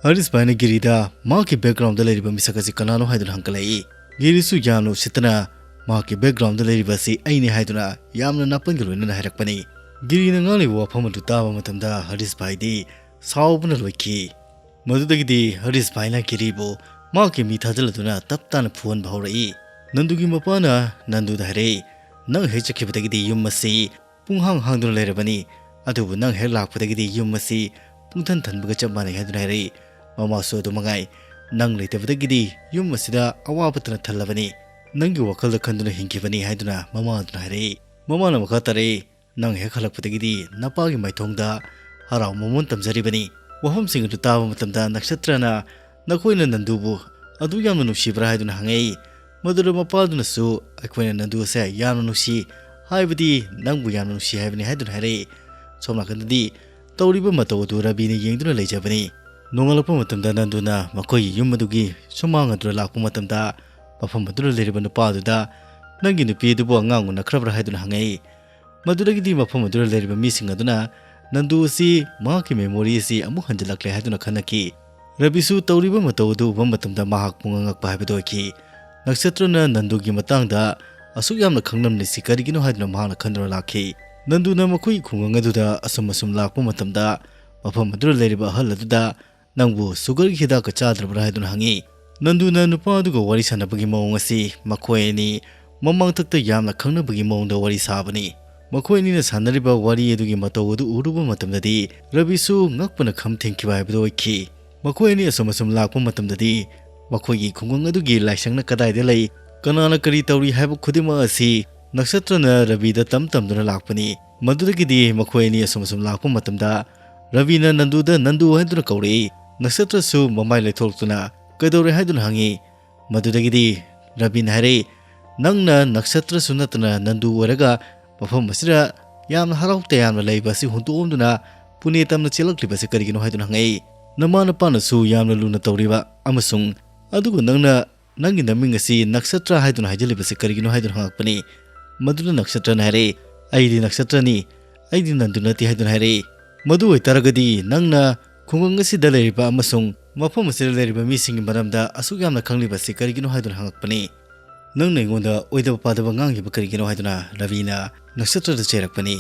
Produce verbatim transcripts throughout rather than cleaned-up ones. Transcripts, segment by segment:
ꯍꯔꯤꯁ ꯚꯥꯏꯅ ꯒꯤꯔꯤꯗ ꯃꯍꯥꯛꯀꯤ background ꯗ ꯂꯩꯔꯤꯕ ꯃꯤꯁꯛ ꯑꯁꯤ ꯀꯅꯥꯅꯣ ꯍꯥꯏꯗꯨꯅ ꯍꯪꯒꯠꯂꯛꯏ꯫ ꯒꯤꯔꯤꯁꯨ ꯌꯥꯝꯅ ꯎꯁꯤꯠꯇꯅ ꯃꯍꯥꯛꯀꯤ background ꯗ ꯂꯩꯔꯤꯕ ꯑꯁꯤ ꯑꯩꯅꯤ ꯍꯥꯏꯗꯨꯅ ꯌꯥꯝꯅ ꯅꯥꯄꯟꯒ ꯂꯣꯏꯅꯅ ꯍꯥꯏꯔꯛꯄꯅꯤ꯫ ꯒꯤꯔꯤꯅ ꯉꯥꯡꯂꯤꯕ ꯋꯥꯐꯝ ꯑꯗꯨ ꯇꯥꯕ ꯃꯇꯝꯗ ꯍꯔꯤꯁ ꯚꯥꯏꯗꯤ ꯁꯥꯎꯕꯅ ꯂꯣꯏꯈꯤ꯫ ꯃꯗꯨꯗꯒꯤꯗꯤ ꯍꯔꯤꯁ ꯚꯥꯏꯅ ꯒꯤꯔꯤꯕꯨ ꯃꯍꯥꯛꯀꯤ ꯃꯤ ꯊꯥꯖꯤꯜꯂꯗꯨꯅ ꯇꯞ ꯇꯥꯅ ꯐꯨꯍꯟꯕ ꯍꯧꯔꯛꯏ꯫ ꯅꯟꯗꯨꯒꯤ ꯃꯄꯥꯅ ꯅꯟꯗꯨꯗ ꯍꯥꯏꯔꯛꯏ, "ꯅꯪ ꯍꯦꯛ ꯆꯠꯈꯤꯕꯗꯒꯤꯗꯤ ꯌꯨꯝ ꯑꯁꯤ ꯄꯨꯡꯍꯥꯡ ꯍꯥꯡꯗꯨꯅ ꯂꯩꯔꯕꯅꯤ, ꯑꯗꯨꯕꯨ ꯅꯪ ꯍꯦꯛ ꯂꯥꯛꯄꯗꯒꯤꯗꯤ ꯌꯨꯝ ꯑꯁꯤ ꯄꯨꯡꯊꯟ ꯊꯟꯕꯒ ꯆꯞ ꯃꯥꯟꯅꯩ" ꯍꯥꯏꯗꯨꯅ ꯍꯥꯏꯔꯛꯏ꯫ ꯃꯃꯥꯁꯨ ꯑꯗꯨ ꯃꯉꯥꯏ, "ꯅꯪ ꯂꯩꯇꯕꯗꯒꯤꯗꯤ ꯌꯨꯝ ꯑꯁꯤꯗ ꯑꯋꯥꯕꯇꯅ ꯊꯜꯂꯕꯅꯤ, ꯅꯪꯒꯤ ꯋꯥꯈꯜꯗ ꯈꯟꯗꯨꯅ ꯍꯤꯡꯈꯤꯕꯅꯤ" ꯍꯥꯏꯗꯨꯅ ꯃꯃꯥ ꯑꯗꯨꯅ ꯍꯥꯏꯔꯛꯏ꯫ ꯃꯃꯥꯅ ꯃꯈꯥ ꯇꯥꯔꯛꯏ, "ꯅꯪ ꯍꯦꯛ ꯍꯜꯂꯛꯄꯗꯒꯤꯗꯤ ꯅꯄꯥꯒꯤ ꯃꯥꯏꯊꯣꯡꯗ ꯍꯔꯥꯎ ꯃꯃꯣꯟ ꯇꯝꯖꯔꯤꯕꯅꯤ"꯫ ꯋꯥꯐꯝꯁꯤꯡ ꯑꯗꯨ ꯇꯥꯕ ꯃꯇꯝꯗ ꯅꯛꯁꯇ꯭ꯔꯅ, "ꯅꯈꯣꯏꯅ ꯅꯟꯗꯨꯕꯨ ꯑꯗꯨ ꯌꯥꯝꯅ ꯅꯨꯡꯁꯤꯕ꯭ꯔꯥ?" ꯍꯥꯏꯗꯨꯅ ꯍꯪꯉꯛꯏ꯫ ꯃꯗꯨꯗ ꯃꯄꯥꯗꯨꯅꯁꯨ, "ꯑꯩꯈꯣꯏꯅ ꯅꯟꯗꯨ ꯑꯁꯦ ꯌꯥꯝꯅ ꯅꯨꯡꯁꯤ, ꯍꯥꯏꯕꯗꯤ ꯅꯪꯕꯨ ꯌꯥꯝꯅ ꯅꯨꯡꯁꯤ ꯍꯥꯏꯕꯅꯤ" ꯍꯥꯏꯗꯨꯅ ꯍꯥꯏꯔꯛꯏ꯫ ꯁꯣꯝ ꯅꯥꯀꯟꯗꯗꯤ ꯇꯧꯔꯤꯕ ꯃꯇꯧ ꯑꯗꯨ ꯔꯕꯤꯅ ꯌꯦꯡꯗꯨꯅ ꯂꯩꯖꯕꯅꯤ꯫ ꯅꯣꯡꯉꯥꯜꯂꯛꯄ ꯃꯇꯝꯗ ꯅꯟꯗꯨꯅ ꯃꯈꯣꯏꯒꯤ ꯌꯨꯝ ꯑꯗꯨꯒꯤ ꯁꯨꯃꯥꯡ ꯑꯗꯨꯗ ꯂꯥꯛꯄ ꯃꯇꯝꯗ, ꯃꯐꯝ ꯑꯗꯨꯗ ꯂꯩꯔꯤꯕ ꯅꯨꯄꯥ ꯑꯗꯨꯗ, "ꯅꯪꯒꯤ ꯅꯨꯄꯤ ꯑꯗꯨꯕꯨ ꯑꯉꯥꯡ ꯎꯅꯈ꯭ꯔꯕ꯭ꯔꯥ?" ꯍꯥꯏꯗꯨꯅ ꯍꯪꯉꯛꯏ꯫ ꯃꯗꯨꯗꯒꯤꯗꯤ ꯃꯐꯝ ꯑꯗꯨꯗ ꯂꯩꯔꯤꯕ ꯃꯤꯁꯤꯡ ꯑꯗꯨꯅ ꯅꯟꯗꯨ ꯑꯁꯤ ꯃꯍꯥꯛꯀꯤ memory ꯑꯁꯤ ꯑꯃꯨꯛ ꯍꯟꯖꯤꯜꯂꯛꯂꯦ ꯍꯥꯏꯗꯨꯅ ꯈꯟꯅꯈꯤ꯫ ꯔꯕꯤꯁꯨ ꯇꯧꯔꯤꯕ ꯃꯇꯧ ꯑꯗꯨ ꯎꯕ ꯃꯇꯝꯗ ꯃꯍꯥꯛ ꯄꯨꯡꯉꯛ ꯉꯛꯄ ꯍꯥꯏꯕꯗꯨ ꯑꯣꯏꯈꯤ꯫ ꯅꯛꯁꯇ꯭ꯔꯅ ꯅꯟꯗꯨꯒꯤ ꯃꯇꯥꯡꯗ ꯑꯁꯨꯛ ꯌꯥꯝꯅ ꯈꯪꯂꯝꯂꯤꯁꯤ ꯀꯔꯤꯒꯤꯅꯣ ꯍꯥꯏꯗꯨꯅ ꯃꯍꯥꯛꯅ ꯈꯟꯗꯨꯅ ꯂꯥꯛꯈꯤ꯫ ꯅꯟꯗꯨꯅ ꯃꯈꯣꯏꯒꯤ ꯈꯨꯡꯒꯪ ꯑꯗꯨꯗ ꯑꯁꯨꯝ ꯑꯁꯨꯝ ꯂꯥꯛꯄ ꯃꯇꯝꯗ, ꯃꯐꯝ ꯑꯗꯨꯗ ꯂꯩꯔꯤꯕ ꯑꯍꯜ ꯑꯗꯨꯗ, "ꯅꯪꯕꯨ sugar ꯒꯤ ꯍꯤꯗꯥꯛꯀ ꯆꯥꯗ꯭ꯔꯕ꯭ꯔꯥ?" ꯍꯥꯏꯗꯨꯅ ꯍꯪꯉꯤ꯫ ꯅꯟꯗꯨꯅ ꯅꯨꯄꯥ ꯑꯗꯨꯒ ꯋꯥꯔꯤ ꯁꯥꯟꯅꯕꯒꯤ ꯃꯑꯣꯡ ꯑꯁꯤ ꯃꯈꯣꯏ ꯑꯅꯤ ꯃꯃꯥꯡꯊꯛꯇ ꯌꯥꯝꯅ ꯈꯪꯅꯕꯒꯤ ꯃꯑꯣꯡꯗ ꯋꯥꯔꯤ ꯁꯥꯕꯅꯤ꯫ ꯃꯈꯣꯏ ꯑꯅꯤꯅ ꯁꯥꯟꯅꯔꯤꯕ ꯋꯥꯔꯤ ꯑꯗꯨꯒꯤ ꯃꯇꯧ ꯑꯗꯨ ꯎꯔꯨꯕ ꯃꯇꯝꯗꯗꯤ ꯔꯕꯤꯁꯨ ꯉꯛꯄꯅ ꯈꯝ ꯊꯦꯡꯈꯤꯕ ꯍꯥꯏꯕꯗꯨ ꯑꯣꯏꯈꯤ꯫ ꯃꯈꯣꯏ ꯑꯅꯤ ꯑꯁꯨꯝ ꯑꯁꯨꯝ ꯂꯥꯛꯄ ꯃꯇꯝꯗꯗꯤ ꯃꯈꯣꯏꯒꯤ ꯈꯨꯡꯒꯪ ꯑꯗꯨꯒꯤ ꯂꯥꯏꯁꯪꯅ ꯀꯗꯥꯏꯗ ꯂꯩ, ꯀꯅꯥꯅ ꯀꯔꯤ ꯇꯧꯔꯤ ꯍꯥꯏꯕ ꯈꯨꯗꯤꯡꯃꯛ ꯑꯁꯤ ꯅꯛꯁꯇ꯭ꯔꯅ ꯔꯕꯤꯗ ꯇꯝ ꯇꯝꯗꯨꯅ ꯂꯥꯛꯄꯅꯤ꯫ ꯃꯗꯨꯗꯒꯤꯗꯤ ꯃꯈꯣꯏ ꯑꯅꯤ ꯑꯁꯨꯝ ꯑꯁꯨꯝ ꯂꯥꯛꯄ ꯃꯇꯝꯗ ꯔꯕꯤꯅ ꯅꯟꯗꯨꯗ "ꯅꯟꯗꯨ" ꯍꯥꯏꯗꯨꯅ ꯀꯧꯔꯛꯏ꯫ ꯅꯛꯁꯇ꯭ꯔꯁꯨ ꯃꯃꯥꯏ ꯂꯩꯊꯣꯛꯇꯨꯅ "ꯀꯩꯗꯧꯔꯦ?" ꯍꯥꯏꯗꯨꯅ ꯍꯪꯉꯤ꯫ ꯃꯗꯨꯗꯒꯤꯗꯤ ꯔꯕꯤꯅ ꯍꯥꯏꯔꯛꯏ, "ꯅꯪꯅ ꯅꯛꯁꯇ꯭ꯔꯁꯨ ꯅꯠꯇꯅ ꯅꯟꯗꯨ ꯑꯣꯏꯔꯒ ꯃꯐꯝ ꯑꯁꯤꯗ ꯌꯥꯝꯅ ꯍꯔꯥꯎ ꯇꯌꯥꯝꯅ ꯂꯩꯕ ꯑꯁꯤ ꯍꯨꯟꯗꯣꯛꯑꯝꯗꯨꯅ ꯄꯨꯅꯦ ꯇꯝꯅ ꯆꯦꯜꯂꯛꯂꯤꯕꯁꯤ ꯀꯔꯤꯒꯤꯅꯣ?" ꯍꯥꯏꯗꯨꯅ ꯍꯪꯉꯛꯏ꯫ "ꯅꯃꯥ ꯅꯄꯥꯅꯁꯨ ꯌꯥꯝꯅ ꯂꯨꯅ ꯇꯧꯔꯤꯕ ꯑꯃꯁꯨꯡ ꯑꯗꯨꯒ ꯅꯪꯅ ꯅꯪꯒꯤ ꯅꯃꯤꯡ ꯑꯁꯤ ꯅꯛꯁꯇ꯭ꯔ ꯍꯥꯏꯗꯨꯅ ꯍꯥꯏꯖꯤꯜꯂꯤꯕꯁꯤ ꯀꯔꯤꯒꯤꯅꯣ?" ꯍꯥꯏꯗꯨꯅ ꯍꯪꯉꯛꯄꯅꯤ꯫ ꯃꯗꯨꯗ ꯅꯛꯁꯇ꯭ꯔꯅ ꯍꯥꯏꯔꯛꯏ, "ꯑꯩꯗꯤ ꯅꯛꯁꯇ꯭ꯔꯅꯤ, ꯑꯩꯗꯤ ꯅꯟꯗꯨ ꯅꯠꯇꯦ" ꯍꯥꯏꯗꯨꯅ ꯍꯥꯏꯔꯛꯏ꯫ "ꯃꯗꯨ ꯑꯣꯏꯇꯥꯔꯒꯗꯤ ꯅꯪꯅ ꯈꯨꯡꯒꯪ ꯑꯁꯤꯗ ꯂꯩꯔꯤꯕ ꯑꯃꯁꯨꯡ ꯃꯐꯝ ꯑꯁꯤꯗ ꯂꯩꯔꯤꯕ ꯃꯤꯁꯤꯡꯒꯤ ꯃꯔꯝꯗ ꯑꯁꯨꯛ ꯌꯥꯝꯅ ꯈꯪꯂꯤꯕꯁꯤ ꯀꯔꯤꯒꯤꯅꯣ ꯍꯥꯏꯗꯨꯅ ꯍꯪꯉꯛꯄꯅꯤ꯫ "ꯅꯪꯅ ꯑꯩꯉꯣꯟꯗ ꯑꯣꯏꯗꯕ ꯄꯥꯗꯕ ꯉꯥꯡꯂꯤꯕ ꯀꯔꯤꯒꯤꯅꯣ?" ꯍꯥꯏꯗꯨꯅ ꯔꯕꯤꯅ ꯅꯛꯁꯇ꯭ꯔꯗ ꯆꯩꯔꯛꯄꯅꯤ꯫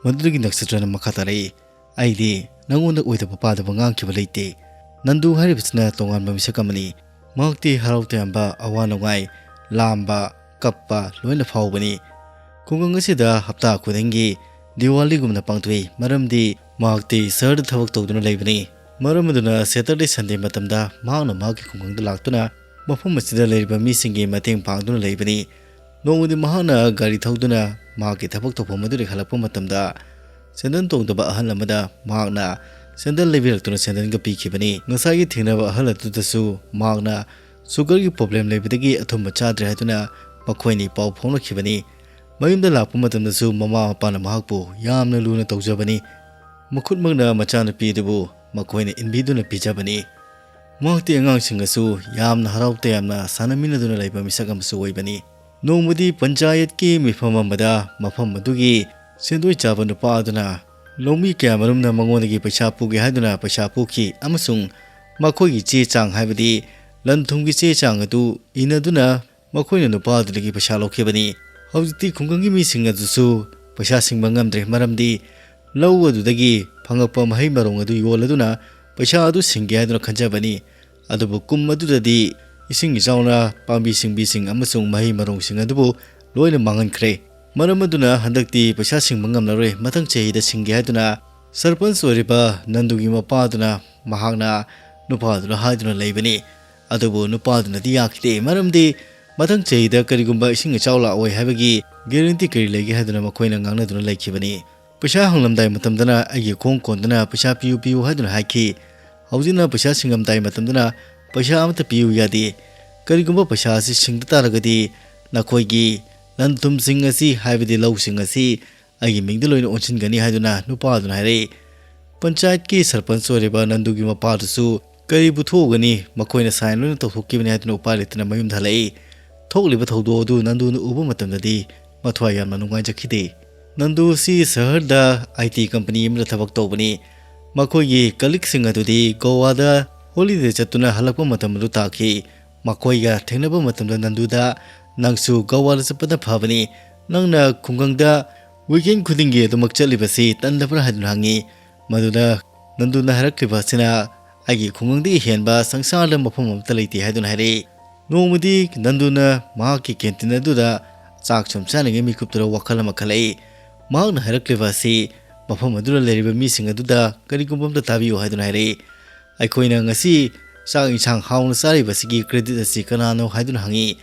ꯃꯗꯨꯗꯒꯤ ꯅꯛꯁꯇ꯭ꯔꯅ ꯃꯈꯥ ꯇꯥꯔꯛꯏ, "ꯑꯩꯗꯤ ꯅꯪꯉꯣꯟꯗ ꯑꯣꯏꯗꯕ ꯄꯥꯗꯕ ꯉꯥꯡꯈꯤꯕ ꯂꯩꯇꯦ꯫ ꯅꯟꯗꯨ ꯍꯥꯏꯔꯤꯕꯁꯤꯅ ꯇꯣꯉꯥꯟꯕ ꯃꯤꯁꯛ ꯑꯃꯅꯤ꯫ ꯃꯍꯥꯛꯇꯤ ꯍꯔꯥꯎ ꯇꯌꯥꯝꯕ, ꯑꯋꯥ ꯅꯨꯡꯉꯥꯏ, ꯂꯥꯝꯕ, ꯀꯞꯄ ꯂꯣꯏꯅ ꯐꯥꯎꯕꯅꯤ꯫ ꯈꯨꯡꯒꯪ ꯑꯁꯤꯗ ꯍꯞꯇꯥ ꯈꯨꯗꯤꯡꯒꯤ ꯗꯤꯋꯥꯂꯤꯒꯨꯝꯅ ꯄꯥꯡꯊꯣꯛꯏ, ꯃꯔꯝꯗꯤ ꯃꯍꯥꯛꯇꯤ ꯁꯍꯔꯗ ꯊꯕꯛ ꯇꯧꯗꯨꯅ ꯂꯩꯕꯅꯤ꯫ ꯃꯔꯝ ꯑꯗꯨꯅ ꯁꯦꯇꯔꯗꯦ ꯁꯟꯗꯦ ꯃꯇꯝꯗ ꯃꯍꯥꯛꯅ ꯃꯍꯥꯛꯀꯤ ꯈꯨꯡꯒꯪꯗ ꯂꯥꯛꯇꯨꯅ ꯃꯐꯝ ꯑꯁꯤꯗ ꯂꯩꯔꯤꯕ ꯃꯤꯁꯤꯡꯒꯤ ꯃꯇꯦꯡ ꯄꯥꯡꯗꯨꯅ ꯂꯩꯕꯅꯤ꯫ ꯅꯣꯡꯃꯗꯤ ꯃꯍꯥꯛꯅ ꯒꯥꯔꯤ ꯊꯧꯗꯨꯅ ꯃꯍꯥꯛꯀꯤ ꯊꯕꯛ ꯇꯧꯐꯝ ꯑꯗꯨꯗꯒꯤ ꯍꯜꯂꯛꯄ ꯃꯇꯝꯗ, ꯁꯦꯟꯗꯜ ꯇꯣꯡꯗꯕ ꯑꯍꯜ ꯑꯃꯗ ꯃꯍꯥꯛꯅ ꯁꯦꯟꯗꯜ ꯂꯩꯕꯤꯔꯛꯇꯨꯅ ꯁꯦꯟꯗꯜꯒ ꯄꯤꯈꯤꯕꯅꯤ꯫ ꯉꯁꯥꯏꯒꯤ ꯊꯦꯡꯅꯕ ꯑꯍꯜ ꯑꯗꯨꯗꯁꯨ ꯃꯍꯥꯛꯅ ꯁꯨꯒꯔꯒꯤ ꯄ꯭ꯔꯣꯕ꯭ꯂꯦꯝ ꯂꯩꯕꯗꯒꯤ ꯑꯊꯨꯝꯕ ꯆꯥꯗ꯭ꯔꯦ ꯍꯥꯏꯗꯨꯅ ꯃꯈꯣꯏꯅꯤ ꯄꯥꯎ ꯐꯥꯎꯅꯈꯤꯕꯅꯤ꯫ ꯃꯌꯨꯝꯗ ꯂꯥꯛꯄ ꯃꯇꯝꯗꯁꯨ ꯃꯃꯥ ꯃꯄꯥꯅ ꯃꯍꯥꯛꯄꯨ ꯌꯥꯝꯅ ꯂꯨꯅ ꯇꯧꯖꯕꯅꯤ꯫ ꯃꯈꯨꯠꯃꯛꯅ ꯃꯆꯥꯅꯨꯄꯤ ꯑꯗꯨꯕꯨ ꯃꯈꯣꯏꯅ ꯏꯟꯕꯤꯗꯨꯅ ꯄꯤꯖꯕꯅꯤ꯫ ꯃꯍꯥꯛꯇꯤ ꯑꯉꯥꯡꯁꯤꯡꯒꯁꯨ ꯌꯥꯝꯅ ꯍꯔꯥꯎ ꯇꯌꯥꯝꯅ ꯁꯥꯟꯅꯃꯤꯟꯅꯗꯨꯅ ꯂꯩꯕ ꯃꯤꯁꯛ ꯑꯃꯁꯨ ꯑꯣꯏꯕꯅꯤ꯫ ꯅꯣꯡꯃꯗꯤ ꯄꯟꯆꯥꯌꯠꯀꯤ ꯃꯤꯐꯝ ꯑꯃꯗ ꯃꯐꯝ ꯑꯗꯨꯒꯤ ꯁꯦꯟꯗꯣꯏ ꯆꯥꯕ ꯅꯨꯄꯥ ꯑꯗꯨꯅ ꯂꯧꯃꯤ ꯀꯌꯥꯃꯔꯨꯝꯅ ꯃꯉꯣꯟꯗꯒꯤ ꯄꯩꯁꯥ ꯄꯨꯒꯦ ꯍꯥꯏꯗꯨꯅ ꯄꯩꯁꯥ ꯄꯨꯈꯤ ꯑꯃꯁꯨꯡ ꯃꯈꯣꯏꯒꯤ ꯆꯦ ꯆꯥꯡ, ꯍꯥꯏꯕꯗꯤ ꯂꯟ ꯊꯨꯝꯒꯤ ꯆꯦ ꯆꯥꯡ ꯑꯗꯨ ꯏꯅꯗꯨꯅ ꯃꯈꯣꯏꯅ ꯅꯨꯄꯥ ꯑꯗꯨꯗꯒꯤ ꯄꯩꯁꯥ ꯂꯧꯈꯤꯕꯅꯤ꯫ ꯍꯧꯖꯤꯛꯇꯤ ꯈꯨꯡꯒꯪꯒꯤ ꯃꯤꯁꯤꯡ ꯑꯗꯨꯁꯨ ꯄꯩꯁꯥ ꯁꯤꯡꯕ ꯉꯝꯗ꯭ꯔꯦ, ꯃꯔꯝꯗꯤ ꯂꯧ ꯑꯗꯨꯗꯒꯤ ꯐꯪꯉꯛꯄ ꯃꯍꯩ ꯃꯔꯣꯡ ꯑꯗꯨ ꯌꯣꯜꯂꯗꯨꯅ ꯄꯩꯁꯥ ꯑꯗꯨ ꯁꯤꯡꯒꯦ ꯍꯥꯏꯗꯨꯅ ꯈꯟꯖꯕꯅꯤ꯫ ꯑꯗꯨꯕꯨ ꯀꯨꯝ ꯑꯗꯨꯗꯗꯤ ꯏꯁꯤꯡ ꯏꯆꯥꯎꯅ ꯄꯥꯝꯕꯤ ꯁꯤꯡꯕꯤꯁꯤꯡ ꯑꯃꯁꯨꯡ ꯃꯍꯩ ꯃꯔꯣꯡꯁꯤꯡ ꯑꯗꯨꯕꯨ ꯂꯣꯏꯅ ꯃꯥꯡꯍꯟꯈ꯭ꯔꯦ꯫ ꯃꯔꯝ ꯑꯗꯨꯅ ꯍꯟꯗꯛꯇꯤ ꯄꯩꯁꯥ ꯁꯤꯡꯕ ꯉꯝꯂꯔꯣꯏ, ꯃꯊꯪ ꯆꯍꯤꯗ ꯁꯤꯡꯒꯦ ꯍꯥꯏꯗꯨꯅ ꯁꯔꯄꯟꯆ ꯑꯣꯏꯔꯤꯕ ꯅꯟꯗꯨꯒꯤ ꯃꯄꯥꯗꯨꯅ ꯃꯍꯥꯛꯅ ꯅꯨꯄꯥꯗꯨꯅ ꯍꯥꯏꯗꯨꯅ ꯂꯩꯕꯅꯤ꯫ ꯑꯗꯨꯕꯨ ꯅꯨꯄꯥꯗꯨꯅꯗꯤ ꯌꯥꯈꯤꯗꯦ, ꯃꯔꯝꯗꯤ ꯃꯊꯪ ꯆꯍꯤꯗ ꯀꯔꯤꯒꯨꯝꯕ ꯏꯁꯤꯡ ꯏꯆꯥꯎ ꯂꯥꯛꯑꯣꯏ ꯍꯥꯏꯕꯒꯤ ꯒꯦꯔꯦꯟꯇꯤ ꯀꯔꯤ ꯂꯩꯒꯦ ꯍꯥꯏꯗꯨꯅ ꯃꯈꯣꯏꯅ ꯉꯥꯡꯅꯗꯨꯅ ꯂꯩꯈꯤꯕꯅꯤ꯫ ꯄꯩꯁꯥ ꯍꯪꯂꯝꯗꯥꯏ ꯃꯇꯝꯗꯅ ꯑꯩꯒꯤ ꯈꯣꯡ ꯀꯣꯟꯗꯨꯅ "ꯄꯩꯁꯥ ꯄꯤꯌꯨ, ꯄꯤꯌꯨ" ꯍꯥꯏꯗꯨꯅ ꯍꯥꯏꯈꯤ꯫ ꯍꯧꯖꯤꯛꯅ ꯄꯩꯁꯥ ꯁꯤꯡꯉꯝꯗꯥꯏ ꯃꯇꯝꯗꯅ "ꯄꯩꯁꯥ ꯑꯃꯠꯇ ꯄꯤꯌꯨ ꯌꯥꯗꯦ꯫ ꯀꯔꯤꯒꯨꯝꯕ ꯄꯩꯁꯥ ꯑꯁꯤ ꯁꯤꯡꯗ ꯇꯥꯔꯒꯗꯤ ꯅꯈꯣꯏꯒꯤ ꯂꯟ ꯊꯨꯝꯁꯤꯡ ꯑꯁꯤ, ꯍꯥꯏꯕꯗꯤ ꯂꯧꯁꯤꯡ ꯑꯁꯤ, ꯑꯩꯒꯤ ꯃꯤꯡꯗ ꯂꯣꯏꯅ ꯑꯣꯟꯁꯤꯟꯒꯅꯤ" ꯍꯥꯏꯗꯨꯅ ꯅꯨꯄꯥ ꯑꯗꯨꯅ ꯍꯥꯏꯔꯛꯏ꯫ ꯄꯟꯆꯥꯌꯠꯀꯤ ꯁꯔꯄꯟꯆ ꯑꯣꯏꯔꯤꯕ ꯅꯟꯗꯨꯒꯤ ꯃꯄꯥꯗꯨꯁꯨ ꯀꯔꯤꯕꯨ ꯊꯣꯛꯎꯒꯅꯤ, ꯃꯈꯣꯏꯅ ꯁꯥꯏꯟ ꯂꯣꯏꯅ ꯇꯧꯊꯣꯛꯈꯤꯕꯅꯤ ꯍꯥꯏꯗꯨꯅ ꯎꯄꯥꯏ ꯂꯩꯇꯅ ꯃꯌꯨꯝꯗ ꯍꯜꯂꯛꯏ꯫ ꯊꯣꯛꯂꯤꯕ ꯊꯧꯗꯣꯛ ꯑꯗꯨ ꯅꯟꯗꯨꯅ ꯎꯕ ꯃꯇꯝꯗꯗꯤ ꯃꯊ꯭ꯋꯥꯏ ꯌꯥꯝꯅ ꯅꯨꯡꯉꯥꯏꯖꯈꯤꯗꯦ꯫ ꯅꯟꯗꯨ ꯑꯁꯤ ꯁꯍꯔꯗ ꯑꯥꯏ ꯇꯤ ꯀꯝꯄꯅꯤ ꯑꯃꯗ ꯊꯕꯛ ꯇꯧꯕꯅꯤ꯫ ꯃꯈꯣꯏꯒꯤ ꯀꯂꯤꯛꯁꯤꯡ ꯑꯗꯨꯗꯤ ꯒꯣꯋꯥꯗ ꯍꯣꯂꯤꯗꯦ ꯆꯠꯇꯨꯅ ꯍꯜꯂꯛꯄ ꯃꯇꯝ ꯑꯗꯨ ꯇꯥꯈꯤ꯫ ꯃꯈꯣꯏꯒ ꯊꯦꯡꯅꯕ ꯃꯇꯝꯗ ꯅꯟꯗꯨꯗ, "ꯅꯪꯁꯨ ꯒꯣꯋꯥꯗ ꯆꯠꯄꯅ ꯐꯕꯅꯤ, ꯅꯪꯅ ꯈꯨꯡꯒꯪꯗ ꯋꯤꯀꯦꯟ ꯈꯨꯗꯤꯡꯒꯤ ꯑꯗꯨꯃꯛ ꯆꯠꯂꯤꯕꯁꯤ ꯇꯟꯗꯕ꯭ꯔꯥ?" ꯍꯥꯏꯗꯨꯅ ꯍꯪꯉꯤ꯫ ꯃꯗꯨꯗ ꯅꯟꯗꯨꯅ ꯍꯥꯏꯔꯛꯂꯤꯕ ꯑꯁꯤꯅ, "ꯑꯩꯒꯤ ꯈꯨꯡꯒꯪꯗꯒꯤ ꯍꯦꯟꯕ ꯁꯪꯁꯥꯔꯗ ꯃꯐꯝ ꯑꯃꯠꯇ ꯂꯩꯇꯦ" ꯍꯥꯏꯗꯨꯅ ꯍꯥꯏꯔꯛꯏ꯫ ꯅꯣꯡꯃꯗꯤ ꯅꯟꯗꯨꯅ ꯃꯍꯥꯛꯀꯤ ꯀꯦꯟꯇꯤꯟ ꯑꯗꯨꯗ ꯆꯥꯛ ꯁꯨꯝ ꯆꯥꯔꯤꯉꯩ ꯃꯤꯀꯨꯞꯇꯨꯗ ꯋꯥꯈꯜ ꯑꯃ ꯈꯜꯂꯛꯏ꯫ ꯃꯍꯥꯛꯅ ꯍꯥꯏꯔꯛꯂꯤꯕ ꯑꯁꯤ ꯃꯐꯝ ꯑꯗꯨꯗ ꯂꯩꯔꯤꯕ ꯃꯤꯁꯤꯡ ꯑꯗꯨꯗ ꯀꯔꯤꯒꯨꯝꯕ ꯑꯝꯇ ꯇꯥꯕꯤꯌꯨ ꯍꯥꯏꯗꯨꯅ ꯍꯥꯏꯔꯛꯏ꯫ "ꯑꯩꯈꯣꯏꯅ ꯉꯁꯤ ꯆꯥꯛ ꯏꯟꯁꯥꯡ ꯍꯥꯎꯅ ꯆꯥꯔꯤꯕꯁꯤꯒꯤ ꯀ꯭ꯔꯦꯗꯤꯠ ꯑꯁꯤ ꯀꯅꯥꯅꯣ?" ꯍꯥꯏꯗꯨꯅ ꯍꯪꯉꯤ꯫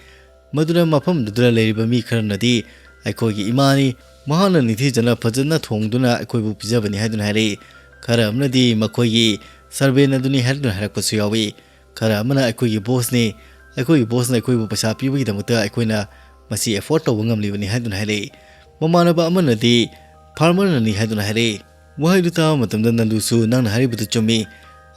ꯃꯗꯨꯅ ꯃꯐꯝꯗꯨꯗ ꯂꯩꯔꯤꯕ ꯃꯤ ꯈꯔꯅꯗꯤ, "ꯑꯩꯈꯣꯏꯒꯤ ꯏꯃꯥꯅꯤ, ꯃꯍꯥꯛꯅ ꯅꯤꯡꯊꯤꯖꯅ ꯐꯖꯅ ꯊꯣꯡꯗꯨꯅ ꯑꯩꯈꯣꯏꯕꯨ ꯄꯤꯖꯕꯅꯤ" ꯍꯥꯏꯗꯨꯅ ꯍꯥꯏꯔꯛꯏ꯫ ꯈꯔ ꯑꯃꯅꯗꯤ ꯃꯈꯣꯏꯒꯤ ꯁꯔꯚꯦꯟ ꯑꯗꯨꯅꯤ ꯍꯥꯏꯗꯨꯅ ꯍꯥꯏꯔꯛꯄꯁꯨ ꯌꯥꯎꯏ꯫ ꯈꯔ ꯑꯃꯅ "ꯑꯩꯈꯣꯏꯒꯤ ꯕꯣꯁꯅꯤ, ꯑꯩꯈꯣꯏꯒꯤ ꯕꯣꯁꯅ ꯑꯩꯈꯣꯏꯕꯨ ꯄꯩꯁꯥ ꯄꯤꯕꯒꯤꯗꯃꯛꯇ ꯑꯩꯈꯣꯏꯅ ꯃꯁꯤ ꯑꯦꯐꯣꯔꯗ ꯇꯧꯕ ꯉꯝꯂꯤꯕꯅꯤ" ꯍꯥꯏꯗꯨꯅ ꯍꯥꯏꯔꯛꯏ꯫ ꯃꯃꯥꯟꯅꯕ ꯑꯃꯅꯗꯤ "ꯐꯥꯔꯃꯔꯅꯅꯤ" ꯍꯥꯏꯗꯨꯅ ꯍꯥꯏꯔꯛꯏ꯫ ꯋꯥꯍꯩꯗꯨ ꯇꯥꯕ ꯃꯇꯝꯗ ꯅꯟꯗꯨꯁꯨ, "ꯅꯪꯅ ꯍꯥꯏꯔꯤꯕꯗꯨ ꯆꯨꯝꯃꯤ꯫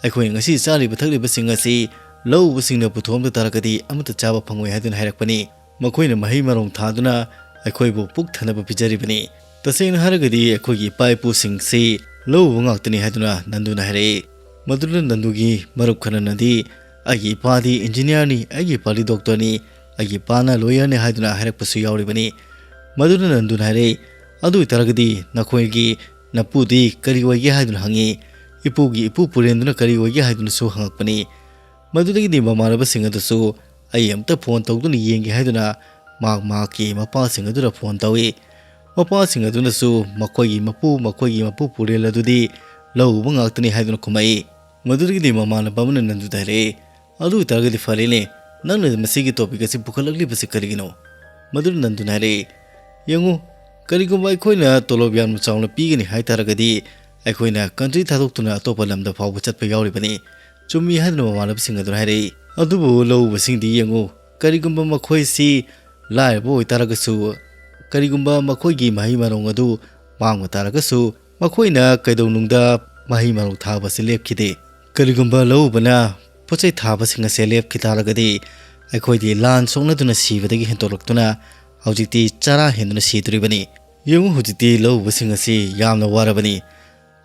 ꯑꯩꯈꯣꯏꯅ ꯉꯁꯤ ꯆꯥꯔꯤꯕ ꯊꯛꯂꯤꯕꯁꯤꯡ ꯑꯁꯤ ꯂꯧ ꯎꯕꯁꯤꯡꯅ ꯄꯨꯊꯣꯛꯑꯝꯗ ꯇꯥꯔꯒꯗꯤ ꯑꯃꯠꯇ ꯆꯥꯕ ꯐꯪꯉꯣꯏ" ꯍꯥꯏꯗꯨꯅ ꯍꯥꯏꯔꯛꯄꯅꯤ꯫ "ꯃꯈꯣꯏꯅ ꯃꯍꯩ ꯃꯔꯣꯡ ꯊꯥꯗꯨꯅ ꯑꯩꯈꯣꯏꯕꯨ ꯄꯨꯛ ꯊꯟꯅꯕ ꯄꯤꯖꯔꯤꯕꯅꯤ꯫ ꯇꯁꯦꯡꯅ ꯍꯥꯏꯔꯒꯗꯤ ꯑꯩꯈꯣꯏꯒꯤ ꯏꯄꯥ ꯏꯄꯨꯁꯤꯡꯁꯤ ꯂꯧ ꯎꯕ ꯉꯥꯛꯇꯅꯤ" ꯍꯥꯏꯗꯨꯅ ꯅꯟꯗꯨꯅ ꯍꯥꯏꯔꯛꯏ꯫ ꯃꯗꯨꯗ ꯅꯟꯗꯨꯒꯤ ꯃꯔꯨꯞ ꯈꯔꯅꯗꯤ, "ꯑꯩꯒꯤ ꯏꯄꯥꯗꯤ ꯏꯟꯖꯤꯅꯤꯌꯥꯔꯅꯤ, ꯑꯩꯒꯤ ꯏꯄꯥꯗꯤ ꯗꯣꯛꯇꯔꯅꯤ, ꯑꯩꯒꯤ ꯏꯄꯥꯅ ꯂꯣꯌꯔꯅꯤ" ꯍꯥꯏꯗꯨꯅ ꯍꯥꯏꯔꯛꯄꯁꯨ ꯌꯥꯎꯔꯤꯕꯅꯤ꯫ ꯃꯗꯨꯗ ꯅꯟꯗꯨꯅ ꯍꯥꯏꯔꯛꯏ, "ꯑꯗꯨ ꯑꯣꯏꯇꯥꯔꯒꯗꯤ ꯅꯈꯣꯏꯒꯤ ꯅꯄꯨꯗꯤ ꯀꯔꯤ ꯑꯣꯏꯒꯦ?" ꯍꯥꯏꯗꯨꯅ ꯍꯪꯉꯤ꯫ "ꯏꯄꯨꯒꯤ ꯏꯄꯨ ꯄꯨꯔꯦꯟꯗꯨꯅ ꯀꯔꯤ ꯑꯣꯏꯒꯦ?" ꯍꯥꯏꯗꯨꯅꯁꯨ ꯍꯪꯉꯛꯄꯅꯤ꯫ ꯃꯗꯨꯗꯒꯤꯗꯤ ꯃꯃꯥꯟꯅꯕꯁꯤꯡ ꯑꯗꯨꯁꯨ "ꯑꯩ ꯑꯃꯇ ꯐꯣꯟ ꯇꯧꯗꯨꯅ ꯌꯦꯡꯒꯦ" ꯍꯥꯏꯗꯨꯅ ꯃꯍꯥꯛ ꯃꯍꯥꯛꯀꯤ ꯃꯄꯥꯁꯤꯡ ꯑꯗꯨꯗ ꯐꯣꯟ ꯇꯧꯏ꯫ ꯃꯄꯥꯁꯤꯡ ꯑꯗꯨꯅꯁꯨ ꯃꯈꯣꯏꯒꯤ ꯃꯄꯨ, ꯃꯈꯣꯏꯒꯤ ꯃꯄꯨ ꯄꯨꯔꯦꯜ ꯑꯗꯨꯗꯤ ꯂꯧ ꯎꯕ ꯉꯥꯛꯇꯅꯤ ꯍꯥꯏꯗꯨꯅ ꯈꯨꯝꯃꯛꯏ꯫ ꯃꯗꯨꯗꯒꯤꯗꯤ ꯃꯃꯥꯟꯅꯕ ꯑꯃꯅ ꯅꯟꯗꯨꯗ ꯍꯥꯏꯔꯛꯏ, "ꯑꯗꯨ ꯑꯣꯏꯇꯥꯔꯒꯗꯤ ꯐꯔꯦꯅꯦ, ꯅꯪꯅ ꯃꯁꯤꯒꯤ ꯇꯣꯄꯤꯛ ꯑꯁꯤ ꯄꯨꯈꯠꯂꯛꯂꯤꯕꯁꯤ ꯀꯔꯤꯒꯤꯅꯣ?" ꯃꯗꯨꯗ ꯅꯟꯗꯨꯅ ꯍꯥꯏꯔꯛꯏ, "ꯌꯦꯡꯉꯨ, ꯀꯔꯤꯒꯨꯝꯕ ꯑꯩꯈꯣꯏꯅ ꯇꯣꯂꯣꯞ ꯌꯥꯝꯅ ꯆꯥꯎꯅ ꯄꯤꯒꯅꯤ ꯍꯥꯏ ꯇꯥꯔꯒꯗꯤ ꯑꯩꯈꯣꯏꯅ ꯀꯟꯇ꯭ꯔꯤ ꯊꯥꯗꯣꯛꯇꯨꯅ ꯑꯇꯣꯞꯄ ꯂꯝꯗ ꯐꯥꯎꯕ ꯆꯠꯄ ꯌꯥꯎꯔꯤꯕꯅꯤ"꯫ "ꯆꯨꯝꯃꯤ" ꯍꯥꯏꯗꯨꯅ ꯃꯃꯥꯟꯅꯕꯁꯤꯡ ꯑꯗꯨꯅ ꯍꯥꯏꯔꯛꯏ꯫ "ꯑꯗꯨꯕꯨ ꯂꯧ ꯎꯕꯁꯤꯡꯗꯤ ꯌꯦꯡꯉꯨ, ꯀꯔꯤꯒꯨꯝꯕ ꯃꯈꯣꯏꯁꯤ ꯂꯥꯏꯔꯕ ꯑꯣꯏꯇꯥꯔꯒꯁꯨ, ꯀꯔꯤꯒꯨꯝꯕ ꯃꯈꯣꯏꯒꯤ ꯃꯍꯩ ꯃꯔꯣꯡ ꯑꯗꯨ ꯃꯥꯡꯕ ꯇꯥꯔꯒꯁꯨ, ꯃꯈꯣꯏꯅ ꯀꯩꯗꯧꯅꯨꯡꯗ ꯃꯍꯩ ꯃꯔꯣꯡ ꯊꯥꯕꯁꯤ ꯂꯦꯞꯈꯤꯗꯦ꯫ ꯀꯔꯤꯒꯨꯝꯕ ꯂꯧ ꯎꯕꯅ ꯄꯣꯠꯆꯩ ꯊꯥꯕꯁꯤꯡ ꯑꯁꯦ ꯂꯦꯞꯈꯤ ꯇꯥꯔꯒꯗꯤ, ꯑꯩꯈꯣꯏꯗꯤ ꯂꯥꯟ ꯁꯣꯛꯅꯗꯨꯅ ꯁꯤꯕꯗꯒꯤ ꯍꯦꯟꯗꯣꯛꯂꯛꯇꯨꯅ ꯍꯧꯖꯤꯛꯇꯤ ꯆꯔꯥ ꯍꯦꯟꯗꯨꯅ ꯁꯤꯗꯣꯔꯤꯕꯅꯤ꯫ ꯌꯦꯡꯉꯨ, ꯍꯧꯖꯤꯛꯇꯤ ꯂꯧ ꯎꯕꯁꯤꯡ ꯑꯁꯤ ꯌꯥꯝꯅ ꯋꯥꯔꯕꯅꯤ꯫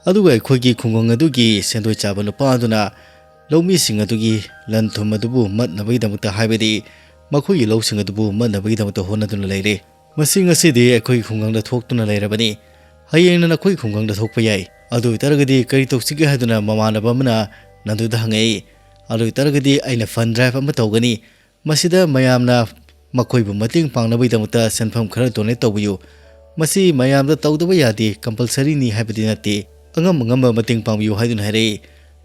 ꯑꯗꯨꯒ ꯑꯩꯈꯣꯏꯒꯤ ꯈꯨꯡꯒꯪ ꯑꯗꯨꯒꯤ ꯁꯦꯟꯗꯣꯏ ꯆꯥꯕ ꯅꯨꯄꯥ ꯑꯗꯨꯅ ꯂꯧꯃꯤꯁꯤꯡ ꯑꯗꯨꯒꯤ ꯂꯟ ꯊꯨꯝ ꯑꯗꯨꯕꯨ ꯃꯠꯅꯕꯒꯤꯗꯃꯛꯇ, ꯍꯥꯏꯕꯗꯤ ꯃꯈꯣꯏꯒꯤ ꯂꯧꯁꯤꯡ ꯑꯗꯨꯕꯨ ꯃꯠꯅꯕꯒꯤꯗꯃꯛꯇ ꯍꯣꯠꯅꯗꯨꯅ ꯂꯩꯔꯦ꯫ ꯃꯁꯤ ꯉꯁꯤꯗꯤ ꯑꯩꯈꯣꯏꯒꯤ ꯈꯨꯡꯒꯪꯗ ꯊꯣꯛꯇꯨꯅ ꯂꯩꯔꯕꯅꯤ꯫ ꯍꯌꯦꯡꯅ ꯅꯈꯣꯏꯒꯤ ꯈꯨꯡꯒꯪꯗ ꯊꯣꯛꯄ ꯌꯥꯏ꯫ ꯑꯗꯨ ꯑꯣꯏꯇꯥꯔꯒꯗꯤ ꯀꯔꯤ ꯇꯧꯁꯤꯒꯦ ꯍꯥꯏꯗꯨꯅ ꯃꯃꯥꯟꯅꯕ ꯑꯃꯅ ꯅꯟꯗꯨꯗ ꯍꯪꯉꯛꯏ꯫ ꯑꯗꯨ ꯑꯣꯏꯇꯥꯔꯒꯗꯤ ꯑꯩꯅ fund drive ꯑꯃ ꯇꯧꯒꯅꯤ꯫ ꯃꯁꯤꯗ ꯃꯌꯥꯝꯅ ꯃꯈꯣꯏꯕꯨ ꯃꯇꯦꯡ ꯄꯥꯡꯅꯕꯒꯤꯗꯃꯛꯇ ꯁꯦꯟꯐꯝ ꯈꯔ donate ꯇꯧꯕꯤꯌꯨ꯫ ꯃꯁꯤ ꯃꯌꯥꯝꯗ ꯇꯧꯗꯕ ꯌꯥꯗꯦ, compulsoryꯅꯤ ꯍꯥꯏꯕꯗꯤ ꯅꯠꯇꯦ꯫ ꯑꯉꯝ ꯑꯉꯝꯕ ꯃꯇꯦꯡ ꯄꯥꯡꯕꯤꯌꯨ ꯍꯥꯏꯗꯨꯅ ꯍꯥꯏꯔꯛꯏ꯫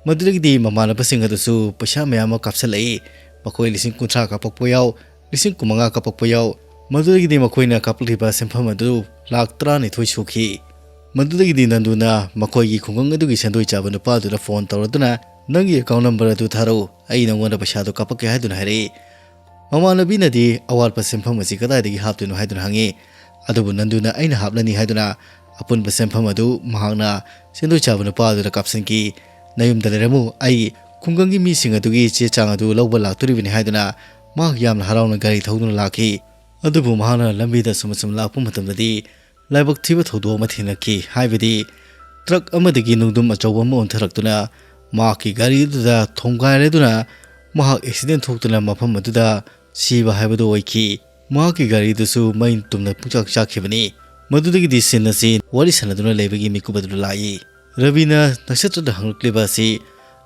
ꯃꯗꯨꯗꯒꯤꯗꯤ ꯃꯃꯥꯟꯅꯕꯁꯤꯡ ꯑꯗꯨꯁꯨ ꯄꯩꯁꯥ ꯃꯌꯥꯝ ꯑꯃ ꯀꯥꯞꯁꯤꯜꯂꯛꯏ꯫ ꯃꯈꯣꯏ ꯂꯤꯁꯤꯡ ꯀꯨꯟꯊ꯭ꯔꯥ ꯀꯥꯞꯄꯛꯄ ꯌꯥꯎ, ꯂꯤꯁꯤꯡ ꯀꯨꯟꯃꯉꯥ ꯀꯥꯞꯄꯛꯄ ꯌꯥꯎ꯫ ꯃꯗꯨꯗꯒꯤꯗꯤ ꯃꯈꯣꯏꯅ ꯀꯥꯞꯂꯛꯂꯤꯕ ꯁꯦꯟꯐꯝ ꯑꯗꯨ ꯂꯥꯈ ꯇꯔꯥꯅꯤꯊꯣꯏ ꯁꯨꯈꯤ꯫ ꯃꯗꯨꯗꯒꯤꯗꯤ ꯅꯟꯗꯨꯅ ꯃꯈꯣꯏꯒꯤ ꯈꯨꯡꯒꯪ ꯑꯗꯨꯒꯤ ꯁꯦꯟꯗꯣꯏ ꯆꯥꯕ ꯅꯨꯄꯥ ꯑꯗꯨꯗ phone ꯇꯧꯔꯗꯨꯅ, "ꯅꯪꯒꯤ account number ꯑꯗꯨ ꯊꯥꯔꯛꯎ, ꯑꯩ ꯅꯪꯉꯣꯟꯗ ꯄꯩꯁꯥꯗꯨ ꯀꯥꯞꯄꯛꯀꯦ" ꯍꯥꯏꯗꯨꯅ ꯍꯥꯏꯔꯛꯏ꯫ ꯃꯃꯥꯟꯅꯕꯤꯅꯗꯤ ꯑꯋꯥꯠꯄ ꯁꯦꯟꯐꯝ ꯑꯁꯤ ꯀꯗꯥꯏꯗꯒꯤ ꯍꯥꯞꯇꯣꯏꯅꯣ ꯍꯥꯏꯗꯨꯅ ꯍꯪꯉꯤ꯫ ꯑꯗꯨꯕꯨ ꯅꯟꯗꯨꯅ "ꯑꯩꯅ ꯍꯥꯞꯂꯅꯤ" ꯍꯥꯏꯗꯨꯅ ꯑꯄꯨꯟꯕ ꯁꯦꯟꯐꯝ ꯑꯗꯨ ꯃꯍꯥꯛꯅ ꯁꯦꯟꯗꯣꯏ ꯆꯥꯕ ꯅꯨꯄꯥ ꯑꯗꯨꯗ ꯀꯥꯞꯁꯤꯟꯈꯤ꯫ "ꯅꯌꯨꯝꯗ ꯂꯩꯔꯝꯃꯨ, ꯑꯩ ꯈꯨꯡꯒꯪꯒꯤ ꯃꯤꯁꯤꯡ ꯑꯗꯨꯒꯤ ꯆꯦ ꯆꯥꯡ ꯑꯗꯨ ꯂꯧꯕ ꯂꯥꯛꯇꯣꯔꯤꯕꯅꯤ" ꯍꯥꯏꯗꯨꯅ ꯃꯍꯥꯛ ꯌꯥꯝꯅ ꯍꯔꯥꯎꯅ ꯒꯥꯔꯤ ꯊꯧꯗꯨꯅ ꯂꯥꯛꯈꯤ꯫ ꯑꯗꯨꯕꯨ ꯃꯍꯥꯛꯅ ꯂꯝꯕꯤꯗ ꯁꯨꯝ ꯁꯨꯝ ꯂꯥꯛꯄ ꯃꯇꯝꯗꯗꯤ ꯂꯥꯏꯕꯛ ꯊꯤꯕ ꯊꯧꯗꯣꯛ ꯑꯃ ꯊꯦꯡꯅꯈꯤ꯫ ꯍꯥꯏꯕꯗꯤ truck ꯑꯃꯗꯒꯤ ꯅꯨꯡꯗꯨꯝ ꯑꯆꯧꯕ ꯑꯃ ꯑꯣꯟꯊꯔꯛꯇꯨꯅ ꯃꯍꯥꯛꯀꯤ ꯒꯥꯔꯤ ꯑꯗꯨꯗ ꯊꯣꯝꯒꯥꯏꯔꯗꯨꯅ ꯃꯍꯥꯛ accident ꯊꯣꯛꯇꯨꯅ ꯃꯐꯝ ꯑꯗꯨꯗ ꯁꯤꯕ ꯍꯥꯏꯕꯗꯨ ꯑꯣꯏꯈꯤ꯫ ꯃꯍꯥꯛꯀꯤ ꯒꯥꯔꯤꯗꯨꯁꯨ ꯃꯩ ꯇꯨꯝꯅ ꯄꯨꯡꯆꯥꯛ ꯆꯥꯛꯈꯤꯕꯅꯤ꯫ ꯃꯗꯨꯗꯒꯤꯗꯤ scene ꯑꯁꯤ ꯋꯥꯔꯤ ꯁꯥꯟꯅꯗꯨꯅ ꯂꯩꯕꯒꯤ ꯃꯤꯀꯨꯞ ꯑꯗꯨꯗ ꯂꯥꯛꯏ꯫ ꯔꯕꯤꯅ ꯅꯛꯁꯇ꯭ꯔꯗ ꯍꯪꯂꯛꯂꯤꯕ ꯑꯁꯤ,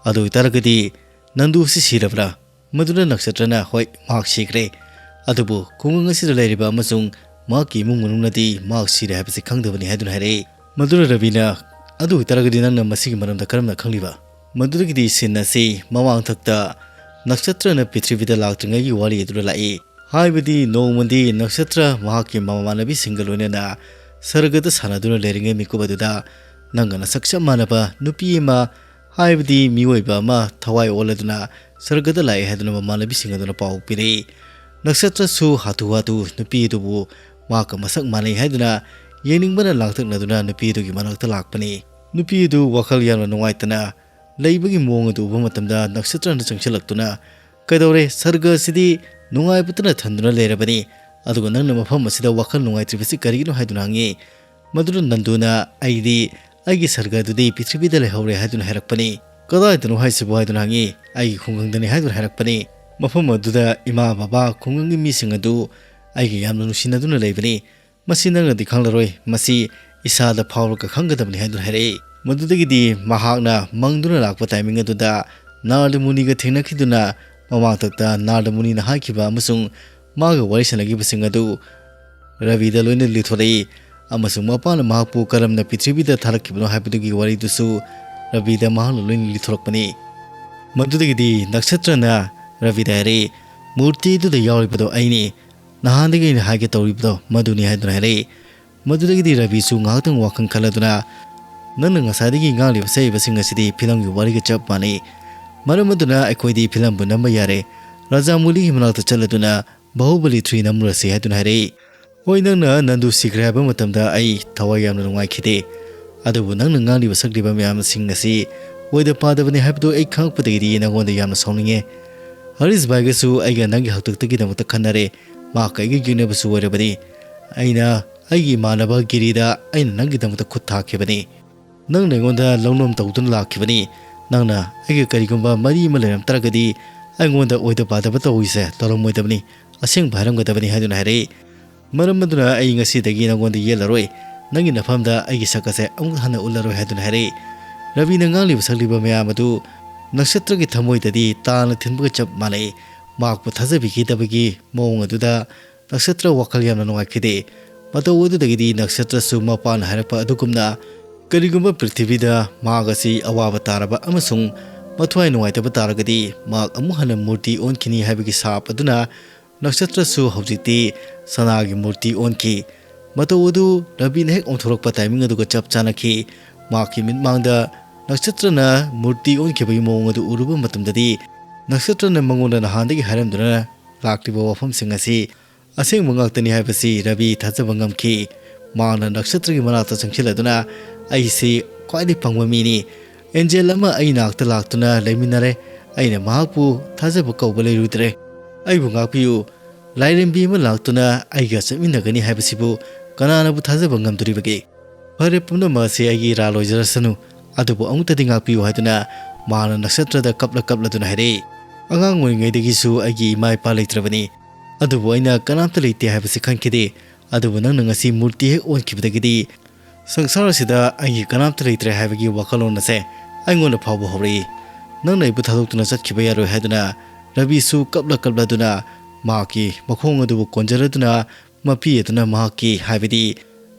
"ꯑꯗꯨ ꯑꯣꯏꯇꯥꯔꯒꯗꯤ ꯅꯟꯗꯨ ꯑꯁꯤ ꯁꯤꯔꯕ꯭ꯔꯥ?" ꯃꯗꯨꯗ ꯅꯛꯁꯇ꯭ꯔꯅ, "ꯍꯣꯏ, ꯃꯍꯥꯛ ꯁꯤꯈ꯭ꯔꯦ꯫ ꯑꯗꯨꯕꯨ ꯈꯨꯡꯒꯪ ꯑꯁꯤꯗ ꯂꯩꯔꯤꯕ ꯑꯃꯁꯨꯡ ꯃꯍꯥꯛꯀꯤ ꯏꯃꯨꯡ ꯃꯅꯨꯡꯅꯗꯤ ꯃꯍꯥꯛ ꯁꯤꯔꯦ ꯍꯥꯏꯕꯁꯤ ꯈꯪꯗꯕꯅꯤ" ꯍꯥꯏꯗꯨꯅ ꯍꯥꯏꯔꯛꯏ꯫ ꯃꯗꯨꯗ ꯔꯕꯤꯅ, "ꯑꯗꯨ ꯑꯣꯏꯇꯥꯔꯒꯗꯤ ꯅꯪꯅ ꯃꯁꯤꯒꯤ ꯃꯔꯝꯗ ꯀꯔꯝꯅ ꯈꯪꯂꯤꯕ?" ꯃꯗꯨꯗꯒꯤꯗꯤ scene ꯑꯁꯤ ꯃꯃꯥꯡꯊꯛꯇ ꯅꯛꯁꯇ꯭ꯔꯅ ꯄ꯭ꯔꯤꯊꯤꯕꯤꯗ ꯂꯥꯛꯇ꯭ꯔꯤꯉꯩꯒꯤ ꯋꯥꯔꯤ ꯑꯗꯨꯗ ꯂꯥꯛꯏ꯫ ꯍꯥꯏꯕꯗꯤ ꯅꯣꯡꯃꯗꯤ ꯅꯛꯁꯇ꯭ꯔ ꯃꯍꯥꯛꯀꯤ ꯃꯃꯥꯟꯅꯕꯤꯁꯤꯡꯒ ꯂꯣꯏꯅꯅ ꯁꯔꯒꯗ ꯁꯥꯟꯅꯗꯨꯅ ꯂꯩꯔꯤꯉꯩ ꯃꯤꯀꯨꯞ ꯑꯗꯨꯗ ꯅꯪꯒ ꯅꯁꯛ ꯆꯞ ꯃꯥꯟꯅꯕ ꯅꯨꯄꯤ ꯑꯃ, ꯍꯥꯏꯕꯗꯤ ꯃꯤꯑꯣꯏꯕ ꯑꯃ ꯊꯋꯥꯏ ꯑꯣꯜꯂꯗꯨꯅ ꯁꯔꯒꯗ ꯂꯥꯛꯑꯦ ꯍꯥꯏꯗꯨꯅ ꯃꯃꯥꯟꯅꯕꯤꯁꯤꯡ ꯑꯗꯨꯅ ꯄꯥꯎ ꯄꯤꯔꯛꯏ꯫ ꯅꯛꯁꯇ꯭ꯔꯁꯨ ꯍꯥꯊꯨ ꯍꯥꯊꯨ ꯅꯨꯄꯤ ꯑꯗꯨꯕꯨ ꯃꯍꯥꯛꯀ ꯃꯁꯛ ꯃꯥꯟꯅꯩ ꯍꯥꯏꯗꯨꯅ ꯌꯦꯡꯅꯤꯡꯕꯅ ꯂꯥꯡꯇꯛꯅꯗꯨꯅ ꯅꯨꯄꯤ ꯑꯗꯨꯒꯤ ꯃꯅꯥꯛꯇ ꯂꯥꯛꯄꯅꯤ꯫ ꯅꯨꯄꯤ ꯑꯗꯨ ꯋꯥꯈꯜ ꯌꯥꯝꯅ ꯅꯨꯡꯉꯥꯏꯇꯅ ꯂꯩꯕꯒꯤ ꯃꯑꯣꯡ ꯑꯗꯨ ꯎꯕ ꯃꯇꯝꯗ ꯅꯛꯁꯇ꯭ꯔꯅ ꯆꯪꯁꯤꯜꯂꯛꯇꯨꯅ, "ꯀꯩꯗꯧꯔꯦ? ꯁꯔꯒ ꯑꯁꯤꯗꯤ ꯅꯨꯡꯉꯥꯏꯕꯇꯅ ꯊꯟꯗꯨꯅ ꯂꯩꯔꯕꯅꯤ, ꯑꯗꯨꯒ ꯅꯪꯅ ꯃꯐꯝ ꯑꯁꯤꯗ ꯋꯥꯈꯜ ꯅꯨꯡꯉꯥꯏꯇ꯭ꯔꯤꯕꯁꯤ ꯀꯔꯤꯒꯤꯅꯣ?" ꯍꯥꯏꯗꯨꯅ ꯍꯪꯉꯤ꯫ ꯃꯗꯨꯗ ꯅꯟꯗꯨꯅ, "ꯑꯩꯗꯤ ꯑꯩꯒꯤ ꯁꯔꯒ ꯑꯗꯨꯗꯤ ꯄ꯭ꯔꯤꯊꯤꯕꯤꯗ ꯂꯩꯍꯧꯔꯦ ꯍꯥꯏꯗꯨꯅ ꯍꯥꯏꯔꯛꯄꯅꯤ꯫ "ꯀꯗꯥꯏꯗꯅꯣ ꯍꯥꯏꯁꯤꯕꯨ?" ꯍꯥꯏꯗꯨꯅ ꯍꯪꯉꯤ꯫ "ꯑꯩꯒꯤ ꯈꯨꯡꯒꯪꯗꯅꯤ" ꯍꯥꯏꯗꯨꯅ ꯍꯥꯏꯔꯛꯄꯅꯤ꯫ ꯃꯐꯝ ꯑꯗꯨꯗ ꯏꯃꯥ ꯕꯕꯥ ꯈꯨꯡꯒꯪꯒꯤ ꯃꯤꯁꯤꯡ ꯑꯗꯨ ꯑꯩꯒ ꯌꯥꯝꯅ ꯅꯨꯡꯁꯤꯅꯗꯨꯅ ꯂꯩꯕꯅꯤ꯫ "ꯃꯁꯤ ꯅꯪꯅꯗꯤ ꯈꯪꯂꯔꯣꯏ, ꯃꯁꯤ ꯏꯁꯥꯗ ꯐꯥꯎꯔꯒ ꯈꯪꯒꯗꯕꯅꯤ" ꯍꯥꯏꯗꯨꯅ ꯍꯥꯏꯔꯛꯏ꯫ ꯃꯗꯨꯗꯒꯤꯗꯤ ꯃꯍꯥꯛꯅ ꯃꯪꯗꯨꯅ ꯂꯥꯛꯄ ꯇꯥꯏꯃꯤꯡ ꯑꯗꯨꯗ ꯅꯥꯔꯗ ꯃꯨꯅꯤꯒ ꯊꯦꯡꯅꯈꯤꯗꯨꯅ ꯃꯃꯥꯡꯊꯛꯇ ꯅꯥꯔꯗ ꯃꯨꯅꯤꯅ ꯍꯥꯏꯈꯤꯕ ꯑꯃꯁꯨꯡ ꯃꯥꯒ ꯋꯥꯔꯤ ꯁꯥꯟꯅꯈꯤꯕꯁꯤꯡ ꯑꯗꯨ ꯔꯕꯤꯗ ꯂꯣꯏꯅ ꯂꯤꯊꯣꯔꯛꯏ꯫ ꯑꯃꯁꯨꯡ ꯃꯄꯥꯅ ꯃꯍꯥꯛꯄꯨ ꯀꯔꯝꯅ ꯄ꯭ꯔꯤꯊꯤꯕꯤꯗ ꯊꯥꯔꯛꯈꯤꯕꯅꯣ ꯍꯥꯏꯕꯗꯨꯒꯤ ꯋꯥꯔꯤꯗꯨꯁꯨ ꯔꯕꯤꯗ ꯃꯍꯥꯛꯅ ꯂꯣꯏꯅ ꯂꯤꯊꯣꯔꯛꯄꯅꯤ꯫ ꯃꯗꯨꯗꯒꯤꯗꯤ ꯅꯛꯁꯇ꯭ꯔꯅ ꯔꯕꯤꯗ ꯍꯥꯏꯔꯛꯏ, "ꯃꯨꯔꯇꯤꯗꯨꯗ ꯌꯥꯎꯔꯤꯕꯗꯣ ꯑꯩꯅꯤ꯫ ꯅꯍꯥꯟꯗꯒꯤ ꯑꯩꯅ ꯍꯥꯏꯒꯦ ꯇꯧꯔꯤꯕꯗꯣ ꯃꯗꯨꯅꯤ" ꯍꯥꯏꯗꯨꯅ ꯍꯥꯏꯔꯛꯏ꯫ ꯃꯗꯨꯗꯒꯤꯗꯤ ꯔꯕꯤꯁꯨ ꯉꯥꯏꯍꯥꯛꯇꯪ ꯋꯥꯈꯜ ꯈꯜꯂꯗꯨꯅ, "ꯅꯪꯅ ꯉꯁꯥꯏꯗꯒꯤ ꯉꯥꯡꯂꯤꯕ ꯁꯛꯏꯕꯁꯤꯡ ꯑꯁꯤꯗꯤ ꯐꯤꯂꯝꯒꯤ ꯋꯥꯔꯤꯒ ꯆꯞ ꯃꯥꯟꯅꯩ꯫ ꯃꯔꯝ ꯑꯗꯨꯅ ꯑꯩꯈꯣꯏꯗꯤ ꯐꯤꯂꯝꯕꯨ ꯅꯝꯕ ꯌꯥꯔꯦ꯫ ꯔꯥꯖꯥ ꯃꯨꯂꯤꯒꯤ ꯃꯅꯥꯛꯇ ꯆꯠꯂꯗꯨꯅ ꯕꯥꯍꯨꯕꯂꯤ ꯊ꯭ꯔꯤ ꯅꯝꯂꯨꯔꯁꯤ" ꯍꯥꯏꯗꯨꯅ ꯍꯥꯏꯔꯛꯏ꯫ ꯍꯣꯏ, ꯅꯪꯅ ꯅꯟꯗꯨ ꯁꯤꯈ꯭ꯔꯦ ꯍꯥꯏꯕ ꯃꯇꯝꯗ ꯑꯩ ꯊꯋꯥꯏ ꯌꯥꯝꯅ ꯅꯨꯡꯉꯥꯏꯈꯤꯗꯦ꯫ ꯑꯗꯨꯕꯨ ꯅꯪꯅ ꯉꯥꯡꯂꯤꯕ ꯁꯛꯂꯤꯕ ꯃꯌꯥꯝꯁꯤꯡ ꯑꯁꯤ ꯑꯣꯏꯗ ꯄꯥꯗꯕꯅꯤ ꯍꯥꯏꯕꯗꯨ ꯑꯩ ꯈꯪꯂꯛꯄꯗꯒꯤꯗꯤ ꯅꯪꯉꯣꯟꯗ ꯌꯥꯝꯅ ꯁꯥꯎꯅꯤꯡꯉꯦ꯫ ꯍꯔꯤꯁ ꯚꯥꯏꯒꯁꯨ ꯑꯩꯒ ꯅꯪꯒꯤ ꯍꯥꯛꯇꯛꯇꯒꯤꯗꯃꯛꯇ ꯈꯟꯅꯔꯦ꯫ ꯃꯍꯥꯛꯀ ꯑꯩꯒ ꯌꯦꯛꯅꯕꯁꯨ ꯑꯣꯏꯔꯕꯅꯤ꯫ ꯑꯩꯅ ꯑꯩꯒꯤ ꯏꯃꯥꯟꯅꯕ ꯒꯤꯔꯤꯗ ꯑꯩꯅ ꯅꯪꯒꯤꯗꯃꯛꯇ ꯈꯨꯠ ꯊꯥꯈꯤꯕꯅꯤ꯫ ꯅꯪꯅ ꯑꯩꯉꯣꯟꯗ ꯂꯧꯅꯝ ꯇꯧꯗꯨꯅ ꯂꯥꯛꯈꯤꯕꯅꯤ꯫ ꯅꯪꯅ ꯑꯩꯒ ꯀꯔꯤꯒꯨꯝꯕ ꯃꯔꯤ ꯑꯃ ꯂꯩꯔꯝ ꯇꯥꯔꯒꯗꯤ ꯑꯩꯉꯣꯟꯗ ꯑꯣꯏꯗ ꯄꯥꯗꯕ ꯇꯧꯔꯤꯁꯦ ꯇꯧꯔꯝꯃꯣꯏꯗꯕꯅꯤ, ꯑꯁꯦꯡꯕ ꯍꯥꯏꯔꯝꯒꯗꯕꯅꯤ" ꯍꯥꯏꯗꯨꯅ ꯍꯥꯏꯔꯛꯏ꯫ "ꯃꯔꯝ ꯑꯗꯨꯅ ꯑꯩ ꯉꯁꯤꯗꯒꯤ ꯅꯪꯉꯣꯟꯗ ꯌꯦꯠꯂꯔꯣꯏ꯫ ꯅꯪꯒꯤ ꯅꯐꯝꯗ ꯑꯩꯒꯤ ꯁꯛ ꯑꯁꯦ ꯑꯃꯨꯛ ꯍꯟꯅ ꯎꯠꯂꯔꯣꯏ" ꯍꯥꯏꯗꯨꯅ ꯍꯥꯏꯔꯛꯏ꯫ ꯔꯕꯤꯅ ꯉꯥꯡꯂꯤꯕ ꯁꯛꯂꯤꯕ ꯃꯌꯥꯝ ꯑꯗꯨ ꯅꯛꯁꯇ꯭ꯔꯒꯤ ꯊꯃꯣꯏꯗꯗꯤ ꯇꯥꯅ ꯊꯤꯟꯕꯒ ꯆꯞ ꯃꯥꯟꯅꯩ꯫ ꯃꯍꯥꯛꯄꯨ ꯊꯥꯖꯕꯤꯈꯤꯗꯕꯒꯤ ꯃꯑꯣꯡ ꯑꯗꯨꯗ ꯅꯛꯁꯇ꯭ꯔ ꯋꯥꯈꯜ ꯌꯥꯝꯅ ꯅꯨꯡꯉꯥꯏꯈꯤꯗꯦ꯫ ꯃꯇꯧ ꯑꯗꯨꯗꯒꯤꯗꯤ ꯅꯛꯁꯇ꯭ꯔꯁꯨ ꯃꯄꯥꯅ ꯍꯥꯏꯔꯛꯄ ꯑꯗꯨꯒꯨꯝꯅ ꯀꯔꯤꯒꯨꯝꯕ ꯄ꯭ꯔꯤꯊꯤꯕꯤꯗ ꯃꯍꯥꯛ ꯑꯁꯤ ꯑꯋꯥꯕ ꯇꯥꯔꯕ ꯑꯃꯁꯨꯡ ꯃꯊ꯭ꯋꯥꯏ ꯅꯨꯡꯉꯥꯏꯇꯕ ꯇꯥꯔꯒꯗꯤ ꯃꯍꯥꯛ ꯑꯃꯨꯛ ꯍꯟꯅ ꯃꯨꯔꯇꯤ ꯑꯣꯟꯈꯤꯅꯤ ꯍꯥꯏꯕꯒꯤ ꯁꯥꯞ ꯑꯗꯨꯅ ꯅꯛꯁꯇ꯭ꯔꯁꯨ ꯍꯧꯖꯤꯛꯇꯤ ꯁꯅꯥꯒꯤ ꯃꯨꯔꯇꯤ ꯑꯣꯟꯈꯤ꯫ ꯃꯇꯧ ꯑꯗꯨ ꯔꯕꯤꯅ ꯍꯦꯛ ꯑꯣꯟꯊꯣꯔꯛꯄ ꯇꯥꯏꯃꯤꯡ ꯑꯗꯨꯒ ꯆꯞ ꯆꯥꯅꯈꯤ꯫ ꯃꯍꯥꯛꯀꯤ ꯃꯤꯠꯃꯥꯡꯗ ꯅꯛꯁꯇ꯭ꯔꯅ ꯃꯨꯔꯇꯤ ꯑꯣꯟꯈꯤꯕꯒꯤ ꯃꯑꯣꯡ ꯑꯗꯨ ꯎꯔꯨꯕ ꯃꯇꯝꯗꯗꯤ ꯅꯛꯁꯇ꯭ꯔꯅ ꯃꯉꯣꯟꯗ ꯅꯍꯥꯟꯗꯒꯤ ꯍꯥꯏꯔꯝꯗꯨꯅ ꯂꯥꯛꯂꯤꯕ ꯋꯥꯐꯝꯁꯤꯡ ꯑꯁꯤ ꯑꯁꯦꯡꯕ ꯉꯥꯛꯇꯅꯤ ꯍꯥꯏꯕꯁꯤ ꯔꯕꯤ ꯊꯥꯖꯕ ꯉꯝꯈꯤ꯫ ꯃꯍꯥꯛꯅ ꯅꯛꯁꯇ꯭ꯔꯒꯤ ꯃꯅꯥꯛꯇ ꯆꯪꯁꯤꯜꯂꯗꯨꯅ, "ꯑꯩꯁꯤ ꯈ꯭ꯋꯥꯏꯗꯒꯤ ꯄꯪꯕ ꯃꯤꯅꯤ꯫ ꯑꯦꯟꯖꯦꯜ ꯑꯃ ꯑꯩ ꯅꯥꯛꯇ ꯂꯥꯛꯇꯨꯅ ꯂꯩꯃꯤꯟꯅꯔꯦ꯫ ꯑꯩꯅ ꯃꯍꯥꯛꯄꯨ ꯊꯥꯖꯕ ꯀꯧꯕ ꯂꯩꯔꯨꯗ꯭ꯔꯦ꯫ ꯑꯩꯕꯨ ꯉꯥꯛꯄꯤꯌꯨ꯫ ꯂꯥꯏꯔꯦꯝꯕꯤ ꯑꯃ ꯂꯥꯛꯇꯨꯅ ꯑꯩꯒ ꯆꯠꯃꯤꯟꯅꯒꯅꯤ ꯍꯥꯏꯕꯁꯤꯕꯨ ꯀꯅꯥꯅꯕꯨ ꯊꯥꯖꯕ ꯉꯝꯗꯣꯔꯤꯕꯒꯦ?" "ꯐꯔꯦ, ꯄꯨꯝꯅꯃꯛ ꯑꯁꯤ ꯑꯩꯒꯤ ꯏꯔꯥꯜ ꯑꯣꯏꯖꯔꯁꯅꯨ, ꯑꯗꯨꯕꯨ ꯑꯃꯨꯛꯇꯗꯤ ꯉꯥꯛꯄꯤꯌꯨ" ꯍꯥꯏꯗꯨꯅ ꯃꯍꯥꯛꯅ ꯅꯛꯁꯇ꯭ꯔꯗ ꯀꯞꯂ ꯀꯞꯂꯗꯨꯅ ꯍꯥꯏꯔꯛꯏ꯫ "ꯑꯉꯥꯡ ꯑꯣꯏꯔꯤꯉꯩꯗꯒꯤꯁꯨ ꯑꯩꯒꯤ ꯏꯃꯥ ꯏꯄꯥ ꯂꯩꯇ꯭ꯔꯕꯅꯤ, ꯑꯗꯨꯕꯨ ꯑꯩꯅ ꯀꯅꯥꯝꯇ ꯂꯩꯇꯦ ꯍꯥꯏꯕꯁꯤ ꯈꯟꯈꯤꯗꯦ꯫ ꯑꯗꯨꯕꯨ ꯅꯪꯅ ꯉꯁꯤ ꯃꯨꯔꯇꯤ ꯍꯦꯛ ꯑꯣꯟꯈꯤꯕꯗꯒꯤꯗꯤ ꯁꯪꯁꯥꯔ ꯑꯁꯤꯗ ꯑꯩꯒꯤ ꯀꯅꯥꯝꯇ ꯂꯩꯇ꯭ꯔꯦ ꯍꯥꯏꯕꯒꯤ ꯋꯥꯈꯜꯂꯣꯟ ꯑꯁꯦ ꯑꯩꯉꯣꯟꯗ ꯐꯥꯎꯕ ꯍꯧꯔꯛꯏ꯫ ꯅꯪꯅ ꯑꯩꯕꯨ ꯊꯥꯗꯣꯛꯇꯨꯅ ꯆꯠꯈꯤꯕ ꯌꯥꯔꯣꯏ" ꯍꯥꯏꯗꯨꯅ ꯔꯕꯤꯁꯨ ꯀꯞꯂ ꯀꯞꯂꯗꯨꯅ ꯃꯍꯥꯛꯀꯤ ꯃꯈꯣꯡ ꯑꯗꯨꯕꯨ ꯀꯣꯟꯖꯔꯗꯨꯅ ꯃꯄꯤ ꯑꯗꯨꯅ ꯃꯍꯥꯛꯀꯤ, ꯍꯥꯏꯕꯗꯤ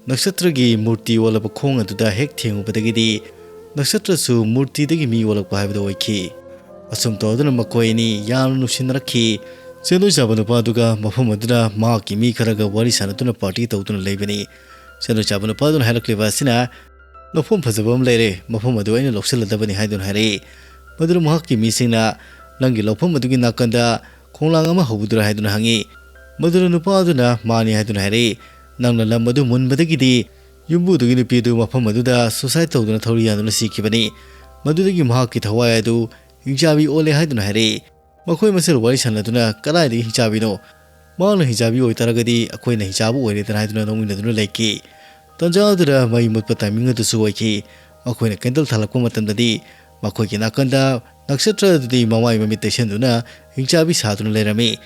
ꯅꯛꯁꯇ꯭ꯔꯒꯤ ꯃꯨꯔꯇꯤ ꯑꯣꯜꯂꯕ ꯈꯣꯡ ꯑꯗꯨꯗ ꯍꯦꯛ ꯊꯦꯡꯉꯨꯕꯗꯒꯤꯗꯤ ꯅꯛꯁꯇ꯭ꯔꯁꯨ ꯃꯨꯔꯇꯤꯗꯒꯤ ꯃꯤ ꯑꯣꯜꯂꯛꯄ ꯍꯥꯏꯕꯗꯨ ꯑꯣꯏꯈꯤ꯫ ꯑꯁꯨꯝ ꯇꯧꯗꯨꯅ ꯃꯈꯣꯏ ꯑꯅꯤ ꯌꯥꯝꯅ ꯅꯨꯡꯁꯤꯅꯔꯛꯈꯤ꯫ ꯁꯦꯟꯗꯣꯏ ꯆꯥꯕ ꯅꯨꯄꯥ ꯑꯗꯨꯒ ꯃꯐꯝ ꯑꯗꯨꯗ ꯃꯍꯥꯛꯀꯤ ꯃꯤ ꯈꯔꯒ ꯋꯥꯔꯤ ꯁꯥꯟꯅꯗꯨꯅ ꯄꯥꯔꯇꯤ ꯇꯧꯗꯨꯅ ꯂꯩꯕꯅꯤ꯫ ꯁꯦꯟꯗꯣꯏ ꯆꯥꯕ ꯅꯨꯄꯥ ꯑꯗꯨꯅ ꯍꯥꯏꯔꯛꯂꯤꯕ ꯑꯁꯤꯅ, "ꯂꯧꯐꯝ ꯐꯖꯕ ꯑꯃ ꯂꯩꯔꯦ, ꯃꯐꯝ ꯑꯗꯨ ꯑꯩꯅ ꯂꯧꯁꯤꯜꯂꯗꯕꯅꯤ" ꯍꯥꯏꯗꯨꯅ ꯍꯥꯏꯔꯛꯏ꯫ ꯃꯗꯨꯗ ꯃꯍꯥꯛꯀꯤ ꯃꯤꯁꯤꯡꯅ, "ꯅꯪꯒꯤ ꯂꯧꯐꯝ ꯑꯗꯨꯒꯤ ꯅꯥꯀꯟꯗ ꯈꯣꯡꯂꯥꯡ ꯑꯃ ꯍꯧꯕꯗꯨꯔꯥ?" ꯍꯥꯏꯗꯨꯅ ꯍꯪꯉꯤ꯫ ꯃꯗꯨꯗ ꯅꯨꯄꯥ ꯑꯗꯨꯅ, "ꯃꯥꯅꯤ" ꯍꯥꯏꯗꯨꯅ ꯍꯥꯏꯔꯛꯏ꯫ "ꯅꯪꯅ ꯂꯝ ꯑꯗꯨ ꯃꯨꯟꯕꯗꯒꯤꯗꯤ ꯌꯨꯝꯕꯨꯗꯨꯒꯤ ꯅꯨꯄꯤ ꯑꯗꯨ ꯃꯐꯝ ꯑꯗꯨꯗ ꯁꯨꯁꯥꯏꯠ ꯇꯧꯗꯨꯅ ꯊꯧꯔꯤ ꯌꯥꯟꯗꯨꯅ ꯁꯤꯈꯤꯕꯅꯤ꯫ ꯃꯗꯨꯗꯒꯤ ꯃꯍꯥꯛꯀꯤ ꯊꯋꯥꯏ ꯑꯗꯨ ꯍꯤꯡꯆꯥꯕꯤ ꯑꯣꯜꯂꯦ" ꯍꯥꯏꯗꯨꯅ ꯍꯥꯏꯔꯛꯏ꯫ ꯃꯈꯣꯏ ꯃꯁꯦꯜ ꯋꯥꯔꯤ ꯁꯥꯟꯅꯗꯨꯅ, "ꯀꯗꯥꯏꯗꯒꯤ ꯍꯤꯡꯆꯥꯕꯤꯅꯣ? ꯃꯍꯥꯛꯅ ꯍꯤꯡꯆꯥꯕꯤ ꯑꯣꯏꯇꯥꯔꯒꯗꯤ ꯑꯩꯈꯣꯏꯅ ꯍꯤꯡꯆꯥꯕ ꯑꯣꯏꯔꯦꯗꯅ" ꯍꯥꯏꯗꯨꯅ ꯅꯣꯛꯃꯤꯟꯅꯗꯨꯅ ꯂꯩꯈꯤ꯫ ꯇꯟꯖꯥ ꯑꯗꯨꯗ ꯃꯩ ꯃꯨꯠꯄ ꯇꯥꯏꯃꯤꯡ ꯑꯗꯨꯁꯨ ꯑꯣꯏꯈꯤ꯫ ꯃꯈꯣꯏꯅ ꯀꯦꯟꯗꯜ ꯊꯥꯜꯂꯛꯄ ꯃꯇꯝꯗꯗꯤ ꯃꯈꯣꯏꯒꯤ ꯅꯥꯀꯟꯗ ꯅꯛꯁꯇ꯭ꯔ ꯑꯗꯨꯗꯤ ꯃꯃꯥꯏ ꯃꯃꯤꯠ ꯇꯩꯁꯟꯗꯨꯅ ꯍꯤꯡꯆꯥꯕꯤ ꯁꯥꯗꯨꯅ ꯂꯩꯔꯝꯃꯤ꯫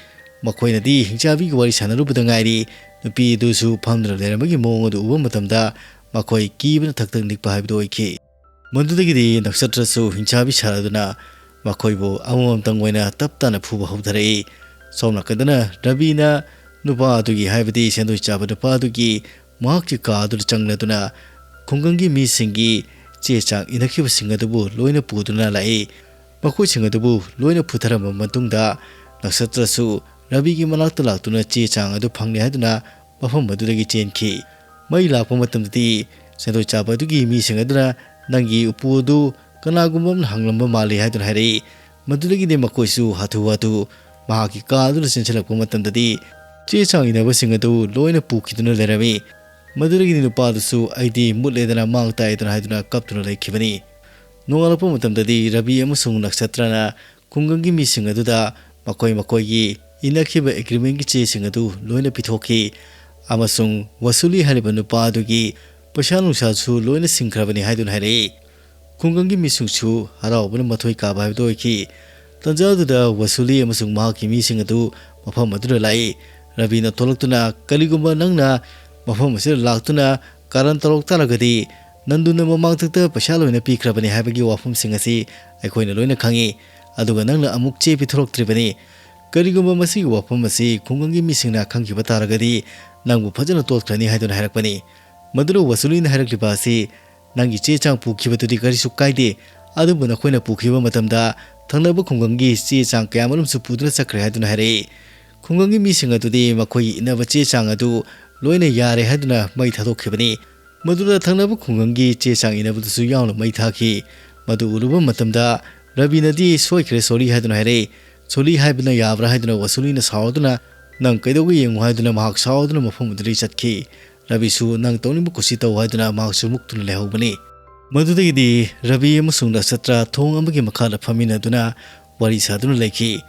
ꯃꯈꯣꯏꯅꯗꯤ ꯍꯤꯡꯆꯥꯕꯤꯒꯤ ꯋꯥꯔꯤ ꯁꯥꯟꯅꯔꯨꯕꯗ ꯉꯥꯏꯔꯤ꯫ ꯅꯨꯄꯤ ꯑꯗꯨꯁꯨ ꯐꯝꯗꯨꯅ ꯂꯩꯔꯝꯕꯒꯤ ꯃꯑꯣꯡ ꯑꯗꯨ ꯎꯕ ꯃꯇꯝꯗ ꯃꯈꯣꯏ ꯀꯤꯕꯅ ꯊꯛ ꯊꯛ ꯅꯤꯛꯄ ꯍꯥꯏꯕꯗꯨ ꯑꯣꯏꯈꯤ꯫ ꯃꯗꯨꯗꯒꯤꯗꯤ ꯅꯛꯁꯇ꯭ꯔꯁꯨ ꯍꯤꯡꯆꯥꯕꯤ ꯁꯥꯔꯗꯨꯅ ꯃꯈꯣꯏꯕꯨ ꯑꯃꯃꯝꯇꯪ ꯑꯣꯏꯅ ꯇꯞ ꯇꯥꯅ ꯐꯨꯕ ꯍꯧꯊꯔꯛꯏ꯫ ꯁꯣꯝ ꯅꯥꯀꯟꯗꯅ ꯔꯕꯤꯅ ꯅꯨꯄꯥ ꯑꯗꯨꯒꯤ, ꯍꯥꯏꯕꯗꯤ ꯁꯦꯟꯗꯣꯏ ꯆꯥꯕ ꯅꯨꯄꯥ ꯑꯗꯨꯒꯤ ꯃꯍꯥꯛꯀꯤ ꯀꯥ ꯑꯗꯨꯗ ꯆꯪꯂꯗꯨꯅ ꯈꯨꯡꯒꯪꯒꯤ ꯃꯤꯁꯤꯡꯒꯤ ꯆꯦ ꯆꯥꯡ ꯏꯅꯈꯤꯕꯁꯤꯡ ꯑꯗꯨꯕꯨ ꯂꯣꯏꯅ ꯄꯨꯗꯨꯅ ꯂꯥꯛꯏ꯫ ꯃꯈꯣꯏꯁꯤꯡ ꯑꯗꯨꯕꯨ ꯂꯣꯏꯅ ꯐꯨꯊꯔꯝꯕ ꯃꯇꯨꯡꯗ ꯅꯛꯁꯇ꯭ꯔꯁꯨ ꯔꯕꯤꯒꯤ ꯃꯅꯥꯛꯇ ꯂꯥꯛꯇꯨꯅ ꯆꯦ ꯆꯥꯡ ꯑꯗꯨ ꯐꯪꯂꯦ ꯍꯥꯏꯗꯨꯅ ꯃꯐꯝ ꯑꯗꯨꯗꯒꯤ ꯆꯦꯟꯈꯤ꯫ ꯃꯩ ꯂꯥꯛꯄ ꯃꯇꯝꯗꯗꯤ ꯁꯦꯟꯗꯣꯏ ꯆꯥꯕ ꯑꯗꯨꯒꯤ ꯃꯤꯁꯤꯡ ꯑꯗꯨꯅ ꯅꯪꯒꯤ ꯎꯄꯨ ꯑꯗꯨ ꯀꯅꯥꯒꯨꯝꯕ ꯑꯃꯅ ꯍꯪꯂꯝꯕ ꯃꯥꯜꯂꯤ ꯍꯥꯏꯗꯨꯅ ꯍꯥꯏꯔꯛꯏ꯫ ꯃꯗꯨꯗꯒꯤꯗꯤ ꯃꯈꯣꯏꯁꯨ ꯍꯥꯊꯨ ꯍꯥꯊꯨ ꯃꯍꯥꯛꯀꯤ ꯀꯥ ꯑꯗꯨꯗ ꯆꯦꯟꯁꯤꯜꯂꯛꯄ ꯃꯇꯝꯗꯗꯤ ꯆꯦ ꯆꯥꯡ ꯏꯅꯕꯁꯤꯡ ꯑꯗꯨ ꯂꯣꯏꯅ ꯄꯨꯈꯤꯗꯨꯅ ꯂꯩꯔꯝꯃꯤ꯫ ꯃꯗꯨꯗꯒꯤꯗꯤ ꯅꯨꯄꯥ ꯑꯗꯨꯁꯨ "ꯑꯩꯗꯤ ꯃꯨꯠꯂꯦꯗꯅ, ꯃꯥꯡ ꯇꯥꯛꯑꯦꯗꯅ" ꯍꯥꯏꯗꯨꯅ ꯀꯞꯇꯨꯅ ꯂꯩꯈꯤꯕꯅꯤ꯫ ꯅꯣꯡꯉꯥꯜꯂꯛꯄ ꯃꯇꯝꯗꯗꯤ ꯔꯕꯤ ꯑꯃꯁꯨꯡ ꯅꯛꯁꯇ꯭ꯔꯅ ꯈꯨꯡꯒꯪꯒꯤ ꯃꯤꯁꯤꯡ ꯑꯗꯨꯗ ꯃꯈꯣꯏ ꯃꯈꯣꯏꯒꯤ ꯏꯅꯈꯤꯕ ꯑꯦꯒ꯭ꯔꯤꯃꯦꯟꯒꯤ ꯆꯦꯁꯤꯡ ꯑꯗꯨ ꯂꯣꯏꯅ ꯄꯤꯊꯣꯛꯈꯤ ꯑꯃꯁꯨꯡ ꯋꯁꯨꯂꯤ ꯍꯥꯏꯔꯤꯕ ꯅꯨꯄꯥ ꯑꯗꯨꯒꯤ ꯄꯩꯁꯥ ꯅꯨꯡꯁꯥꯁꯨ ꯂꯣꯏꯅ ꯁꯤꯡꯈ꯭ꯔꯕꯅꯤ ꯍꯥꯏꯗꯨꯅ ꯍꯥꯏꯔꯛꯏ꯫ ꯈꯨꯡꯒꯪꯒꯤ ꯃꯤꯁꯤꯡꯁꯨ ꯍꯔꯥꯎꯕꯅ ꯃꯊꯣꯏ ꯀꯥꯕ ꯍꯥꯏꯕꯗꯨ ꯑꯣꯏꯈꯤ꯫ ꯇꯟꯖꯥ ꯑꯗꯨꯗ ꯋꯁꯨꯂꯤ ꯑꯃꯁꯨꯡ ꯃꯍꯥꯛꯀꯤ ꯃꯤꯁꯤꯡ ꯑꯗꯨ ꯃꯐꯝ ꯑꯗꯨꯗ ꯂꯥꯛꯏ꯫ ꯔꯕꯤꯅ ꯊꯣꯛꯂꯛꯇꯨꯅ, "ꯀꯔꯤꯒꯨꯝꯕ ꯅꯪꯅ ꯃꯐꯝ ꯑꯁꯤꯗ ꯂꯥꯛꯇꯨꯅ ꯀꯥꯔꯟ ꯇꯧꯔꯛ ꯇꯥꯔꯒꯗꯤ, ꯅꯟꯗꯨꯅ ꯃꯃꯥꯡꯊꯛꯇ ꯄꯩꯁꯥ ꯂꯣꯏꯅ ꯄꯤꯈ꯭ꯔꯕꯅꯤ ꯍꯥꯏꯕꯒꯤ ꯋꯥꯐꯝꯁꯤꯡ ꯑꯁꯤ ꯑꯩꯈꯣꯏꯅ ꯂꯣꯏꯅ ꯈꯪꯏ꯫ ꯑꯗꯨꯒ ꯅꯪꯅ ꯑꯃꯨꯛ ꯆꯦ ꯄꯤꯊꯣꯔꯛꯇ꯭ꯔꯤꯕꯅꯤ꯫ ꯀꯔꯤꯒꯨꯝꯕ ꯃꯁꯤꯒꯤ ꯋꯥꯐꯝ ꯑꯁꯤ ꯈꯨꯡꯒꯪꯒꯤ ꯃꯤꯁꯤꯡꯅ ꯈꯪꯈꯤꯕ ꯇꯥꯔꯒꯗꯤ, ꯅꯪꯕꯨ ꯐꯖꯅ ꯇꯣꯠꯈ꯭ꯔꯅꯤ" ꯍꯥꯏꯗꯨꯅ ꯍꯥꯏꯔꯛꯄꯅꯤ꯫ ꯃꯗꯨꯅ ꯋꯁꯨꯂꯤꯅ ꯍꯥꯏꯔꯛꯂꯤꯕ ꯑꯁꯤ, "ꯅꯪꯒꯤ ꯆꯦ ꯆꯥꯡ ꯄꯨꯈꯤꯕꯗꯨꯗꯤ ꯀꯔꯤꯁꯨ ꯀꯥꯏꯗꯦ, ꯑꯗꯨꯕꯨ ꯅꯈꯣꯏꯅ ꯄꯨꯈꯤꯕ ꯃꯇꯝꯗ ꯊꯪꯅꯕ ꯈꯨꯡꯒꯪꯒꯤ ꯆꯦ ꯆꯥꯡ ꯀꯌꯥꯃꯔꯨꯝꯁꯨ ꯄꯨꯗꯨꯅ ꯆꯠꯈ꯭ꯔꯦ" ꯍꯥꯏꯗꯨꯅ ꯍꯥꯏꯔꯛꯏ꯫ ꯈꯨꯡꯒꯪꯒꯤ ꯃꯤꯁꯤꯡ ꯑꯗꯨꯗꯤ ꯃꯈꯣꯏꯒꯤ ꯏꯟꯅꯕ ꯆꯦ ꯆꯥꯡ ꯑꯗꯨ ꯂꯣꯏꯅ ꯌꯥꯔꯦ ꯍꯥꯏꯗꯨꯅ ꯃꯩ ꯊꯥꯗꯣꯛꯈꯤꯕꯅꯤ꯫ ꯃꯗꯨꯗ ꯊꯪꯅꯕ ꯈꯨꯡꯒꯪꯒꯤ ꯆꯦ ꯆꯥꯡ ꯏꯟꯅꯕꯗꯨꯁꯨ ꯌꯥꯎꯅ ꯃꯩ ꯊꯥꯈꯤ꯫ ꯃꯗꯨ ꯎꯔꯨꯕ ꯃꯇꯝꯗ ꯔꯕꯤꯅꯗꯤ, "ꯁꯣꯏꯈ꯭ꯔꯦ, ꯁꯣꯔꯤ" ꯍꯥꯏꯗꯨꯅ ꯍꯥꯏꯔꯛꯏ꯫ "ꯁꯣꯔꯤ ꯍꯥꯏꯕꯅ ꯌꯥꯕ꯭ꯔꯥ?" ꯍꯥꯏꯗꯨꯅ ꯋꯁꯨꯂꯤꯅ ꯁꯥꯎꯗꯨꯅ, "ꯅꯪ ꯀꯩꯗꯧꯒꯦ ꯌꯦꯡꯉꯨ" ꯍꯥꯏꯗꯨꯅ ꯃꯍꯥꯛ ꯁꯥꯎꯗꯨꯅ ꯃꯐꯝ ꯑꯗꯨꯗꯒꯤ ꯆꯠꯈꯤ꯫ ꯔꯕꯤꯁꯨ, "ꯅꯪ ꯇꯧꯅꯤꯡꯕ ꯀꯨꯁꯤ ꯇꯧ" ꯍꯥꯏꯗꯨꯅ ꯃꯍꯥꯛꯁꯨ ꯃꯨꯛꯇꯨꯅ ꯂꯩꯍꯧꯕꯅꯤ꯫ ꯃꯗꯨꯗꯒꯤꯗꯤ ꯔꯕꯤ ꯑꯃꯁꯨꯡ ꯅꯛꯁꯇ꯭ꯔ ꯊꯣꯡ ꯑꯃꯒꯤ ꯃꯈꯥꯗ ꯐꯝꯃꯤꯟꯅꯗꯨꯅ ꯋꯥꯔꯤ ꯁꯥꯗꯨꯅ ꯂꯩꯈꯤ꯫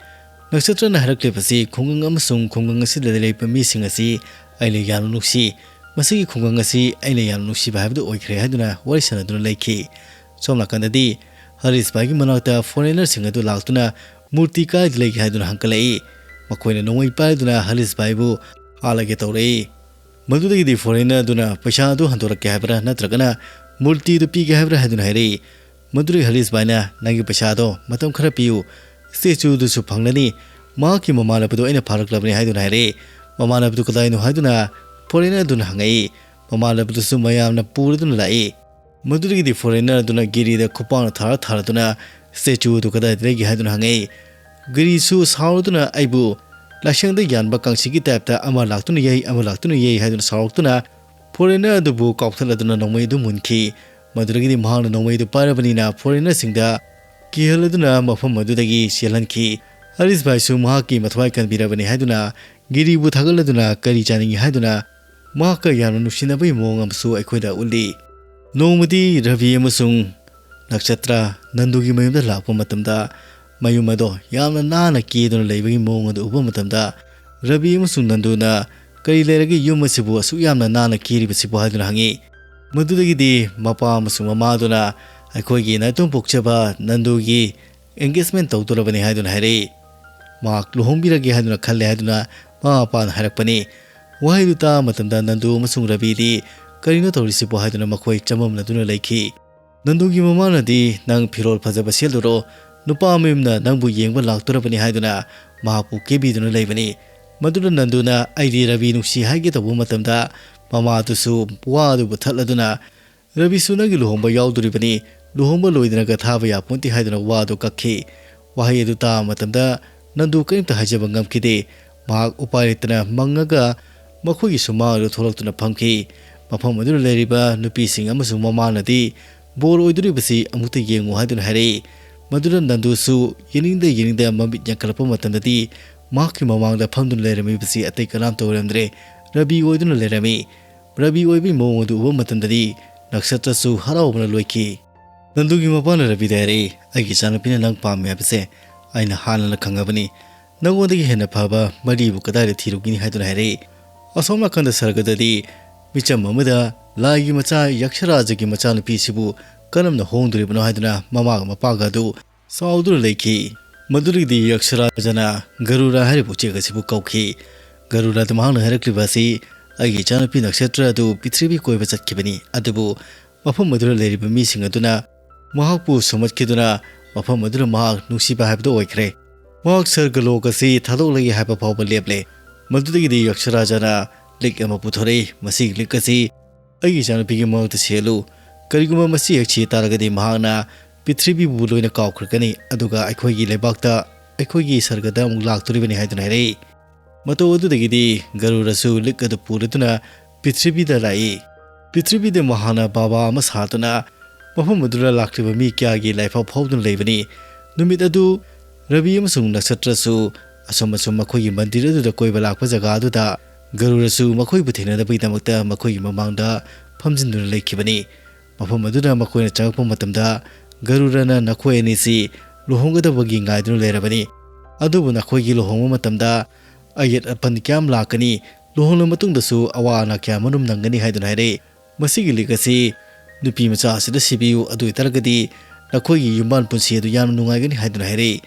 ꯅꯛꯁꯇ꯭ꯔꯅ ꯍꯥꯏꯔꯛꯂꯤꯕꯁꯤ ꯈꯨꯡꯒꯪ ꯑꯃꯁꯨꯡ ꯈꯨꯡꯒꯪ ꯑꯁꯤꯗ ꯂꯩꯔꯤꯕ ꯃꯤꯁꯤꯡ ꯑꯁꯤ ꯑꯩꯅ ꯌꯥꯝꯅ ꯅꯨꯡꯁꯤ, ꯃꯁꯤꯒꯤ ꯈꯨꯡꯒꯪ ꯑꯁꯤ ꯑꯩꯅ ꯌꯥꯝꯅ ꯅꯨꯡꯁꯤꯕ ꯍꯥꯏꯕꯗꯨ ꯑꯣꯏꯈ꯭ꯔꯦ ꯍꯥꯏꯗꯨꯅ ꯋꯥꯔꯤ ꯁꯥꯟꯅꯗꯨꯅ ꯂꯩꯈꯤ꯫ ꯁꯣꯝ ꯅꯥꯀꯟꯗꯗꯤ ꯍꯔꯤꯁ ꯚꯥꯏꯒꯤ ꯃꯅꯥꯛꯇ ꯐꯣꯔꯦꯅꯔꯁꯤꯡ ꯑꯗꯨ ꯂꯥꯛꯇꯨꯅ ꯃꯨꯔꯇꯤ ꯀꯥꯏꯗ ꯂꯩꯒꯦ ꯍꯥꯏꯗꯨꯅ ꯍꯪꯀꯠꯂꯛꯏ꯫ ꯃꯈꯣꯏꯅ ꯅꯣꯡꯃꯩ ꯄꯥꯏꯗꯨꯅ ꯍꯔꯤꯁ ꯚꯥꯏꯕꯨ ꯍꯥꯠꯂꯒꯦ ꯇꯧꯔꯛꯏ꯫ ꯃꯗꯨꯗꯒꯤꯗꯤ ꯐꯣꯔꯦꯅꯔ ꯑꯗꯨꯅ ꯄꯩꯁꯥ ꯑꯗꯨ ꯍꯟꯗꯣꯔꯛꯀꯦ ꯍꯥꯏꯕ꯭ꯔꯥ ꯅꯠꯇ꯭ꯔꯒꯅ ꯃꯨꯔꯇꯤꯗꯨ ꯄꯤꯒꯦ ꯍꯥꯏꯕ꯭ꯔꯥ ꯍꯥꯏꯗꯨꯅ ꯍꯥꯏꯔꯛꯏ꯫ ꯃꯗꯨꯗꯒꯤ ꯍꯔꯤꯁ ꯚꯥꯏꯅ, "ꯅꯪꯒꯤ ꯄꯩꯁꯥꯗꯣ ꯃꯇꯝ ꯈꯔ ꯄꯤꯌꯨ, ꯁ꯭ꯇꯦꯆꯨꯗꯨꯁꯨ ꯐꯪꯂꯅꯤ, ꯃꯍꯥꯛꯀꯤ ꯃꯃꯥꯟꯅꯕꯗꯨ ꯑꯩꯅ ꯐꯥꯔꯛꯂꯕꯅꯤ" ꯍꯥꯏꯗꯨꯅ ꯍꯥꯏꯔꯛꯏ꯫ "ꯃꯃꯥꯟꯅꯕꯗꯨ ꯀꯗꯥꯏꯅꯣ?" ꯍꯥꯏꯗꯨꯅ ꯐꯣꯔꯦꯅꯔ ꯑꯗꯨꯅ ꯍꯪꯉꯛꯏ꯫ "ꯃꯃꯥꯟꯅꯕꯗꯨꯁꯨ ꯃꯌꯥꯝꯅ ꯄꯨꯔꯗꯨꯅ ꯂꯥꯛꯏ"꯫ ꯃꯗꯨꯗꯒꯤꯗꯤ ꯐꯣꯔꯦꯅꯔ ꯑꯗꯨꯅ ꯒꯤꯔꯤꯗ ꯈꯨꯄꯥꯛꯅ ꯊꯥꯔ ꯊꯥꯔꯗꯨꯅ ꯁ꯭ꯇꯦꯆꯨ ꯑꯗꯨ ꯀꯗꯥꯏꯗ ꯂꯩꯒꯦ ꯍꯥꯏꯗꯨꯅ ꯍꯪꯉꯛꯏ꯫ ꯒꯤꯔꯤꯁꯨ ꯁꯥꯎꯔꯗꯨꯅ ꯑꯩꯕꯨ ꯂꯥꯏꯁꯪꯗ ꯌꯥꯟꯕ ꯀꯥꯡꯁꯤꯒꯤ ꯇꯥꯏꯞꯇ ꯑꯃ ꯂꯥꯛꯇꯨꯅ ꯌꯩ, ꯑꯃ ꯂꯥꯛꯇꯨꯅ ꯌꯩ ꯍꯥꯏꯗꯨꯅ ꯁꯥꯎꯔꯛꯇꯨꯅ ꯐꯣꯔꯦꯅꯔ ꯑꯗꯨꯕꯨ ꯀꯥꯎꯊꯠꯂꯗꯨꯅ ꯅꯣꯡꯃꯩ ꯑꯗꯨ ꯃꯨꯟꯈꯤ꯫ ꯃꯗꯨꯗꯒꯤꯗꯤ ꯃꯍꯥꯛꯅ ꯅꯣꯡꯃꯩ ꯑꯗꯨ ꯄꯥꯏꯔꯕꯅꯤꯅ ꯐꯣꯔꯦꯅꯔꯁꯤꯡꯗ ꯀꯤꯍꯜꯂꯗꯨꯅ ꯃꯐꯝ ꯑꯗꯨꯗꯒꯤ ꯆꯦꯜꯍꯟꯈꯤ꯫ ꯍꯔꯤꯁ ꯚꯥꯏꯁꯨ ꯃꯍꯥꯛꯀꯤ ꯃꯊ꯭ꯋꯥꯏ ꯀꯟꯕꯤꯔꯕꯅꯤ ꯍꯥꯏꯗꯨꯅ ꯒꯤꯔꯤꯕꯨ ꯊꯥꯒꯠꯂꯗꯨꯅ ꯀꯔꯤ ꯆꯥꯅꯤꯡꯏ ꯍꯥꯏꯗꯨꯅ ꯃꯍꯥꯛꯀ ꯌꯥꯝꯅ ꯅꯨꯡꯁꯤꯅꯕꯒꯤ ꯃꯑꯣꯡ ꯑꯃꯁꯨ ꯑꯩꯈꯣꯏꯗ ꯎꯠꯂꯤ꯫ ꯅꯣꯡꯃꯗꯤ ꯔꯕꯤ ꯑꯃꯁꯨꯡ ꯅꯛꯁꯇ꯭ꯔ ꯅꯟꯗꯨꯒꯤ ꯃꯌꯨꯝꯗ ꯂꯥꯛꯄ ꯃꯇꯝꯗ ꯃꯌꯨꯝ ꯑꯗꯣ ꯌꯥꯝꯅ ꯅꯥꯟꯅ ꯀꯦꯗꯨꯅ ꯂꯩꯕꯒꯤ ꯃꯑꯣꯡ ꯑꯗꯨ ꯎꯕ ꯃꯇꯝꯗ ꯔꯕꯤ ꯑꯃꯁꯨꯡ ꯅꯟꯗꯨꯅ, "ꯀꯔꯤ ꯂꯩꯔꯒꯦ ꯌꯨꯝ ꯑꯁꯤꯕꯨ ꯑꯁꯨꯛ ꯌꯥꯝꯅ ꯅꯥꯟꯅ ꯀꯦꯔꯤꯕꯁꯤꯕꯨ?" ꯍꯥꯏꯗꯨꯅ ꯍꯪꯉꯤ꯫ ꯃꯗꯨꯗꯒꯤꯗꯤ ꯃꯄꯥ ꯑꯃꯁꯨꯡ ꯃꯃꯥꯗꯨꯅ ꯑꯩꯈꯣꯏꯒꯤ ꯅꯥꯏꯇꯣꯝ ꯄꯣꯛꯆꯕ ꯅꯟꯗꯨꯒꯤ engagement ꯇꯧꯗꯣꯔꯕꯅꯤ ꯍꯥꯏꯗꯨꯅ ꯍꯥꯏꯔꯛꯏ꯫ ꯃꯍꯥꯛ ꯂꯨꯍꯣꯡꯕꯤꯔꯒꯦ ꯍꯥꯏꯗꯨꯅ ꯈꯜꯂꯦ ꯍꯥꯏꯗꯨꯅ ꯃꯃꯥ ꯃꯄꯥꯅ ꯍꯥꯏꯔꯛꯄꯅꯤ꯫ ꯋꯥꯍꯩꯗꯨ ꯇꯥꯕ ꯃꯇꯝꯗ ꯅꯟꯗꯨ ꯑꯃꯁꯨꯡ ꯔꯕꯤꯗꯤ "ꯀꯔꯤꯅꯣ ꯇꯧꯔꯤꯁꯤꯕꯣ?" ꯍꯥꯏꯗꯨꯅ ꯃꯈꯣꯏ ꯆꯃꯝꯅꯗꯨꯅ ꯂꯩꯈꯤ꯫ ꯅꯟꯗꯨꯒꯤ ꯃꯃꯥꯅꯗꯤ "ꯅꯪ ꯐꯤꯔꯣꯜ ꯐꯖꯕ ꯁꯦꯠꯂꯨꯔꯣ, ꯅꯨꯄꯥ ꯃꯌꯨꯝꯅ ꯅꯪꯕꯨ ꯌꯦꯡꯕ ꯂꯥꯛꯇꯣꯔꯕꯅꯤ" ꯍꯥꯏꯗꯨꯅ ꯃꯍꯥꯛꯄꯨ ꯀꯦꯕꯤꯗꯨꯅ ꯂꯩꯕꯅꯤ꯫ ꯃꯗꯨꯗ ꯅꯟꯗꯨꯅ "ꯑꯩꯗꯤ ꯔꯕꯤ ꯅꯨꯡꯁꯤ" ꯍꯥꯏꯒꯦ ꯇꯧꯕ ꯃꯇꯝꯗ ꯃꯃꯥꯗꯨꯁꯨ ꯋꯥꯗꯨꯕꯨ ꯊꯠꯂꯗꯨꯅ "ꯔꯕꯤꯁꯨ ꯅꯪꯒꯤ ꯂꯨꯍꯣꯡꯕ ꯌꯥꯎꯗꯣꯔꯤꯕꯅꯤ, ꯂꯨꯍꯣꯡꯕ ꯂꯣꯏꯗꯅꯒ ꯊꯥꯕ ꯌꯥꯄꯣꯟꯇꯦ" ꯍꯥꯏꯗꯨꯅ ꯋꯥꯗꯨ ꯀꯛꯈꯤ꯫ ꯋꯥꯍꯩ ꯑꯗꯨ ꯇꯥꯕ ꯃꯇꯝꯗ ꯅꯟꯗꯨ ꯀꯔꯤꯝꯇ ꯍꯥꯏꯖꯕ ꯉꯝꯈꯤꯗꯦ꯫ ꯃꯍꯥꯛ ꯎꯄꯥꯏ ꯂꯩꯇꯅ ꯃꯪꯉꯒ ꯃꯈꯣꯏꯒꯤ ꯁꯨꯃꯥꯡ ꯑꯗꯨ ꯊꯣꯛꯂꯛꯇꯨꯅ ꯐꯝꯈꯤ꯫ ꯃꯐꯝ ꯑꯗꯨꯗ ꯂꯩꯔꯤꯕ ꯅꯨꯄꯤꯁꯤꯡ ꯑꯃꯁꯨꯡ ꯃꯃꯥꯅꯗꯤ "ꯕꯣꯔ ꯑꯣꯏꯗꯣꯔꯤꯕꯁꯤ ꯑꯃꯨꯛꯇ ꯌꯦꯡꯉꯨ" ꯍꯥꯏꯗꯨꯅ ꯍꯥꯏꯔꯛꯏ꯫ ꯃꯗꯨꯗ ꯅꯟꯗꯨꯁꯨ ꯌꯦꯡꯅꯤꯡꯗ ꯌꯦꯡꯅꯤꯡꯗ ꯃꯃꯤꯠ ꯌꯥꯡꯈꯠꯂꯛꯄ ꯃꯇꯝꯗꯗꯤ ꯃꯍꯥꯛꯀꯤ ꯃꯃꯥꯡꯗ ꯐꯝꯗꯨꯅ ꯂꯩꯔꯝꯃꯤꯕꯁꯤ ꯑꯇꯩ ꯀꯅꯥꯝꯇ ꯑꯣꯏꯔꯝꯗ꯭ꯔꯦ, ꯔꯕꯤ ꯑꯣꯏꯗꯨꯅ ꯂꯩꯔꯝꯃꯤ꯫ ꯔꯕꯤ ꯑꯣꯏꯕꯒꯤ ꯃꯑꯣꯡ ꯑꯗꯨ ꯎꯕ ꯃꯇꯝꯗꯗꯤ ꯅꯛꯁꯇ꯭ꯔꯁꯨ ꯍꯔꯥꯎꯕꯅ ꯂꯣꯏꯈꯤ꯫ ꯅꯟꯗꯨꯒꯤ ꯃꯄꯥꯅ ꯔꯕꯤꯗ ꯍꯥꯏꯔꯛꯏ, "ꯑꯩꯒꯤ ꯏꯆꯥꯅꯨꯄꯤꯅ ꯅꯪ ꯄꯥꯝꯃꯤ ꯍꯥꯏꯕꯁꯦ ꯑꯩꯅ ꯍꯥꯟꯅꯅ ꯈꯪꯉꯕꯅꯤ꯫ ꯅꯉꯣꯟꯗꯒꯤ ꯍꯦꯟꯅ ꯐꯕ ꯃꯔꯤꯕꯨ ꯀꯗꯥꯏꯗ ꯊꯤꯔꯨꯒꯅꯤ?" ꯍꯥꯏꯗꯨꯅ ꯍꯥꯏꯔꯛꯏ꯫ ꯑꯁꯣꯝ ꯅꯥꯀꯟꯗ ꯁꯔꯒꯗꯗꯤ ꯃꯤꯆꯝ ꯑꯃꯗ ꯂꯥꯏꯒꯤ ꯃꯆꯥ ꯌꯛꯁꯔꯥꯖꯒꯤ ꯃꯆꯥꯅꯨꯄꯤꯁꯤꯕꯨ ꯀꯔꯝꯅ ꯍꯣꯡꯗꯣꯔꯤꯕꯅꯣ ꯍꯥꯏꯗꯨꯅ ꯃꯃꯥꯒ ꯃꯄꯥꯒ ꯑꯗꯨ ꯁꯥꯎꯗꯨꯅ ꯂꯩꯈꯤ꯫ ꯃꯗꯨꯗꯒꯤꯗꯤ ꯌꯛꯁꯔꯥꯖꯅ ꯒꯔꯨꯔ ꯍꯥꯏꯔꯤꯕ ꯎꯆꯦꯛ ꯑꯁꯤꯕꯨ ꯀꯧꯈꯤ꯫ ꯒꯔꯨꯔꯗ ꯃꯍꯥꯛꯅ ꯍꯥꯏꯔꯛꯂꯤꯕ ꯑꯁꯤ, "ꯑꯩꯒꯤ ꯏꯆꯥꯅꯨꯄꯤ ꯅꯛꯁꯇ꯭ꯔ ꯑꯗꯨ ꯄ꯭ꯔꯤꯊꯤꯕꯤ ꯀꯣꯏꯕ ꯆꯠꯈꯤꯕꯅꯤ, ꯑꯗꯨꯕꯨ ꯃꯐꯝ ꯑꯗꯨꯗ ꯂꯩꯔꯤꯕ ꯃꯤꯁꯤꯡ ꯑꯗꯨꯅ ꯃꯍꯥꯛꯄꯨ ꯁꯨꯝꯍꯠꯈꯤꯗꯨꯅ ꯃꯐꯝ ꯑꯗꯨꯗ ꯃꯍꯥꯛ ꯅꯨꯡꯁꯤꯕ ꯍꯥꯏꯕꯗꯨ ꯑꯣꯏꯈ꯭ꯔꯦ꯫ ꯃꯍꯥꯛ ꯁꯔꯒꯂꯣꯛ ꯑꯁꯤ ꯊꯥꯗꯣꯛꯂꯒꯦ ꯍꯥꯏꯕ ꯐꯥꯎꯕ ꯂꯦꯞꯂꯦ꯫" ꯃꯗꯨꯗꯒꯤꯗꯤ ꯌꯛꯁꯔꯥꯖꯥꯅ ꯂꯤꯛ ꯑꯃ ꯄꯨꯊꯣꯔꯛꯏ꯫ "ꯃꯁꯤꯒꯤ ꯂꯤꯛ ꯑꯁꯤ ꯑꯩꯒꯤ ꯏꯆꯥꯅꯨꯄꯤꯒꯤ ꯃꯉꯛꯇ ꯁꯤꯍꯜꯂꯨ꯫ ꯀꯔꯤꯒꯨꯝꯕ ꯃꯁꯤ ꯍꯦꯛ ꯁꯤ ꯇꯥꯔꯒꯗꯤ ꯃꯍꯥꯛꯅ ꯄ꯭ꯔꯤꯊꯤꯕꯤꯕꯨ ꯂꯣꯏꯅ ꯀꯥꯎꯈ꯭ꯔꯒꯅꯤ, ꯑꯗꯨꯒ ꯑꯩꯈꯣꯏꯒꯤ ꯂꯩꯕꯥꯛꯇ, ꯑꯩꯈꯣꯏꯒꯤ ꯁꯔꯒꯗ ꯑꯃꯨꯛ ꯂꯥꯛꯇꯣꯔꯤꯕꯅꯤ" ꯍꯥꯏꯗꯨꯅ ꯍꯥꯏꯔꯛꯏ꯫ ꯃꯇꯧ ꯑꯗꯨꯗꯒꯤꯗꯤ ꯒꯔꯨꯔꯁꯨ ꯂꯤꯛ ꯑꯗꯨ ꯄꯨꯔꯗꯨꯅ ꯄ꯭ꯔꯤꯊꯤꯕꯤꯗ ꯂꯥꯛꯏ꯫ ꯄ꯭ꯔꯤꯊꯤꯕꯤꯗ ꯃꯍꯥꯛꯅ ꯕꯥꯕꯥ ꯑꯃ ꯁꯥꯗꯨꯅ ꯃꯐꯝ ꯑꯗꯨꯗ ꯂꯥꯛꯂꯤꯕ ꯃꯤ ꯀꯌꯥꯒꯤ ꯂꯥꯏꯐꯥꯎ ꯐꯥꯎꯗꯨꯅ ꯂꯩꯕꯅꯤ꯫ ꯅꯨꯃꯤꯠ ꯑꯗꯨ ꯔꯕꯤ ꯑꯃꯁꯨꯡ ꯅꯛꯁꯇ꯭ꯔꯁꯨ ꯑꯁꯨꯝ ꯑꯁꯨꯝ ꯃꯈꯣꯏꯒꯤ ꯃꯟꯗꯤꯔ ꯑꯗꯨꯗ ꯀꯣꯏꯕ ꯂꯥꯛꯄ ꯖꯒꯥ ꯑꯗꯨꯗ ꯒꯔꯨꯔꯁꯨ ꯃꯈꯣꯏꯕꯨ ꯊꯦꯡꯅꯅꯕꯒꯤꯗꯃꯛꯇ ꯃꯈꯣꯏꯒꯤ ꯃꯃꯥꯡꯗ ꯐꯝꯖꯤꯟꯗꯨꯅ ꯂꯩꯈꯤꯕꯅꯤ꯫ ꯃꯐꯝ ꯑꯗꯨꯗ ꯃꯈꯣꯏꯅ ꯆꯪꯂꯛꯄ ꯃꯇꯝꯗ ꯒꯔꯨꯔꯅ ꯅꯈꯣꯏ ꯑꯅꯤꯁꯤ ꯂꯨꯍꯣꯡꯒꯗꯕꯒꯤ ꯉꯥꯏꯗꯨꯅ ꯂꯩꯔꯕꯅꯤ꯫ ꯑꯗꯨꯕꯨ ꯅꯈꯣꯏꯒꯤ ꯂꯨꯍꯣꯡꯕ ꯃꯇꯝꯗ ꯑꯌꯦꯠ ꯑꯄꯟ ꯀꯌꯥꯝ ꯂꯥꯛꯀꯅꯤ, ꯂꯨꯍꯣꯡꯂꯕ ꯃꯇꯨꯡꯗꯁꯨ ꯑꯋꯥ ꯑꯅꯥ ꯀꯌꯥ ꯃꯔꯨꯝ ꯅꯪꯒꯅꯤ ꯍꯥꯏꯗꯨꯅ ꯍꯥꯏꯔꯛꯏ꯫ "ꯃꯁꯤꯒꯤ ꯂꯤꯛ ꯑꯁꯤ ꯅꯨꯄꯤ ꯃꯆꯥ ꯑꯁꯤꯗ ꯁꯤꯕꯤꯌꯨ, ꯑꯗꯨ ꯑꯣꯏꯇꯥꯔꯒꯗꯤ ꯅꯈꯣꯏꯒꯤ ꯌꯨꯝꯕꯥꯟ ꯄꯨꯟꯁꯤ ꯑꯗꯨ ꯌꯥꯝꯅ ꯅꯨꯡꯉꯥꯏꯒꯅꯤ" ꯍꯥꯏꯗꯨꯅ ꯍꯥꯏꯔꯛꯏ꯫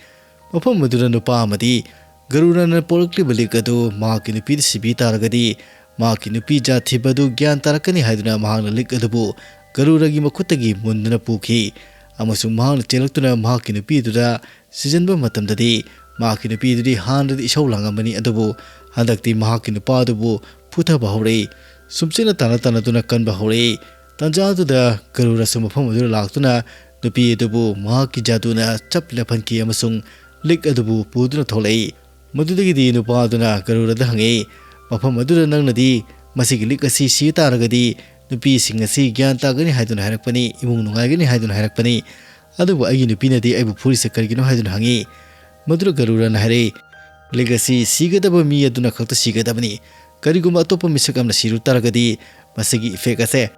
ꯃꯐꯝ ꯑꯗꯨꯗ ꯅꯨꯄꯥ ꯑꯃꯗꯤ ꯒꯔꯨꯔꯅ ꯄꯣꯔꯛꯂꯤꯕ ꯂꯤꯛ ꯑꯗꯨ ꯃꯍꯥꯛꯀꯤ ꯅꯨꯄꯤꯗ ꯁꯤꯕꯤ ꯇꯥꯔꯒꯗꯤ, ꯃꯍꯥꯛꯀꯤ ꯅꯨꯄꯤ ꯖꯥꯠ ꯊꯤꯕ ꯑꯗꯨ ꯒ꯭ꯌꯥꯟ ꯇꯥꯔꯛꯀꯅꯤ ꯍꯥꯏꯗꯨꯅ ꯃꯍꯥꯛꯅ ꯂꯤꯛ ꯑꯗꯨꯕꯨ ꯒꯔꯨꯔꯒꯤ ꯃꯈꯨꯠꯇꯒꯤ ꯃꯨꯟꯗꯨꯅ ꯄꯨꯈꯤ꯫ ꯑꯃꯁꯨꯡ ꯃꯍꯥꯛꯅ ꯆꯦꯜꯂꯛꯇꯨꯅ ꯃꯍꯥꯛꯀꯤ ꯅꯨꯄꯤꯗꯨꯗ ꯁꯤꯖꯤꯟꯕ ꯃꯇꯝꯗꯗꯤ, ꯃꯍꯥꯛꯀꯤ ꯅꯨꯄꯤꯗꯨꯗꯤ ꯍꯥꯟꯅꯗꯤ ꯏꯁꯧ ꯂꯥꯡꯉꯝꯕꯅꯤ, ꯑꯗꯨꯕꯨ ꯍꯟꯗꯛꯇꯤ ꯃꯍꯥꯛꯀꯤ ꯅꯨꯄꯥ ꯑꯗꯨꯕꯨ ꯐꯨꯊꯕ ꯍꯧꯔꯛꯏ꯫ ꯁꯨꯝꯆꯦꯅ ꯇꯥꯟꯅ ꯇꯥꯟꯅꯗꯨꯅ ꯀꯟꯕ ꯍꯧꯔꯛꯏ꯫ ꯇꯥꯟꯖꯥ ꯑꯗꯨꯗ ꯒꯔꯨꯔꯁꯨ ꯃꯐꯝ ꯑꯗꯨꯗ ꯂꯥꯛꯇꯨꯅ ꯅꯨꯄꯤ ꯑꯗꯨꯕꯨ ꯃꯍꯥꯛꯀꯤ ꯖꯥꯗꯨꯅ ꯆꯞ ꯂꯦꯞꯍꯟꯈꯤ ꯑꯃꯁꯨꯡ ꯂꯤꯛ ꯑꯗꯨꯕꯨ ꯄꯨꯗꯨꯅ ꯊꯣꯛꯂꯛꯏ꯫ ꯃꯗꯨꯗꯒꯤꯗꯤ ꯅꯨꯄꯥ ꯑꯗꯨꯅ ꯒꯔꯨꯔꯗ ꯍꯪꯉꯛꯏ, "ꯃꯐꯝ ꯑꯗꯨꯗ ꯅꯪꯅꯗꯤ ꯃꯁꯤꯒꯤ ꯂꯤꯛ ꯑꯁꯤ ꯁꯤ ꯇꯥꯔꯒꯗꯤ ꯅꯨꯄꯤꯁꯤꯡ ꯑꯁꯤ ꯒ꯭ꯌꯥꯟ ꯇꯥꯒꯅꯤ ꯍꯥꯏꯗꯨꯅ ꯍꯥꯏꯔꯛꯄꯅꯤ, ꯏꯃꯨꯡ ꯅꯨꯡꯉꯥꯏꯒꯅꯤ ꯍꯥꯏꯗꯨꯅ ꯍꯥꯏꯔꯛꯄꯅꯤ, ꯑꯗꯨꯕꯨ ꯑꯩꯒꯤ ꯅꯨꯄꯤꯅꯗꯤ ꯑꯩꯕꯨ ꯐꯨꯔꯤꯁꯦ ꯀꯔꯤꯒꯤꯅꯣ?" ꯍꯥꯏꯗꯨꯅ ꯍꯪꯉꯤ꯫ ꯃꯗꯨꯗ ꯒꯔꯨꯔꯅ ꯍꯥꯏꯔꯛꯏ, "ꯂꯤꯛ ꯑꯁꯤ ꯁꯤꯒꯗꯕ ꯃꯤ ꯑꯗꯨꯅ ꯈꯛꯇ ꯁꯤꯒꯗꯕꯅꯤ꯫ ꯀꯔꯤꯒꯨꯝꯕ ꯑꯇꯣꯞꯄ ꯃꯤꯁꯛ ꯑꯃꯅ ꯁꯤꯔꯨ ꯇꯥꯔꯒꯗꯤ ꯃꯁꯤꯒꯤ ꯏꯐꯦꯛ ꯑꯁꯦ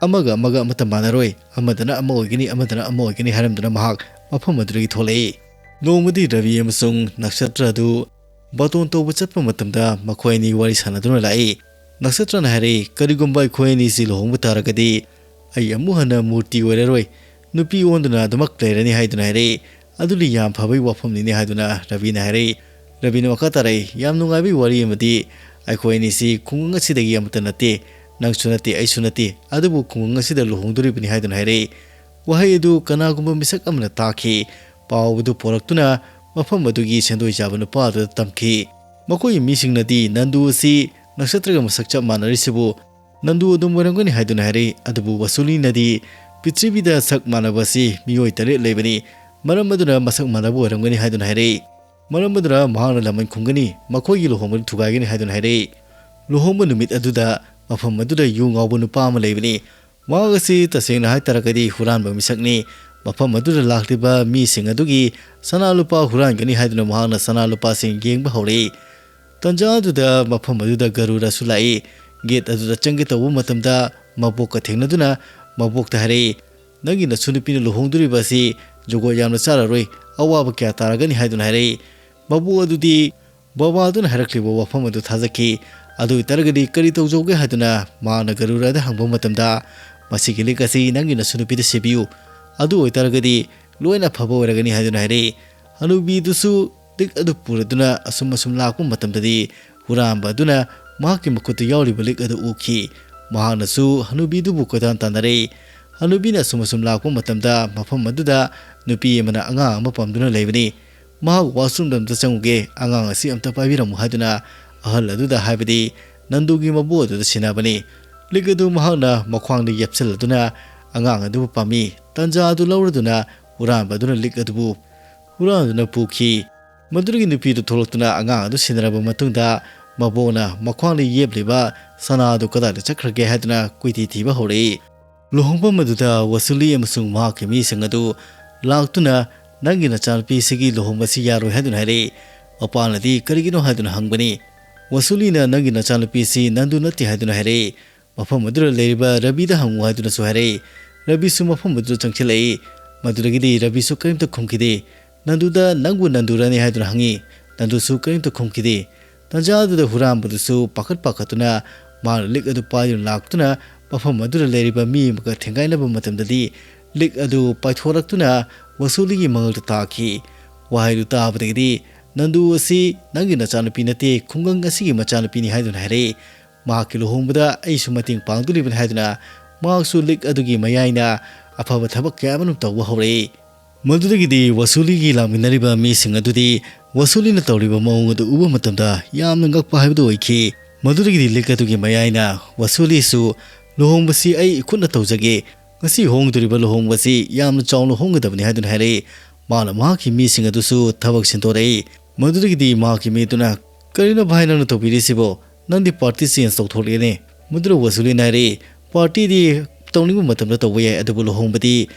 ꯑꯃꯒ ꯑꯃꯒ ꯑꯃꯠꯇ ꯃꯥꯟꯅꯔꯣꯏ, ꯑꯃꯗꯅ ꯑꯃ ꯑꯣꯏꯒꯅꯤ, ꯑꯃꯗꯅ ꯑꯃ ꯑꯣꯏꯒꯅꯤ" ꯍꯥꯏꯔꯝꯗꯨꯅ ꯃꯍꯥꯛ ꯃꯐꯝ ꯑꯗꯨꯗꯒꯤ ꯊꯣꯛꯂꯛꯏ꯫ ꯅꯣꯡꯃꯗꯤ ꯔꯕꯤ ꯑꯃꯁꯨꯡ ꯅꯛꯁꯇ꯭ꯔ ꯑꯗꯨ ꯕꯥꯇꯣꯟ ꯇꯧꯕ ꯆꯠꯄ ꯃꯇꯝꯗ ꯃꯈꯣꯏ ꯑꯅꯤ ꯋꯥꯔꯤ ꯁꯥꯟꯅꯗꯨꯅ ꯂꯥꯛꯏ꯫ ꯅꯛꯁꯇ꯭ꯔꯅ ꯍꯥꯏꯔꯛꯏ, "ꯀꯔꯤꯒꯨꯝꯕ ꯑꯩꯈꯣꯏ ꯑꯅꯤꯁꯤ ꯂꯨꯍꯣꯡꯕ ꯇꯥꯔꯒꯗꯤ ꯑꯩ ꯑꯃꯨꯛ ꯍꯟꯅ ꯃꯨꯔꯇꯤ ꯑꯣꯏꯔꯔꯣꯏ, ꯅꯨꯄꯤ ꯑꯣꯟꯗꯨꯅ ꯑꯗꯨꯃꯛ ꯂꯩꯔꯅꯤ" ꯍꯥꯏꯗꯨꯅ ꯍꯥꯏꯔꯛꯏ꯫ "ꯑꯗꯨꯗꯤ ꯌꯥꯝ ꯐꯕꯒꯤ ꯋꯥꯐꯝꯅꯤꯅꯦ" ꯍꯥꯏꯗꯨꯅ ꯔꯕꯤꯅ ꯍꯥꯏꯔꯛꯏ꯫ ꯔꯕꯤꯅ ꯃꯈꯥ ꯇꯥꯔꯛꯏ, "ꯌꯥꯝ ꯅꯨꯡꯉꯥꯏꯕꯒꯤ ꯋꯥꯔꯤ ꯑꯃꯗꯤ, ꯑꯩꯈꯣꯏ ꯑꯅꯤꯁꯤ ꯈꯨꯡꯒꯪ ꯑꯁꯤꯗꯒꯤ ꯑꯃꯠꯇ ꯅꯠꯇꯦ, ꯅꯪꯁꯨ ꯅꯠꯇꯦ, ꯑꯩꯁꯨ ꯅꯠꯇꯦ, ꯑꯗꯨꯕꯨ ꯈꯨꯡꯒꯪ ꯑꯁꯤꯗ ꯂꯨꯍꯣꯡꯗꯣꯔꯤꯕꯅꯤ" ꯍꯥꯏꯗꯨꯅ ꯍꯥꯏꯔꯛꯏ꯫ ꯋꯥꯍꯩ ꯑꯗꯨ ꯀꯅꯥꯒꯨꯝꯕ ꯃꯤꯁꯛ ꯑꯃꯅ ꯇꯥꯈꯤ꯫ ꯄꯥꯎ ꯑꯗꯨ ꯄꯣꯔꯛꯇꯨꯅ ꯃꯐꯝ ꯑꯗꯨꯒꯤ ꯁꯦꯟꯗꯣꯏ ꯆꯥꯕ ꯅꯨꯄꯥ ꯑꯗꯨꯗ ꯇꯝꯈꯤ꯫ ꯃꯈꯣꯏꯒꯤ ꯃꯤꯁꯤꯡꯅꯗꯤ ꯅꯟꯗꯨ ꯑꯁꯤ ꯅꯛꯁꯇ꯭ꯔꯒ ꯃꯁꯛ ꯆꯞ ꯃꯥꯟꯅꯔꯤꯁꯤꯕꯨ ꯅꯟꯗꯨ ꯑꯗꯨꯝ ꯑꯣꯏꯔꯝꯒꯅꯤ ꯍꯥꯏꯗꯨꯅ ꯍꯥꯏꯔꯛꯏ꯫ ꯑꯗꯨꯕꯨ ꯋꯁꯨꯂꯤꯅꯗꯤ ꯄ꯭ꯔꯤꯊꯤꯕꯤꯗ ꯁꯛ ꯃꯥꯟꯅꯕ ꯑꯁꯤ ꯃꯤꯑꯣꯏ ꯇꯔꯦꯠ ꯂꯩꯕꯅꯤ, ꯃꯔꯝ ꯑꯗꯨꯅ ꯃꯁꯛ ꯃꯥꯟꯅꯕ ꯑꯣꯏꯔꯝꯒꯅꯤ ꯍꯥꯏꯗꯨꯅ ꯍꯥꯏꯔꯛꯏ꯫ ꯃꯔꯝ ꯑꯗꯨꯅ ꯃꯍꯥꯛꯅ ꯂꯃꯟ ꯈꯨꯝꯒꯅꯤ, ꯃꯈꯣꯏꯒꯤ ꯂꯨꯍꯣꯡꯕꯗꯨ ꯊꯨꯒꯥꯏꯒꯅꯤ ꯍꯥꯏꯗꯨꯅ ꯍꯥꯏꯔꯛꯏ꯫ ꯂꯨꯍꯣꯡꯕ ꯅꯨꯃꯤꯠ ꯑꯗꯨꯗ ꯃꯐꯝ ꯑꯗꯨꯗ ꯌꯨ ꯉꯥꯎꯕ ꯅꯨꯄꯥ ꯑꯃ ꯂꯩꯕꯅꯤ꯫ ꯃꯍꯥꯛ ꯑꯁꯤ ꯇꯁꯦꯡꯅ ꯍꯥꯏꯇꯥꯔꯒꯗꯤ ꯍꯨꯔꯥꯟꯕ ꯃꯤꯁꯛꯅꯤ꯫ ꯃꯐꯝ ꯑꯗꯨꯗ ꯂꯥꯛꯂꯤꯕ ꯃꯤꯁꯤꯡ ꯑꯗꯨꯒꯤ ꯁꯅꯥ ꯂꯨꯄꯥ ꯍꯨꯔꯥꯟꯒꯅꯤ ꯍꯥꯏꯗꯨꯅ ꯃꯍꯥꯛꯅ ꯁꯅꯥ ꯂꯨꯄꯥꯁꯤꯡ ꯌꯦꯡꯕ ꯍꯧꯔꯛꯏ꯫ ꯇꯟꯖꯥ ꯑꯗꯨꯗ ꯃꯐꯝ ꯑꯗꯨꯗ ꯒꯔꯨꯔꯁꯨ ꯂꯥꯛꯏ꯫ ꯒꯦꯠ ꯑꯗꯨꯗ ꯆꯪꯒꯦ ꯇꯧꯕ ꯃꯇꯝꯗ ꯃꯕꯣꯛꯀ ꯊꯦꯡꯅꯗꯨꯅ ꯃꯕꯣꯛꯇ ꯍꯥꯏꯔꯛꯏ, "ꯅꯪꯒꯤ ꯅꯁꯨ ꯅꯨꯄꯤꯅ ꯂꯨꯍꯣꯡꯗꯣꯔꯤꯕ ꯑꯁꯤ ꯖꯨꯒꯣꯠ ꯌꯥꯝꯅ ꯆꯥꯔꯔꯣꯏ, ꯑꯋꯥꯕ ꯀꯌꯥ ꯇꯥꯔꯒꯅꯤ" ꯍꯥꯏꯗꯨꯅ ꯍꯥꯏꯔꯛꯏ꯫ ꯃꯕꯣꯛ ꯑꯗꯨꯗꯤ ꯕꯕꯥꯗꯨꯅ ꯍꯥꯏꯔꯛꯂꯤꯕ ꯋꯥꯐꯝ ꯑꯗꯨ ꯊꯥꯖꯈꯤ꯫ ꯑꯗꯨ ꯑꯣꯏꯇꯥꯔꯒꯗꯤ ꯀꯔꯤ ꯇꯧꯖꯧꯒꯦ ꯍꯥꯏꯗꯨꯅ ꯃꯍꯥꯛꯅ ꯒꯔꯨꯔꯗ ꯍꯪꯕ ꯃꯇꯝꯗ, "ꯃꯁꯤꯒꯤ ꯂꯤꯛ ꯑꯁꯤ ꯅꯪꯒꯤ ꯅꯁꯨ ꯅꯨꯄꯤꯗ ꯁꯤꯕꯤꯌꯨ, ꯑꯗꯨ ꯑꯣꯏꯇꯥꯔꯒꯗꯤ ꯂꯣꯏꯅ ꯑꯐꯕ ꯑꯣꯏꯔꯒꯅꯤ" ꯍꯥꯏꯗꯨꯅ ꯍꯥꯏꯔꯛꯏ꯫ ꯍꯅꯨꯕꯤꯗꯨꯁꯨ ꯂꯤꯛ ꯑꯗꯨ ꯄꯨꯔꯗꯨꯅ ꯑꯁꯨꯝ ꯑꯁꯨꯝ ꯂꯥꯛꯄ ꯃꯇꯝꯗꯗꯤ, ꯍꯨꯔꯥꯟꯕ ꯑꯗꯨꯅ ꯃꯍꯥꯛꯀꯤ ꯃꯈꯨꯠꯇ ꯌꯥꯎꯔꯤꯕ ꯂꯤꯛ ꯑꯗꯨ ꯎꯈꯤ꯫ ꯃꯍꯥꯛꯅꯁꯨ ꯍꯅꯨꯕꯤꯗꯨꯕꯨ ꯀꯣꯏꯇꯥꯟ ꯇꯥꯟꯅꯔꯛꯏ꯫ ꯍꯅꯨꯕꯤꯅ ꯑꯁꯨꯝ ꯑꯁꯨꯝ ꯂꯥꯛꯄ ꯃꯇꯝꯗ, ꯃꯐꯝ ꯑꯗꯨꯗ ꯅꯨꯄꯤ ꯑꯃꯅ ꯑꯉꯥꯡ ꯑꯃ ꯄꯝꯗꯨꯅ ꯂꯩꯕꯅꯤ꯫ "ꯃꯍꯥꯛ ꯋꯥꯁꯔꯨꯝꯗ ꯑꯝꯇ ꯆꯪꯉꯨꯒꯦ, ꯑꯉꯥꯡ ꯑꯁꯤ ꯑꯝꯇ ꯄꯥꯏꯕꯤꯔꯝꯃꯨ" ꯍꯥꯏꯗꯨꯅ ꯑꯍꯜ ꯑꯗꯨꯗ ꯍꯥꯏꯕꯗꯤ, ꯅꯟꯗꯨꯒꯤ ꯃꯕꯨ ꯑꯗꯨꯗ ꯁꯤꯟꯅꯕꯅꯤ꯫ ꯂꯤꯛ ꯑꯗꯨ ꯃꯍꯥꯛꯅ ꯃꯈ꯭ꯋꯥꯡꯗ ꯌꯦꯞꯁꯤꯜꯂꯗꯨꯅ ꯑꯉꯥꯡ ꯑꯗꯨꯕꯨ ꯄꯥꯝꯃꯤ꯫ ꯇꯟꯖꯥ ꯑꯗꯨ ꯂꯧꯔꯗꯨꯅ ꯍꯨꯔꯥꯟꯕ ꯑꯗꯨꯅ ꯂꯤꯛ ꯑꯗꯨꯕꯨ ꯍꯨꯔꯥꯟꯗꯨꯅ ꯄꯨꯈꯤ꯫ ꯃꯗꯨꯗꯒꯤ ꯅꯨꯄꯤꯗꯨ ꯊꯣꯛꯂꯛꯇꯨꯅ ꯑꯉꯥꯡ ꯑꯗꯨ ꯁꯤꯟꯅꯔꯕ ꯃꯇꯨꯡꯗ, ꯃꯕꯣꯛꯅ ꯃꯈ꯭ꯋꯥꯡꯗ ꯌꯦꯞꯂꯤꯕ ꯁꯅꯥ ꯑꯗꯨ ꯀꯗꯥꯏꯗ ꯆꯠꯈ꯭ꯔꯒꯦ ꯍꯥꯏꯗꯨꯅ ꯀꯣꯏꯊꯤ ꯊꯤꯕ ꯍꯧꯔꯛꯏ꯫ ꯂꯨꯍꯣꯡꯐꯝ ꯑꯗꯨꯗ ꯋꯁꯨꯂꯤ ꯑꯃꯁꯨꯡ ꯃꯍꯥꯛꯀꯤ ꯃꯤꯁꯤꯡ ꯑꯗꯨ ꯂꯥꯛꯇꯨꯅ, "ꯅꯪꯒꯤ ꯅꯆꯥꯅꯨꯄꯤꯁꯤꯒꯤ ꯂꯨꯍꯣꯡꯕꯁꯤ ꯌꯥꯔꯣꯏ" ꯍꯥꯏꯗꯨꯅ ꯍꯥꯏꯔꯛꯏ꯫ ꯃꯄꯥꯅꯗꯤ ꯀꯔꯤꯒꯤꯅꯣ ꯍꯥꯏꯗꯨꯅ ꯍꯪꯕꯅꯤ꯫ ꯋꯁꯨꯂꯤꯅ, "ꯅꯪꯒꯤ ꯅꯆꯥꯅꯨꯄꯤꯁꯤ ꯅꯟꯗꯨ ꯅꯠꯇꯦ" ꯍꯥꯏꯗꯨꯅ ꯍꯥꯏꯔꯛꯏ꯫ "ꯃꯐꯝ ꯑꯗꯨꯗ ꯂꯩꯔꯤꯕ ꯔꯕꯤꯗ ꯍꯪꯉꯨ" ꯍꯥꯏꯗꯨꯅꯁꯨ ꯍꯥꯏꯔꯛꯏ꯫ ꯔꯕꯤꯁꯨ ꯃꯐꯝ ꯑꯗꯨꯗ ꯆꯪꯁꯤꯜꯂꯛꯏ꯫ ꯃꯗꯨꯗꯒꯤꯗꯤ ꯔꯕꯤꯁꯨ ꯀꯔꯤꯝꯇ ꯈꯨꯝꯈꯤꯗꯦ꯫ "ꯅꯟꯗꯨꯗ ꯅꯪꯕꯨ ꯅꯟꯗꯨꯔꯅꯤ?" ꯍꯥꯏꯗꯨꯅ ꯍꯪꯉꯤ꯫ ꯅꯟꯗꯨꯁꯨ ꯀꯔꯤꯝꯇ ꯈꯨꯝꯈꯤꯗꯦ꯫ ꯇꯟꯖꯥ ꯑꯗꯨꯗ ꯍꯨꯔꯥꯟꯕꯗꯨꯁꯨ ꯄꯥꯈꯠ ꯄꯥꯈꯠꯇꯨꯅ ꯃꯥꯅ ꯂꯤꯛ ꯑꯗꯨ ꯄꯥꯏꯗꯨꯅ ꯂꯥꯛꯇꯨꯅ ꯃꯐꯝ ꯑꯗꯨꯗ ꯂꯩꯔꯤꯕ ꯃꯤ ꯑꯃꯒ ꯊꯦꯡꯒꯥꯏꯅꯕ ꯃꯇꯝꯗꯗꯤ, ꯂꯤꯛ ꯑꯗꯨ ꯄꯥꯏꯊꯣꯔꯛꯇꯨꯅ ꯋꯁꯨꯂꯤꯒꯤ ꯃꯉꯛꯇ ꯇꯥꯈꯤ꯫ ꯋꯥꯍꯩꯗꯨ ꯇꯥꯕꯗꯒꯤꯗꯤ, "ꯅꯟꯗꯨ ꯑꯁꯤ ꯅꯪꯒꯤ ꯅꯆꯥꯅꯨꯄꯤ ꯅꯠꯇꯦ, ꯈꯨꯡꯒꯪ ꯑꯁꯤꯒꯤ ꯃꯆꯥꯅꯨꯄꯤꯅꯤ" ꯍꯥꯏꯗꯨꯅ ꯍꯥꯏꯔꯛꯏ꯫ "ꯃꯍꯥꯛꯀꯤ ꯂꯨꯍꯣꯡꯕꯗ ꯑꯩꯁꯨ ꯃꯇꯦꯡ ꯄꯥꯡꯗꯣꯔꯤꯕꯅꯤ" ꯍꯥꯏꯗꯨꯅ ꯃꯍꯥꯛꯁꯨ ꯂꯤꯛ ꯑꯗꯨꯒꯤ ꯃꯌꯥꯏꯅ ꯑꯐꯕ ꯊꯕꯛ ꯀꯌꯥ ꯑꯃꯔꯣꯝ ꯇꯧꯕ ꯍꯧꯔꯛꯏ꯫ ꯃꯗꯨꯗꯒꯤꯗꯤ ꯋꯁꯨꯂꯤꯒꯤ ꯂꯥꯛꯃꯤꯟꯅꯔꯤꯕ ꯃꯤꯁꯤꯡ ꯑꯗꯨꯗꯤ ꯋꯁꯨꯂꯤꯅ ꯇꯧꯔꯤꯕ ꯃꯑꯣꯡ ꯑꯗꯨ ꯎꯕ ꯃꯇꯝꯗ ꯌꯥꯝꯅ ꯉꯛꯄ ꯍꯥꯏꯕꯗꯨ ꯑꯣꯏꯈꯤ꯫ ꯃꯗꯨꯗꯒꯤꯗꯤ ꯂꯤꯛ ꯑꯗꯨꯒꯤ ꯃꯌꯥꯏꯅ ꯋꯁꯨꯂꯤꯁꯨ, "ꯂꯨꯍꯣꯡꯕꯁꯤ ꯑꯩ ꯏꯈꯨꯠꯅ ꯇꯧꯖꯒꯦ, ꯉꯁꯤ ꯍꯣꯡꯗꯣꯔꯤꯕ ꯂꯨꯍꯣꯡꯕꯁꯤ ꯌꯥꯝꯅ ꯆꯥꯎꯅ ꯍꯣꯡꯒꯗꯕꯅꯤ" ꯍꯥꯏꯗꯨꯅ ꯍꯥꯏꯔꯛꯏ꯫ ꯃꯥꯅ ꯃꯍꯥꯛꯀꯤ ꯃꯤꯁꯤꯡ ꯑꯗꯨꯁꯨ ꯊꯕꯛ ꯁꯤꯟꯗꯣꯔꯛꯏ꯫ ꯃꯗꯨꯗꯒꯤꯗꯤ ꯃꯍꯥꯛꯀꯤ ꯃꯤꯗꯨꯅ, "ꯀꯔꯤꯅꯣ ꯚꯥꯏ ꯅꯪꯅ ꯇꯧꯕꯤꯔꯤꯁꯤꯕꯣ? ꯅꯪꯗꯤ ꯄꯥꯔꯇꯤ ꯆꯦꯟꯖ ꯇꯧꯊꯣꯛꯂꯦꯅꯦ?" ꯃꯗꯨꯗ ꯋꯁꯨꯂꯤꯅ ꯍꯥꯏꯔꯛꯏ, "ꯄꯥꯔꯇꯤꯗꯤ ꯇꯧꯅꯤꯡꯕ ꯃꯇꯝꯗ ꯇꯧꯕ ꯌꯥꯏ, ꯑꯗꯨꯕꯨ ꯂꯨꯍꯣꯡꯕꯗꯤ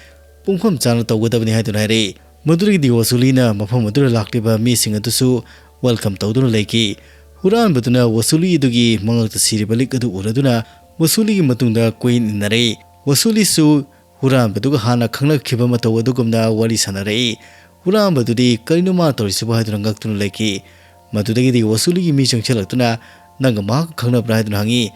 ꯄꯨꯡꯐꯝ ꯆꯥꯅ ꯇꯧꯒꯗꯕꯅꯤ" ꯍꯥꯏꯗꯨꯅ ꯍꯥꯏꯔꯛꯏ꯫ ꯃꯗꯨꯗꯒꯤꯗꯤ ꯋꯁꯨꯂꯤꯅ ꯃꯐꯝ ꯑꯗꯨꯗ ꯂꯥꯛꯂꯤꯕ ꯃꯤꯁꯤꯡ ꯑꯗꯨꯁꯨ ꯋꯦꯜꯀꯝ ꯇꯧꯗꯨꯅ ꯂꯩꯈꯤ꯫ ꯍꯨꯔꯥꯟꯕꯗꯨꯅ ꯋꯁꯨꯂꯤ ꯑꯗꯨꯒꯤ ꯃꯉꯛꯇ ꯁꯤꯔꯤꯕ ꯂꯤꯛ ꯑꯗꯨ ꯎꯔꯗꯨꯅ ꯋꯁꯨꯂꯤꯒꯤ ꯃꯇꯨꯡꯗ ꯀꯣꯏꯏꯟ ꯏꯟꯅꯔꯛꯏ꯫ ꯋꯁꯨꯂꯤꯁꯨ ꯍꯨꯔꯥꯟꯕꯗꯨꯒ ꯍꯥꯟꯅ ꯈꯪꯅꯈꯤꯕ ꯃꯇꯧ ꯑꯗꯨꯒꯨꯝꯅ ꯋꯥꯔꯤ ꯁꯥꯟꯅꯔꯛꯏ꯫ ꯍꯨꯔꯥꯟꯕꯗꯨꯗꯤ "ꯀꯔꯤꯅꯣ ꯃꯥꯅ ꯇꯧꯔꯤꯁꯤꯕꯣ?" ꯍꯥꯏꯗꯨꯅ ꯉꯛꯇꯨꯅ ꯂꯩꯈꯤ꯫ ꯃꯗꯨꯗꯒꯤꯗꯤ ꯋꯁꯨꯂꯤꯒꯤ ꯃꯤ ꯆꯪꯁꯤꯜꯂꯛꯇꯨꯅ "ꯅꯪꯒ ꯃꯍꯥꯛꯀ ꯈꯪꯅꯕ꯭ꯔꯥ?" ꯍꯥꯏꯗꯨꯅ ꯍꯪꯉꯤ꯫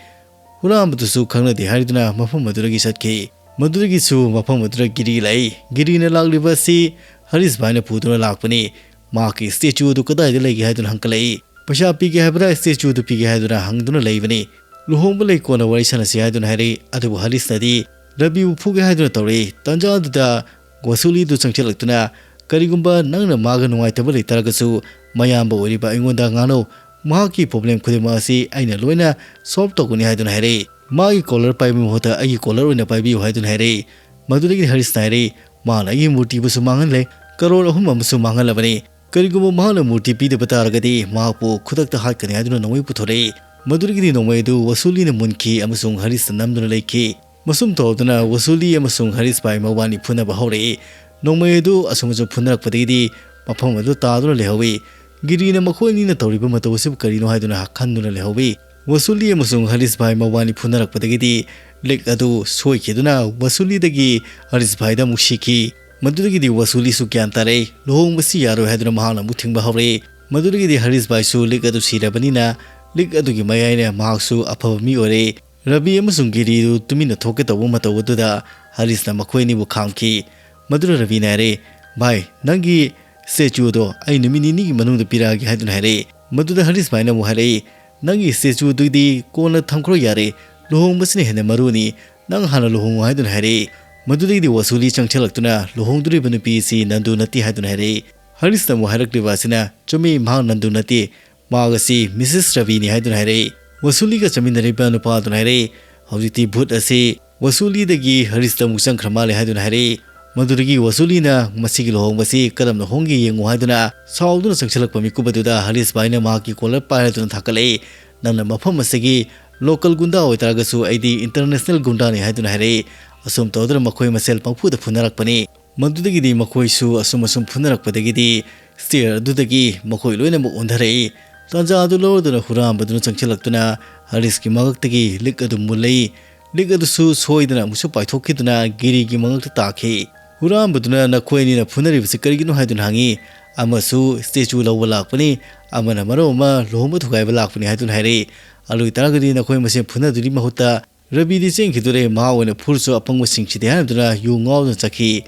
ꯍꯨꯔꯥꯟꯕꯗꯨꯁꯨ ꯈꯪꯅꯗꯦ ꯍꯥꯏꯗꯨꯅ ꯃꯐꯝ ꯑꯗꯨꯗꯒꯤ ꯆꯠꯈꯤ꯫ ꯃꯗꯨꯗꯒꯤꯁꯨ ꯃꯐꯝ ꯑꯗꯨꯗ ꯒꯤꯔꯤ ꯂꯥꯛꯏ꯫ ꯒꯤꯔꯤꯅ ꯂꯥꯛꯂꯤꯕ ꯑꯁꯤ ꯍꯔꯤꯁ ꯚꯥꯏꯅ ꯄꯨꯗꯨꯅ ꯂꯥꯛꯄꯅꯤ꯫ ꯃꯍꯥꯛꯀꯤ statue ꯑꯗꯨ ꯀꯗꯥꯏꯗ ꯂꯩꯒꯦ ꯍꯥꯏꯗꯨꯅ ꯍꯪꯀꯠꯂꯛꯏ꯫ "ꯄꯩꯁꯥ ꯄꯤꯒꯦ ꯍꯥꯏꯕ꯭ꯔꯥ, statue ꯑꯗꯨ ꯄꯤꯒꯦ ꯍꯥꯏꯗꯨꯅ ꯍꯪꯗꯨꯅ ꯂꯩꯕꯅꯤ꯫ ꯂꯨꯍꯣꯡꯕ ꯂꯩ, ꯀꯣꯟꯅ ꯋꯥꯔꯤ ꯁꯥꯟꯅꯁꯤ" ꯍꯥꯏꯗꯨꯅ ꯍꯥꯏꯔꯛꯏ꯫ ꯑꯗꯨꯕꯨ ꯍꯔꯤꯁꯅꯗꯤ ꯔꯕꯤꯕꯨ ꯐꯨꯒꯦ ꯍꯥꯏꯗꯨꯅ ꯇꯧꯔꯛꯏ꯫ ꯇꯥꯟꯖꯥ ꯑꯗꯨꯗ ꯋꯁꯨꯂꯤꯗꯨ ꯆꯪꯁꯤꯜꯂꯛꯇꯨꯅ, "ꯀꯔꯤꯒꯨꯝꯕ ꯅꯪꯅ ꯃꯥꯒ ꯅꯨꯡꯉꯥꯏꯇꯕ ꯂꯩꯇꯥꯔꯒꯁꯨ, ꯃꯌꯥꯝꯕ ꯑꯣꯏꯔꯤꯕ ꯑꯩꯉꯣꯟꯗ ꯉꯥꯡꯅꯧ꯫ ꯃꯍꯥꯛꯀꯤ problem ꯈꯨꯗꯤꯡꯃꯛ ꯑꯁꯤ ꯑꯩꯅ ꯂꯣꯏꯅ solve ꯇꯧꯒꯅꯤ" ꯍꯥꯏꯗꯨꯅ ꯍꯥꯏꯔꯛꯏ꯫ "ꯃꯥꯒꯤ collar ꯄꯥꯏꯕꯒꯤ ꯃꯍꯨꯠꯇ ꯑꯩꯒꯤ collar ꯑꯣꯏꯅ ꯄꯥꯏꯕꯤꯌꯨ" ꯍꯥꯏꯗꯨꯅ ꯍꯥꯏꯔꯛꯏ꯫ ꯃꯗꯨꯗꯒꯤꯗꯤ ꯍꯔꯤꯁꯅ ꯍꯥꯏꯔꯛꯏ, "ꯃꯥꯅ ꯑꯩꯒꯤ ꯃꯨꯔꯇꯤꯕꯨꯁꯨ ꯃꯥꯡꯍꯜꯂꯦ, ꯀꯔꯣꯔ ꯑꯍꯨꯝ ꯑꯃꯁꯨ ꯃꯥꯡꯍꯜꯂꯕꯅꯤ꯫ ꯀꯔꯤꯒꯨꯝꯕ ꯃꯍꯥꯛꯅ ꯃꯨꯔꯇꯤ ꯄꯤꯗꯕ ꯇꯥꯔꯒꯗꯤ ꯃꯍꯥꯛꯄꯨ ꯈꯨꯗꯛꯇ ꯍꯥꯠꯀꯅꯤ" ꯍꯥꯏꯗꯨꯅ ꯅꯣꯡꯃꯩ ꯄꯨꯊꯣꯔꯛꯏ꯫ ꯃꯗꯨꯗꯒꯤꯗꯤ ꯅꯣꯡꯃꯩ ꯑꯗꯨ ꯋꯁꯨꯂꯤꯅ ꯃꯨꯟꯈꯤ ꯑꯃꯁꯨꯡ ꯍꯔꯤꯁꯅ ꯅꯝꯗꯨꯅ ꯂꯩꯈꯤ꯫ ꯃꯁꯨꯝ ꯇꯧꯗꯨꯅ ꯋꯁꯨꯂꯤ ꯑꯃꯁꯨꯡ ꯍꯔꯤꯁ ꯚꯥꯏ ꯃꯕꯥꯅꯤ ꯐꯨꯅꯕ ꯍꯧꯔꯛꯏ꯫ ꯅꯣꯡꯃꯩ ꯑꯗꯨ ꯑꯁꯨꯝ ꯑꯁꯨꯝ ꯐꯨꯅꯔꯛꯄꯗꯒꯤꯗꯤ ꯃꯐꯝ ꯑꯗꯨ ꯇꯥꯗꯨꯅ ꯂꯩꯍꯧꯏ꯫ ꯒꯤꯔꯤꯅ ꯃꯈꯣꯏ ꯑꯅꯤꯅ ꯇꯧꯔꯤꯕ ꯃꯇꯧ ꯑꯁꯤꯕꯨ ꯀꯔꯤꯅꯣ ꯍꯥꯏꯗꯨꯅ ꯈꯟꯗꯨꯅ ꯂꯩꯍꯧꯏ꯫ ꯋꯁꯨꯂꯤ ꯑꯃꯁꯨꯡ ꯍꯔꯤꯁ ꯚꯥꯏ ꯃꯕꯥꯅꯤ ꯐꯨꯅꯔꯛꯄꯗꯒꯤꯗꯤ ꯂꯤꯛ ꯑꯗꯨ ꯁꯣꯏꯈꯤꯗꯨꯅ ꯋꯁꯨꯂꯤꯗꯒꯤ ꯍꯔꯤꯁ ꯚꯥꯏꯗ ꯑꯃꯨꯛ ꯁꯤꯈꯤ꯫ ꯃꯗꯨꯗꯒꯤꯗꯤ ꯋꯁꯨꯂꯤꯁꯨ ꯒ꯭ꯌꯥꯟ ꯇꯥꯔꯛꯏ, ꯂꯨꯍꯣꯡꯕꯁꯤ ꯌꯥꯔꯣꯏ ꯍꯥꯏꯗꯨꯅ ꯃꯍꯥꯛꯅ ꯑꯃꯨꯛ ꯊꯤꯡꯕ ꯍꯧꯔꯛꯏ꯫ ꯃꯗꯨꯗꯒꯤꯗꯤ ꯍꯔꯤꯁ ꯚꯥꯏꯁꯨ ꯂꯤꯛ ꯑꯗꯨ ꯁꯤꯔꯕꯅꯤꯅ ꯂꯤꯛ ꯑꯗꯨꯒꯤ ꯃꯌꯥꯏꯅ ꯃꯍꯥꯛꯁꯨ ꯑꯐꯕ ꯃꯤ ꯑꯣꯏꯔꯛꯏ꯫ ꯔꯕꯤ ꯑꯃꯁꯨꯡ ꯒꯤꯔꯤꯗꯨ ꯇꯨꯃꯤꯟꯅ ꯊꯣꯛꯀꯦ ꯇꯧꯕ ꯃꯇꯧ ꯑꯗꯨꯗ ꯍꯔꯤꯁꯅ ꯃꯈꯣꯏ ꯑꯅꯤꯕꯨ ꯈꯥꯝꯈꯤ꯫ ꯃꯗꯨꯗ ꯔꯕꯤꯅ ꯍꯥꯏꯔꯛꯏ, "ꯚꯥꯏ, ꯅꯪꯒꯤ statue ꯑꯗꯣ ꯑꯩ ꯅꯨꯃꯤꯠ ꯅꯤꯅꯤꯒꯤ ꯃꯅꯨꯡꯗ ꯄꯤꯔꯛꯑꯒꯦ" ꯍꯥꯏꯗꯨꯅ ꯍꯥꯏꯔꯛꯏ꯫ ꯃꯗꯨꯗ ꯍꯔꯤꯁ ꯚꯥꯏꯅ ꯑꯃꯨꯛ ꯍꯥꯏꯔꯛꯏ, "ꯅꯪꯒꯤ statue ꯑꯗꯨꯗꯤ ꯀꯣꯟꯅ ꯊꯝꯈ꯭ꯔꯣ ꯌꯥꯔꯦ, ꯂꯨꯍꯣꯡꯕꯁꯤꯅ ꯍꯦꯟꯅ ꯃꯔꯨꯅꯤ, ꯅꯪ ꯍꯥꯟꯅ ꯂꯨꯍꯣꯡꯉꯨ" ꯍꯥꯏꯗꯨꯅ ꯍꯥꯏꯔꯛꯏ꯫ ꯃꯗꯨꯗꯒꯤꯗꯤ ꯋꯁꯨꯂꯤ ꯆꯪꯁꯤꯜꯂꯛꯇꯨꯅ, "ꯂꯨꯍꯣꯡꯗꯣꯔꯤꯕ ꯅꯨꯄꯤ ꯑꯁꯤ ꯅꯟꯗꯨ ꯅꯠꯇꯦ" ꯍꯥꯏꯗꯨꯅ ꯍꯥꯏꯔꯛꯏ꯫ ꯍꯔꯤꯁꯅ ꯑꯃꯨꯛ ꯍꯥꯏꯔꯛꯂꯤꯕ ꯑꯁꯤꯅ, "ꯆꯨꯝꯃꯤ, ꯃꯍꯥꯛ ꯅꯟꯗꯨ ꯅꯠꯇꯦ, ꯃꯍꯥꯛ ꯑꯁꯤ ꯃꯤꯁꯦꯁ ꯔꯕꯤꯅꯤ" ꯍꯥꯏꯗꯨꯅ ꯍꯥꯏꯔꯛꯏ꯫ ꯋꯁꯨꯂꯤꯒ ꯆꯠꯃꯤꯟꯅꯔꯤꯕ ꯅꯨꯄꯥ ꯑꯗꯨꯅ ꯍꯥꯏꯔꯛꯏ, "ꯍꯧꯖꯤꯛꯇꯤ ꯚꯨꯠ ꯑꯁꯤ ꯋꯁꯨꯂꯤꯗꯒꯤ ꯍꯔꯤꯁꯇ ꯑꯃꯨꯛ ꯆꯪꯈ꯭ꯔ ꯃꯥꯜꯂꯦ" ꯍꯥꯏꯗꯨꯅ ꯍꯥꯏꯔꯛꯏ꯫ ꯃꯗꯨꯗꯒꯤ ꯋꯁꯨꯂꯤꯅ ꯃꯁꯤꯒꯤ ꯂꯨꯍꯣꯡꯕꯁꯤ ꯀꯔꯝꯅ ꯍꯣꯡꯒꯦ ꯌꯦꯡꯉꯨ ꯍꯥꯏꯗꯨꯅ ꯁꯥꯎꯗꯨꯅ ꯆꯪꯁꯤꯜꯂꯛꯄ ꯃꯤꯀꯨꯞ ꯑꯗꯨꯗ ꯍꯔꯤꯁ ꯚꯥꯏꯅ ꯃꯍꯥꯛꯀꯤ collar ꯄꯥꯏꯔꯗꯨꯅ ꯊꯥꯡꯒꯠꯂꯛꯏ꯫ "ꯅꯪꯅ ꯃꯐꯝ ꯑꯁꯤꯒꯤ local ꯒꯨꯟꯗꯥ ꯑꯣꯏꯇꯥꯔꯒꯁꯨ ꯑꯩꯗꯤ international ꯒꯨꯟꯗꯥꯅꯤ" ꯍꯥꯏꯗꯨꯅ ꯍꯥꯏꯔꯛꯏ꯫ ꯑꯁꯨꯝ ꯇꯧꯗꯨꯅ ꯃꯈꯣꯏ ꯃꯁꯦꯜ ꯄꯪꯐꯨꯗ ꯐꯨꯅꯔꯛꯄꯅꯤ꯫ ꯃꯗꯨꯗꯒꯤꯗꯤ ꯃꯈꯣꯏꯁꯨ ꯑꯁꯨꯝ ꯑꯁꯨꯝ ꯐꯨꯅꯔꯛꯄꯗꯒꯤꯗꯤ stair ꯑꯗꯨꯗꯒꯤ ꯃꯈꯣꯏ ꯂꯣꯏꯅꯃꯛ ꯑꯣꯟꯊꯔꯛꯏ꯫ ꯇꯥꯟꯖꯥ ꯑꯗꯨ ꯂꯧꯔꯗꯨꯅ ꯍꯨꯔꯥꯟꯕꯗꯨꯅ ꯆꯪꯁꯤꯜꯂꯛꯇꯨꯅ ꯍꯔꯤꯁꯀꯤ ꯃꯉꯛꯇꯒꯤ ꯂꯤꯛ ꯑꯗꯨ ꯃꯨꯜꯂꯛꯏ꯫ ꯂꯤꯛ ꯑꯗꯨꯁꯨ ꯁꯣꯏꯗꯅ ꯑꯃꯨꯛꯁꯨ ꯄꯥꯏꯊꯣꯛꯈꯤꯗꯨꯅ ꯒꯤꯔꯤꯒꯤ ꯃꯉꯛꯇ ꯇꯥꯈꯤ꯫ ꯍꯨꯔꯥꯟꯕꯗꯨꯅ "ꯅꯈꯣꯏ ꯑꯅꯤꯅ ꯐꯨꯅꯔꯤꯕꯁꯤ ꯀꯔꯤꯒꯤꯅꯣ?" ꯍꯥꯏꯗꯨꯅ ꯍꯪꯉꯤ꯫ ꯑꯃꯁꯨ ꯁ꯭ꯇꯦꯆꯨ ꯂꯧꯕ ꯂꯥꯛꯄꯅꯤ, ꯑꯃꯅ ꯃꯔꯝ ꯑꯃ ꯂꯨꯍꯣꯡꯕ ꯊꯨꯒꯥꯏꯕ ꯂꯥꯛꯄꯅꯤ ꯍꯥꯏꯗꯨꯅ ꯍꯥꯏꯔꯛꯏ꯫ ꯑꯗꯨ ꯑꯣꯏꯇꯥꯔꯒꯗꯤ ꯅꯈꯣꯏ ꯃꯁꯦꯟ ꯐꯨꯅꯗꯨꯒꯤ ꯃꯍꯨꯠꯇ ꯔꯕꯤꯗꯤ ꯆꯦꯟꯈꯤꯗꯣꯔꯦ, ꯃꯍꯥꯛ ꯑꯣꯏꯅ ꯐꯨꯔꯁꯨ ꯑꯄꯪꯕꯁꯤꯡꯁꯤꯗꯤ ꯍꯥꯏꯔꯗꯨꯅ ꯌꯨ ꯉꯥꯎꯗꯨꯅ ꯆꯠꯈꯤ꯫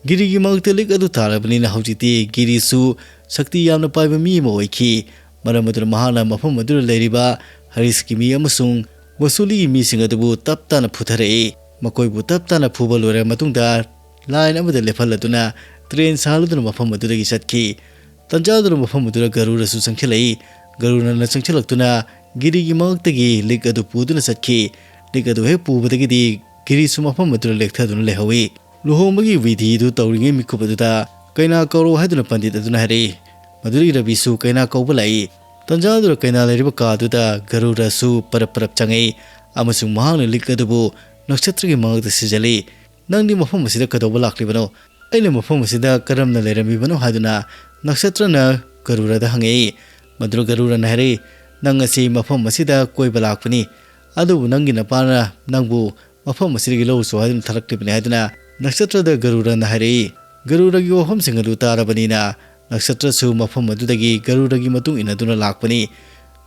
ꯒꯤꯔꯤꯒꯤ ꯃꯉꯛꯇ ꯂꯤꯛ ꯑꯗꯨ ꯇꯥꯔꯕꯅꯤꯅ ꯍꯧꯖꯤꯛꯇꯤ ꯒꯤꯔꯤꯁꯨ ꯁꯛꯇꯤ ꯌꯥꯝꯅ ꯄꯥꯏꯕ ꯃꯤ ꯑꯃ ꯑꯣꯏꯈꯤ꯫ ꯃꯔꯝ ꯑꯗꯨꯅ ꯃꯍꯥꯛꯅ ꯃꯐꯝ ꯑꯗꯨꯗ ꯂꯩꯔꯤꯕ ꯍꯔꯤꯁꯀꯤ ꯃꯤ ꯑꯃꯁꯨꯡ ꯋꯁꯨꯂꯤꯒꯤ ꯃꯤꯁꯤꯡ ꯑꯗꯨꯕꯨ ꯇꯞ ꯇꯥꯅ ꯐꯨꯊꯔꯛꯏ꯫ ꯃꯈꯣꯏꯕꯨ ꯇꯞ ꯇꯥꯅ ꯐꯨꯕ ꯂꯣꯏꯔꯕ ꯃꯇꯨꯡꯗ ꯂꯥꯏꯟ ꯑꯃꯗ ꯂꯦꯞꯍꯜꯂꯗꯨꯅ ꯇ꯭ꯔꯦꯟ ꯁꯥꯍꯜꯂꯗꯨꯅ ꯃꯐꯝ ꯑꯗꯨꯗꯒꯤ ꯆꯠꯈꯤ꯫ ꯇꯟꯖꯥꯗꯨꯅ ꯃꯐꯝ ꯑꯗꯨꯗ ꯒꯔꯨꯔꯁꯨ ꯆꯪꯁꯤꯜꯂꯛꯏ꯫ ꯒꯔꯨꯔꯅ ꯆꯪꯁꯤꯜꯂꯛꯇꯨꯅ ꯒꯤꯔꯤꯒꯤ ꯃꯉꯛꯇꯒꯤ ꯂꯤꯛ ꯑꯗꯨ ꯄꯨꯗꯨꯅ ꯆꯠꯈꯤ꯫ ꯂꯤꯛ ꯑꯗꯨ ꯍꯦꯛ ꯄꯨꯕꯗꯒꯤꯗꯤ ꯒꯤꯔꯤꯁꯨ ꯃꯐꯝ ꯑꯗꯨꯗ ꯂꯦꯛꯊꯗꯨꯅ ꯂꯩꯍꯧꯏ꯫ ꯂꯨꯍꯣꯡꯕꯒꯤ ꯋꯤꯙꯤ ꯑꯗꯨ ꯇꯧꯔꯤꯉꯩ ꯃꯤꯀꯨꯞ ꯑꯗꯨꯗ ꯀꯩꯅꯥ ꯀꯧꯔꯣ ꯍꯥꯏꯗꯨꯅ ꯄꯟꯗꯤꯠ ꯑꯗꯨꯅ ꯍꯥꯏꯔꯛꯏ꯫ ꯃꯗꯨꯗꯒꯤ ꯔꯕꯤꯁꯨ ꯀꯩꯅꯥ ꯀꯧꯕ ꯂꯥꯛꯏ꯫ ꯇꯟꯖꯥꯗꯨꯗ ꯀꯩꯅꯥ ꯂꯩꯔꯤꯕ ꯀꯥ ꯑꯗꯨꯗ ꯒꯔꯨꯔꯁꯨ ꯄꯔꯞ ꯄꯔꯞ ꯆꯪꯉꯛꯏ ꯑꯃꯁꯨꯡ ꯃꯍꯥꯛꯅ ꯂꯤꯛ ꯑꯗꯨꯕꯨ ꯅꯛꯁꯇ꯭ꯔꯒꯤ ꯃꯉꯛꯇ ꯁꯤꯖꯜꯂꯤ꯫ "ꯅꯪꯗꯤ ꯃꯐꯝ ꯑꯁꯤꯗ ꯀꯩꯗꯧꯕ ꯂꯥꯛꯂꯤꯕꯅꯣ? ꯑꯩꯅ ꯃꯐꯝ ꯑꯁꯤꯗ ꯀꯔꯝꯅ ꯂꯩꯔꯝꯃꯤꯕꯅꯣ?" ꯍꯥꯏꯗꯨꯅ ꯅꯛꯁꯇ꯭ꯔꯅ ꯒꯔꯨꯔꯗ ꯍꯪꯉꯛꯏ꯫ ꯃꯗꯨꯗ ꯒꯔꯨꯔꯅ ꯍꯥꯏꯔꯛꯏ, "ꯅꯪ ꯑꯁꯤ ꯃꯐꯝ ꯑꯁꯤꯗ ꯀꯣꯏꯕ ꯂꯥꯛꯄꯅꯤ, ꯑꯗꯨꯕꯨ ꯅꯪꯒꯤ ꯅꯄꯥꯅ ꯅꯪꯕꯨ ꯃꯐꯝ ꯑꯁꯤꯗꯒꯤ ꯂꯧꯔꯨꯆꯣ ꯍꯥꯏꯗꯨꯅ ꯊꯥꯔꯛꯂꯤꯕꯅꯤ" ꯍꯥꯏꯗꯨꯅ ꯅꯛꯁꯇ꯭ꯔꯗ ꯒꯔꯨꯔꯅ ꯍꯥꯏꯔꯛꯏ꯫ ꯒꯔꯨꯔꯒꯤ ꯋꯥꯐꯝꯁꯤꯡ ꯑꯗꯨ ꯇꯥꯔꯕꯅꯤꯅ ꯅꯛꯁꯇ꯭ꯔꯁꯨ ꯃꯐꯝ ꯑꯗꯨꯗꯒꯤ ꯒꯔꯨꯔꯒꯤ ꯃꯇꯨꯡ ꯏꯟꯅꯗꯨꯅ ꯂꯥꯛꯄꯅꯤ꯫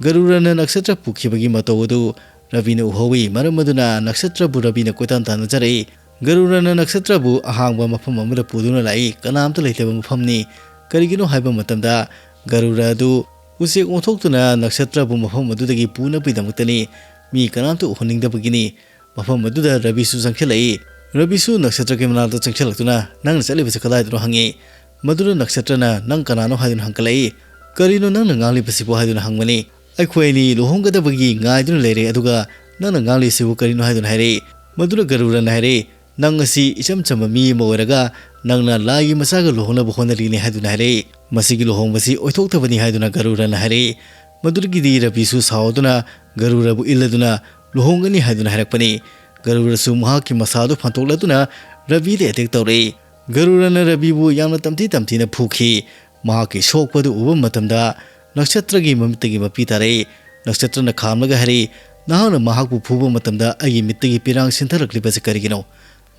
ꯒꯔꯨꯔꯅ ꯅꯛꯁꯇ꯭ꯔ ꯄꯨꯈꯤꯕꯒꯤ ꯃꯇꯧ ꯑꯗꯨ ꯔꯕꯤꯅ ꯎꯍꯧꯏ꯫ ꯃꯔꯝ ꯑꯗꯨꯅ ꯅꯛꯁꯇ꯭ꯔꯕꯨ ꯔꯕꯤꯅ ꯀꯣꯏꯇꯥꯟ ꯇꯥꯟꯅꯖꯔꯛꯏ꯫ ꯒꯔꯨꯔꯅ ꯅꯛꯁꯇ꯭ꯔꯕꯨ ꯑꯍꯥꯡꯕ ꯃꯐꯝ ꯑꯃꯗ ꯄꯨꯗꯨꯅ ꯂꯥꯛꯏ꯫ "ꯀꯅꯥꯝꯇ ꯂꯩꯇꯕ ꯃꯐꯝꯅꯤ꯫ ꯀꯔꯤꯒꯤꯅꯣ ꯍꯥꯏꯕ ꯃꯇꯝꯗ ꯒꯔꯨꯔ ꯑꯗꯨ ꯎꯆꯦꯛ ꯑꯣꯟꯊꯣꯛꯇꯨꯅ ꯅꯛꯁꯇ꯭ꯔꯕꯨ ꯃꯐꯝ ꯑꯗꯨꯗꯒꯤ ꯄꯨꯅꯕꯒꯤꯗꯃꯛꯇꯅꯤ꯫ ꯃꯤ ꯀꯅꯥꯝꯇ ꯎꯍꯟꯅꯤꯡꯗꯕꯒꯤꯅꯤ"꯫ ꯃꯐꯝ ꯑꯗꯨꯗ ꯔꯕꯤꯁꯨ ꯆꯪꯁꯤꯜꯂꯛꯏ꯫ ꯔꯕꯤꯁꯨ ꯅꯛꯁꯇ꯭ꯔꯒꯤ ꯃꯅꯥꯛꯇ ꯆꯪꯁꯤꯜꯂꯛꯇꯨꯅ, "ꯅꯪꯅ ꯆꯠꯂꯤꯕꯁꯤ ꯀꯗꯥꯏꯗꯅꯣ?" ꯍꯪꯉꯤ꯫ ꯃꯗꯨꯗ ꯅꯛꯁꯇ꯭ꯔꯅ, "ꯅꯪ ꯀꯅꯥꯅꯣ?" ꯍꯥꯏꯗꯨꯅ ꯍꯪꯒꯠꯂꯛꯏ꯫ "ꯀꯔꯤꯅꯣ ꯅꯪꯅ ꯉꯥꯡꯂꯤꯕꯁꯤꯕꯨ?" ꯍꯥꯏꯗꯨꯅ ꯍꯪꯕꯅꯤ꯫ "ꯑꯩꯈꯣꯏ ꯑꯅꯤ ꯂꯨꯍꯣꯡꯒꯗꯕꯒꯤ ꯉꯥꯏꯗꯨꯅ ꯂꯩꯔꯦ, ꯑꯗꯨꯒ ꯅꯪꯅ ꯉꯥꯡꯂꯤꯁꯤꯕꯨ ꯀꯔꯤꯅꯣ?" ꯍꯥꯏꯗꯨꯅ ꯍꯥꯏꯔꯛꯏ꯫ ꯃꯗꯨꯗ ꯒꯔꯨꯔꯅ ꯍꯥꯏꯔꯛꯏ, "ꯅꯪ ꯑꯁꯤ ꯏꯆꯝ ꯆꯝꯕ ꯃꯤ ꯑꯃ ꯑꯣꯏꯔꯒ ꯅꯪꯅ ꯂꯥꯏꯒꯤ ꯃꯆꯥꯒ ꯂꯨꯍꯣꯡꯅꯕ ꯍꯣꯠꯅꯔꯤꯅꯦ" ꯍꯥꯏꯗꯨꯅ ꯍꯥꯏꯔꯛꯏ꯫ "ꯃꯁꯤꯒꯤ ꯂꯨꯍꯣꯡꯕꯁꯤ ꯑꯣꯏꯊꯣꯛꯇꯕꯅꯤ" ꯍꯥꯏꯗꯨꯅ ꯒꯔꯨꯔꯅ ꯍꯥꯏꯔꯛꯏ꯫ ꯃꯗꯨꯗꯒꯤꯗꯤ ꯔꯕꯤꯁꯨ ꯁꯥꯎꯗꯨꯅ ꯒꯔꯨꯔꯕꯨ ꯏꯜꯂꯗꯨꯅ ꯂꯨꯍꯣꯡꯒꯅꯤ ꯍꯥꯏꯗꯨꯅ ꯍꯥꯏꯔꯛꯄꯅꯤ꯫ ꯒꯔꯨꯔꯁꯨ ꯃꯍꯥꯛꯀꯤ ꯃꯁꯥꯗꯨ ꯐꯟꯇꯣꯛꯂꯗꯨꯅ ꯔꯕꯤꯗ ꯑꯦꯇꯦꯛ ꯇꯧꯔꯛꯏ꯫ ꯒꯔꯨꯔꯅ ꯔꯕꯤꯕꯨ ꯌꯥꯝꯅ ꯇꯝꯊꯤ ꯇꯝꯊꯤꯅ ꯐꯨꯈꯤ꯫ ꯃꯍꯥꯛꯀꯤ ꯁꯣꯛꯄꯗꯨ ꯎꯕ ꯃꯇꯝꯗ ꯅꯛꯁꯇ꯭ꯔꯒꯤ ꯃꯃꯤꯠꯇꯒꯤ ꯃꯄꯤ ꯇꯥꯔꯛꯏ꯫ ꯅꯛꯁꯇ꯭ꯔꯅ ꯈꯥꯝꯂꯒ ꯍꯥꯏꯔꯛꯏ, "ꯅꯍꯥꯛꯅ ꯃꯍꯥꯛꯄꯨ ꯐꯨꯕ ꯃꯇꯝꯗ ꯑꯩꯒꯤ ꯃꯤꯠꯇꯒꯤ ꯄꯤꯔꯥꯡ ꯁꯤꯟꯊꯔꯛꯂꯤꯕꯁꯤ ꯀꯔꯤꯒꯤꯅꯣ?"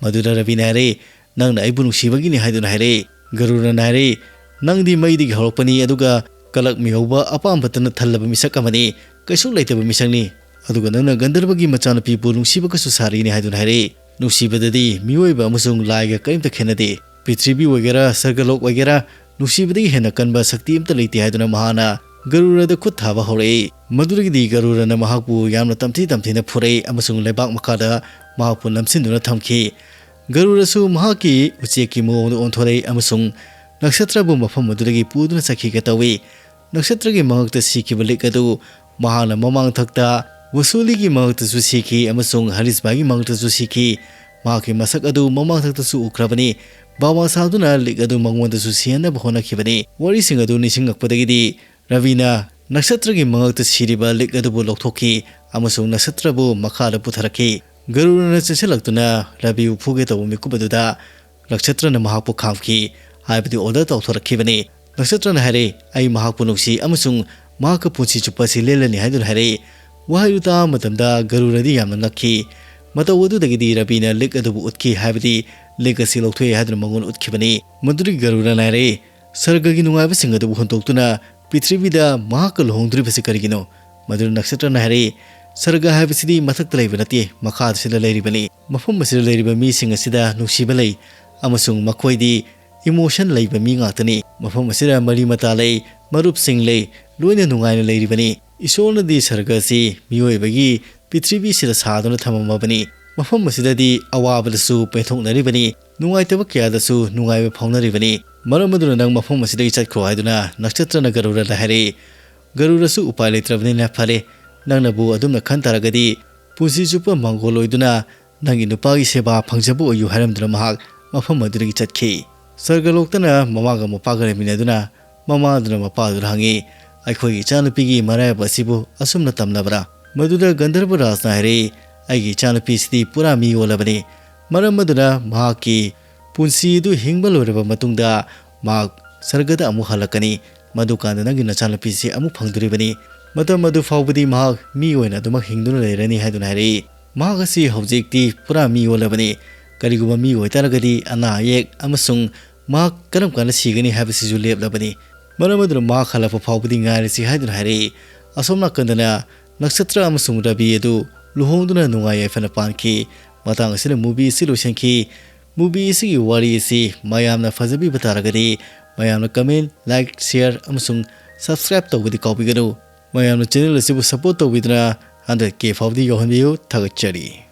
ꯃꯗꯨꯗ ꯔꯕꯤꯅ ꯍꯥꯏꯔꯛꯏ, "ꯅꯪꯅ ꯑꯩꯕꯨ ꯅꯨꯡꯁꯤꯕꯒꯤꯅꯤ" ꯍꯥꯏꯗꯨꯅ ꯍꯥꯏꯔꯛꯏ꯫ ꯒꯔꯨꯔꯅ ꯍꯥꯏꯔꯛꯏ, "ꯅꯪꯗꯤ ꯃꯩꯗꯒꯤ ꯍꯧꯔꯛꯄꯅꯤ, ꯑꯗꯨꯒ ꯀꯂꯛ ꯃꯤꯍꯧꯕ ꯑꯄꯥꯝꯕꯇꯅ ꯊꯜꯂꯕ ꯃꯤꯁꯛ ꯑꯃꯅꯤ, ꯀꯩꯁꯨ ꯂꯩꯇꯕ ꯃꯤꯁꯛꯅꯤ꯫ ꯑꯗꯨꯒ ꯅꯪꯅ ꯒꯟꯙꯔꯕꯒꯤ ꯃꯆꯥꯅꯨꯄꯤꯕꯨ ꯅꯨꯡꯁꯤꯕꯒꯁꯨ ꯁꯥꯔꯤꯅꯤ" ꯍꯥꯏꯗꯨꯅ ꯍꯥꯏꯔꯛꯏ꯫ ꯅꯨꯡꯁꯤꯕꯗꯗꯤ ꯃꯤꯑꯣꯏꯕ ꯑꯃꯁꯨꯡ ꯂꯥꯏꯒ ꯀꯔꯤꯝꯇ ꯈꯦꯠꯅꯗꯦ꯫ ꯄ꯭ꯔꯤꯊꯤꯕꯤ ꯑꯣꯏꯒꯦꯔꯥ, ꯁꯔꯒꯂꯣꯛ ꯑꯣꯏꯒꯦꯔꯥ, ꯅꯨꯡꯁꯤꯕꯗꯒꯤ ꯍꯦꯟꯅ ꯀꯟꯕ ꯁꯛꯇꯤ ꯑꯃꯠꯇ ꯂꯩꯇꯦ ꯍꯥꯏꯗꯨꯅ ꯃꯍꯥꯛꯅ ꯒꯔꯨꯔꯗ ꯈꯨꯠ ꯊꯥꯕ ꯍꯧꯔꯛꯏ꯫ ꯃꯗꯨꯗꯒꯤꯗꯤ ꯒꯔꯨꯔꯅ ꯃꯍꯥꯛꯄꯨ ꯌꯥꯝꯅ ꯇꯝꯊꯤ ꯇꯝꯊꯤꯅ ꯐꯨꯔꯛꯏ ꯑꯃꯁꯨꯡ ꯂꯩꯕꯥꯛ ꯃꯈꯥꯗ ꯃꯍꯥꯛꯄꯨ ꯅꯝꯁꯤꯟꯗꯨꯅ ꯊꯝꯈꯤ꯫ ꯒꯔꯨꯔꯁꯨ ꯃꯍꯥꯛꯀꯤ ꯎꯆꯦꯛꯀꯤ ꯃꯑꯣꯡꯗ ꯑꯣꯟꯊꯣꯔꯛꯏ ꯑꯃꯁꯨꯡ ꯅꯛꯁꯇ꯭ꯔꯕꯨ ꯃꯐꯝ ꯑꯗꯨꯗꯒꯤ ꯄꯨꯗꯨꯅ ꯆꯠꯈꯤꯒꯦ ꯇꯧꯏ꯫ ꯅꯛꯁꯇ꯭ꯔꯒꯤ ꯃꯉꯛꯇ ꯁꯤꯈꯤꯕ ꯂꯤꯛ ꯑꯗꯨ ꯃꯍꯥꯛꯅ ꯃꯃꯥꯡꯊꯛꯇ ꯋꯁꯨꯂꯤꯒꯤ ꯃꯉꯛꯇꯁꯨ ꯁꯤꯈꯤ ꯑꯃꯁꯨꯡ ꯍꯔꯤꯁꯕꯥꯒꯤ ꯃꯉꯛꯇꯁꯨ ꯁꯤꯈꯤ꯫ ꯃꯍꯥꯛꯀꯤ ꯃꯁꯛ ꯑꯗꯨ ꯃꯃꯥꯡꯊꯛꯇꯁꯨ ꯎꯈ꯭ꯔꯕꯅꯤ꯫ ꯕꯥꯕꯥ ꯁꯥꯗꯨꯅ ꯂꯤꯛ ꯑꯗꯨ ꯃꯉꯣꯟꯗꯁꯨ ꯁꯤꯍꯟꯅꯕ ꯍꯣꯠꯅꯈꯤꯕꯅꯤ꯫ ꯋꯥꯔꯤꯁꯤꯡ ꯑꯗꯨ ꯅꯤꯡꯁꯤꯡꯂꯛꯄꯗꯒꯤꯗꯤ ꯔꯕꯤꯅ ꯅꯛꯁꯇ꯭ꯔꯒꯤ ꯃꯉꯛꯇ ꯁꯤꯔꯤꯕ ꯂꯤꯛ ꯑꯗꯨꯕꯨ ꯂꯧꯊꯣꯛꯈꯤ ꯑꯃꯁꯨꯡ ꯅꯛꯁꯇ꯭ꯔꯕꯨ ꯃꯈꯥꯗ ꯄꯨꯊꯔꯛꯈꯤ꯫ ꯒꯔꯨꯔꯅ ꯆꯦꯟꯁꯤꯜꯂꯛꯇꯨꯅ ꯔꯕꯤꯕꯨ ꯐꯨꯒꯦ ꯇꯧꯕ ꯃꯤꯀꯨꯞ ꯑꯗꯨꯗ ꯅꯛꯁꯇ꯭ꯔꯅ ꯃꯍꯥꯛꯄꯨ ꯈꯥꯝꯈꯤ, ꯍꯥꯏꯕꯗꯤ ꯑꯣꯔꯗꯔ ꯇꯧꯊꯣꯔꯛꯈꯤꯕꯅꯤ꯫ ꯅꯛꯁꯇ꯭ꯔꯅ ꯍꯥꯏꯔꯛꯏ, "ꯑꯩ ꯃꯍꯥꯛꯄꯨ ꯅꯨꯡꯁꯤ ꯑꯃꯁꯨꯡ ꯃꯍꯥꯛꯀ ꯄꯨꯟꯁꯤ ꯆꯨꯞꯄ ꯑꯁꯤ ꯂꯦꯜꯂꯅꯤ" ꯍꯥꯏꯗꯨꯅ ꯍꯥꯏꯔꯛꯏ꯫ ꯋꯥꯍꯩꯗꯨ ꯇꯥꯕ ꯃꯇꯝꯗ ꯒꯔꯨꯔꯗꯤ ꯌꯥꯝꯅ ꯉꯛꯈꯤ꯫ ꯃꯇꯧ ꯑꯗꯨꯗꯒꯤꯗꯤ ꯔꯕꯤꯅ ꯂꯤꯛ ꯑꯗꯨꯕꯨ ꯎꯠꯈꯤ, ꯍꯥꯏꯕꯗꯤ ꯂꯤꯛ ꯑꯁꯤ ꯂꯧꯊꯣꯛꯑꯦ ꯍꯥꯏꯗꯨꯅ ꯃꯉꯣꯟꯗ ꯎꯠꯈꯤꯕꯅꯤ꯫ ꯃꯗꯨꯗꯒꯤ ꯒꯔꯨꯔꯅ ꯍꯥꯏꯔꯛꯏ, "ꯁꯔꯒꯒꯤ ꯅꯨꯡꯉꯥꯏꯕꯁꯤꯡ ꯑꯗꯨꯕꯨ ꯍꯨꯟꯗꯣꯛꯇꯨꯅ ꯄ꯭ꯔꯤꯊꯤꯕꯤꯗ ꯃꯍꯥꯛꯀ ꯂꯨꯍꯣꯡꯗꯣꯔꯤꯕꯁꯤ ꯀꯔꯤꯒꯤꯅꯣ?" ꯃꯗꯨꯗ ꯅꯛꯁꯇ꯭ꯔꯅ ꯍꯥꯏꯔꯛꯏ, "ꯁꯔꯒ ꯍꯥꯏꯕꯁꯤꯗꯤ ꯃꯊꯛꯇ ꯂꯩꯕ ꯅꯠꯇꯦ, ꯃꯈꯥꯁꯤꯗ ꯂꯩꯔꯤꯕꯅꯤ꯫ ꯃꯐꯝ ꯑꯁꯤꯗ ꯂꯩꯔꯤꯕ ꯃꯤꯁꯤꯡ ꯑꯁꯤꯗ ꯅꯨꯡꯁꯤꯕ ꯂꯩ ꯑꯃꯁꯨꯡ ꯃꯈꯣꯏꯗꯤ ꯏꯃꯣꯁꯟ ꯂꯩꯕ ꯃꯤ ꯉꯥꯛꯇꯅꯤ꯫ ꯃꯐꯝ ꯑꯁꯤꯗ ꯃꯔꯤ ꯃꯇꯥ ꯂꯩ, ꯃꯔꯨꯞꯁꯤꯡ ꯂꯩ, ꯂꯣꯏꯅ ꯅꯨꯡꯉꯥꯏꯅ ꯂꯩꯔꯤꯕꯅꯤ꯫ ꯏꯁꯣꯔꯅꯗꯤ ꯁꯔꯒ ꯑꯁꯤ ꯃꯤꯑꯣꯏꯕꯒꯤ ꯄ꯭ꯔꯤꯊꯤꯕꯤꯁꯤꯗ ꯁꯥꯗꯨꯅ ꯊꯝꯃꯝꯃꯕꯅꯤ꯫ ꯃꯐꯝ ꯑꯁꯤꯗꯗꯤ ꯑꯋꯥꯕꯗꯁꯨ ꯄꯦꯟꯊꯣꯛꯅꯔꯤꯕꯅꯤ, ꯅꯨꯡꯉꯥꯏꯇꯕ ꯀꯌꯥꯗꯁꯨ ꯅꯨꯡꯉꯥꯏꯕ ꯐꯥꯎꯅꯔꯤꯕꯅꯤ꯫ ꯃꯔꯝ ꯑꯗꯨꯅ ꯅꯪ ꯃꯐꯝ ꯑꯁꯤꯗꯒꯤ ꯆꯠꯈ꯭ꯔꯣ" ꯍꯥꯏꯗꯨꯅ ꯅꯛꯁꯇ꯭ꯔꯅ ꯒꯔꯨꯔꯗ ꯍꯥꯏꯔꯛꯏ꯫ ꯒꯔꯨꯔꯁꯨ ꯎꯄꯥꯏ ꯂꯩꯇ꯭ꯔꯕꯅꯤꯅ, "ꯐꯔꯦ, ꯅꯪꯅꯕꯨ ꯑꯗꯨꯝꯅ ꯈꯟ ꯇꯥꯔꯒꯗꯤ ꯄꯨꯟꯁꯤ ꯆꯨꯞꯄ ꯃꯪꯒꯣꯜ ꯑꯣꯏꯗꯨꯅ ꯅꯪꯒꯤ ꯅꯨꯄꯥꯒꯤ ꯁꯦꯕꯥ ꯐꯪꯖꯕ ꯑꯣꯏꯌꯨ" ꯍꯥꯏꯔꯝꯗꯨꯅ ꯃꯍꯥꯛ ꯃꯐꯝ ꯑꯗꯨꯗꯒꯤ ꯆꯠꯈꯤ꯫ ꯁꯔꯒꯂꯣꯛꯇꯅ ꯃꯃꯥꯒ ꯃꯄꯥꯒ ꯂꯩꯃꯤꯟꯅꯗꯨꯅ ꯃꯃꯥꯗꯨꯅ ꯃꯄꯥꯗꯨꯗ ꯍꯪꯉꯤ, "ꯑꯩꯈꯣꯏꯒꯤ ꯏꯆꯥꯅꯨꯄꯤꯒꯤ ꯃꯔꯥꯏꯕꯛ ꯑꯁꯤꯕꯨ ꯑꯁꯨꯝꯅ ꯇꯝꯂꯕ꯭ꯔꯥ?" ꯃꯗꯨꯗ ꯒꯟꯙꯔꯕ ꯔꯥꯖꯅ ꯍꯥꯏꯔꯛꯏ, "ꯑꯩꯒꯤ ꯏꯆꯥꯅꯨꯄꯤꯁꯤꯗꯤ ꯄꯨꯔꯥ ꯃꯤ ꯑꯣꯜꯂꯕꯅꯤ꯫ ꯃꯔꯝ ꯑꯗꯨꯅ ꯃꯍꯥꯛꯀꯤ ꯄꯨꯟꯁꯤ ꯑꯗꯨ ꯍꯤꯡꯕ ꯂꯣꯏꯔꯕ ꯃꯇꯨꯡꯗ ꯃꯍꯥꯛ ꯁꯔꯒꯗ ꯑꯃꯨꯛ ꯍꯜꯂꯛꯀꯅꯤ꯫ ꯃꯗꯨꯀꯥꯟꯗ ꯅꯪꯒꯤ ꯅꯆꯥꯅꯨꯄꯤꯁꯤ ꯑꯃꯨꯛ ꯐꯪꯗꯣꯔꯤꯕꯅꯤ꯫ ꯃꯇꯝ ꯑꯗꯨ ꯐꯥꯎꯕꯗꯤ ꯃꯍꯥꯛ ꯃꯤ ꯑꯣꯏꯅ ꯑꯗꯨꯃꯛ ꯍꯤꯡꯗꯨꯅ ꯂꯩꯔꯅꯤ" ꯍꯥꯏꯗꯨꯅ ꯍꯥꯏꯔꯛꯏ꯫ ꯃꯍꯥꯛ ꯑꯁꯤ ꯍꯧꯖꯤꯛꯇꯤ ꯄꯨꯔꯥ ꯃꯤ ꯑꯣꯜꯂꯕꯅꯤ꯫ ꯀꯔꯤꯒꯨꯝꯕ ꯃꯤ ꯑꯣꯏꯇꯥꯔꯒꯗꯤ ꯑꯅꯥ ꯑꯌꯦꯛ ꯑꯃꯁꯨꯡ ꯃꯍꯥꯛ ꯀꯔꯝ ꯀꯥꯟꯗ ꯁꯤꯒꯅꯤ ꯍꯥꯏꯕꯁꯤꯁꯨ ꯂꯦꯞꯂꯕꯅꯤ꯫ ꯃꯔꯝ ꯑꯗꯨꯅ ꯃꯍꯥꯛ ꯍꯜꯂꯛꯄ ꯐꯥꯎꯕꯗꯤ ꯉꯥꯏꯔꯁꯤ ꯍꯥꯏꯗꯨꯅ ꯍꯥꯏꯔꯛꯏ꯫ ꯑꯁꯣꯝ ꯅꯥꯀꯟꯗꯅ ꯅꯛꯁꯇ꯭ꯔ ꯑꯃꯁꯨꯡ ꯔꯕꯤ ꯑꯗꯨ ꯂꯨꯍꯣꯡꯗꯨꯅ ꯅꯨꯡꯉꯥꯏ ꯌꯥꯏꯐꯅ ꯄꯥꯟꯈꯤ꯫ ꯃꯇꯥꯡ ꯑꯁꯤꯅ movie ꯑꯁꯤ ꯂꯣꯏꯁꯤꯟꯈꯤ꯫ Movie ꯑꯁꯤꯒꯤ ꯋꯥꯔꯤ ꯑꯁꯤ ꯃꯌꯥꯝꯅ ꯐꯖꯕꯤꯕ ꯇꯥꯔꯒꯗꯤ ꯃꯌꯥꯝꯅ comment, like, share ꯑꯃꯁꯨꯡ subscribe ꯇꯧꯕꯗꯤ ꯀꯥꯎꯕꯤꯒꯅꯨ꯫ ꯃꯌꯥꯝꯅ channel ꯑꯁꯤꯕꯨ support ꯇꯧꯕꯤꯗꯨꯅ hundred K ꯐꯥꯎꯕꯗꯤ ꯌꯧꯍꯟꯕꯤꯌꯨ꯫ ꯊꯥꯒꯠꯆꯔꯤ꯫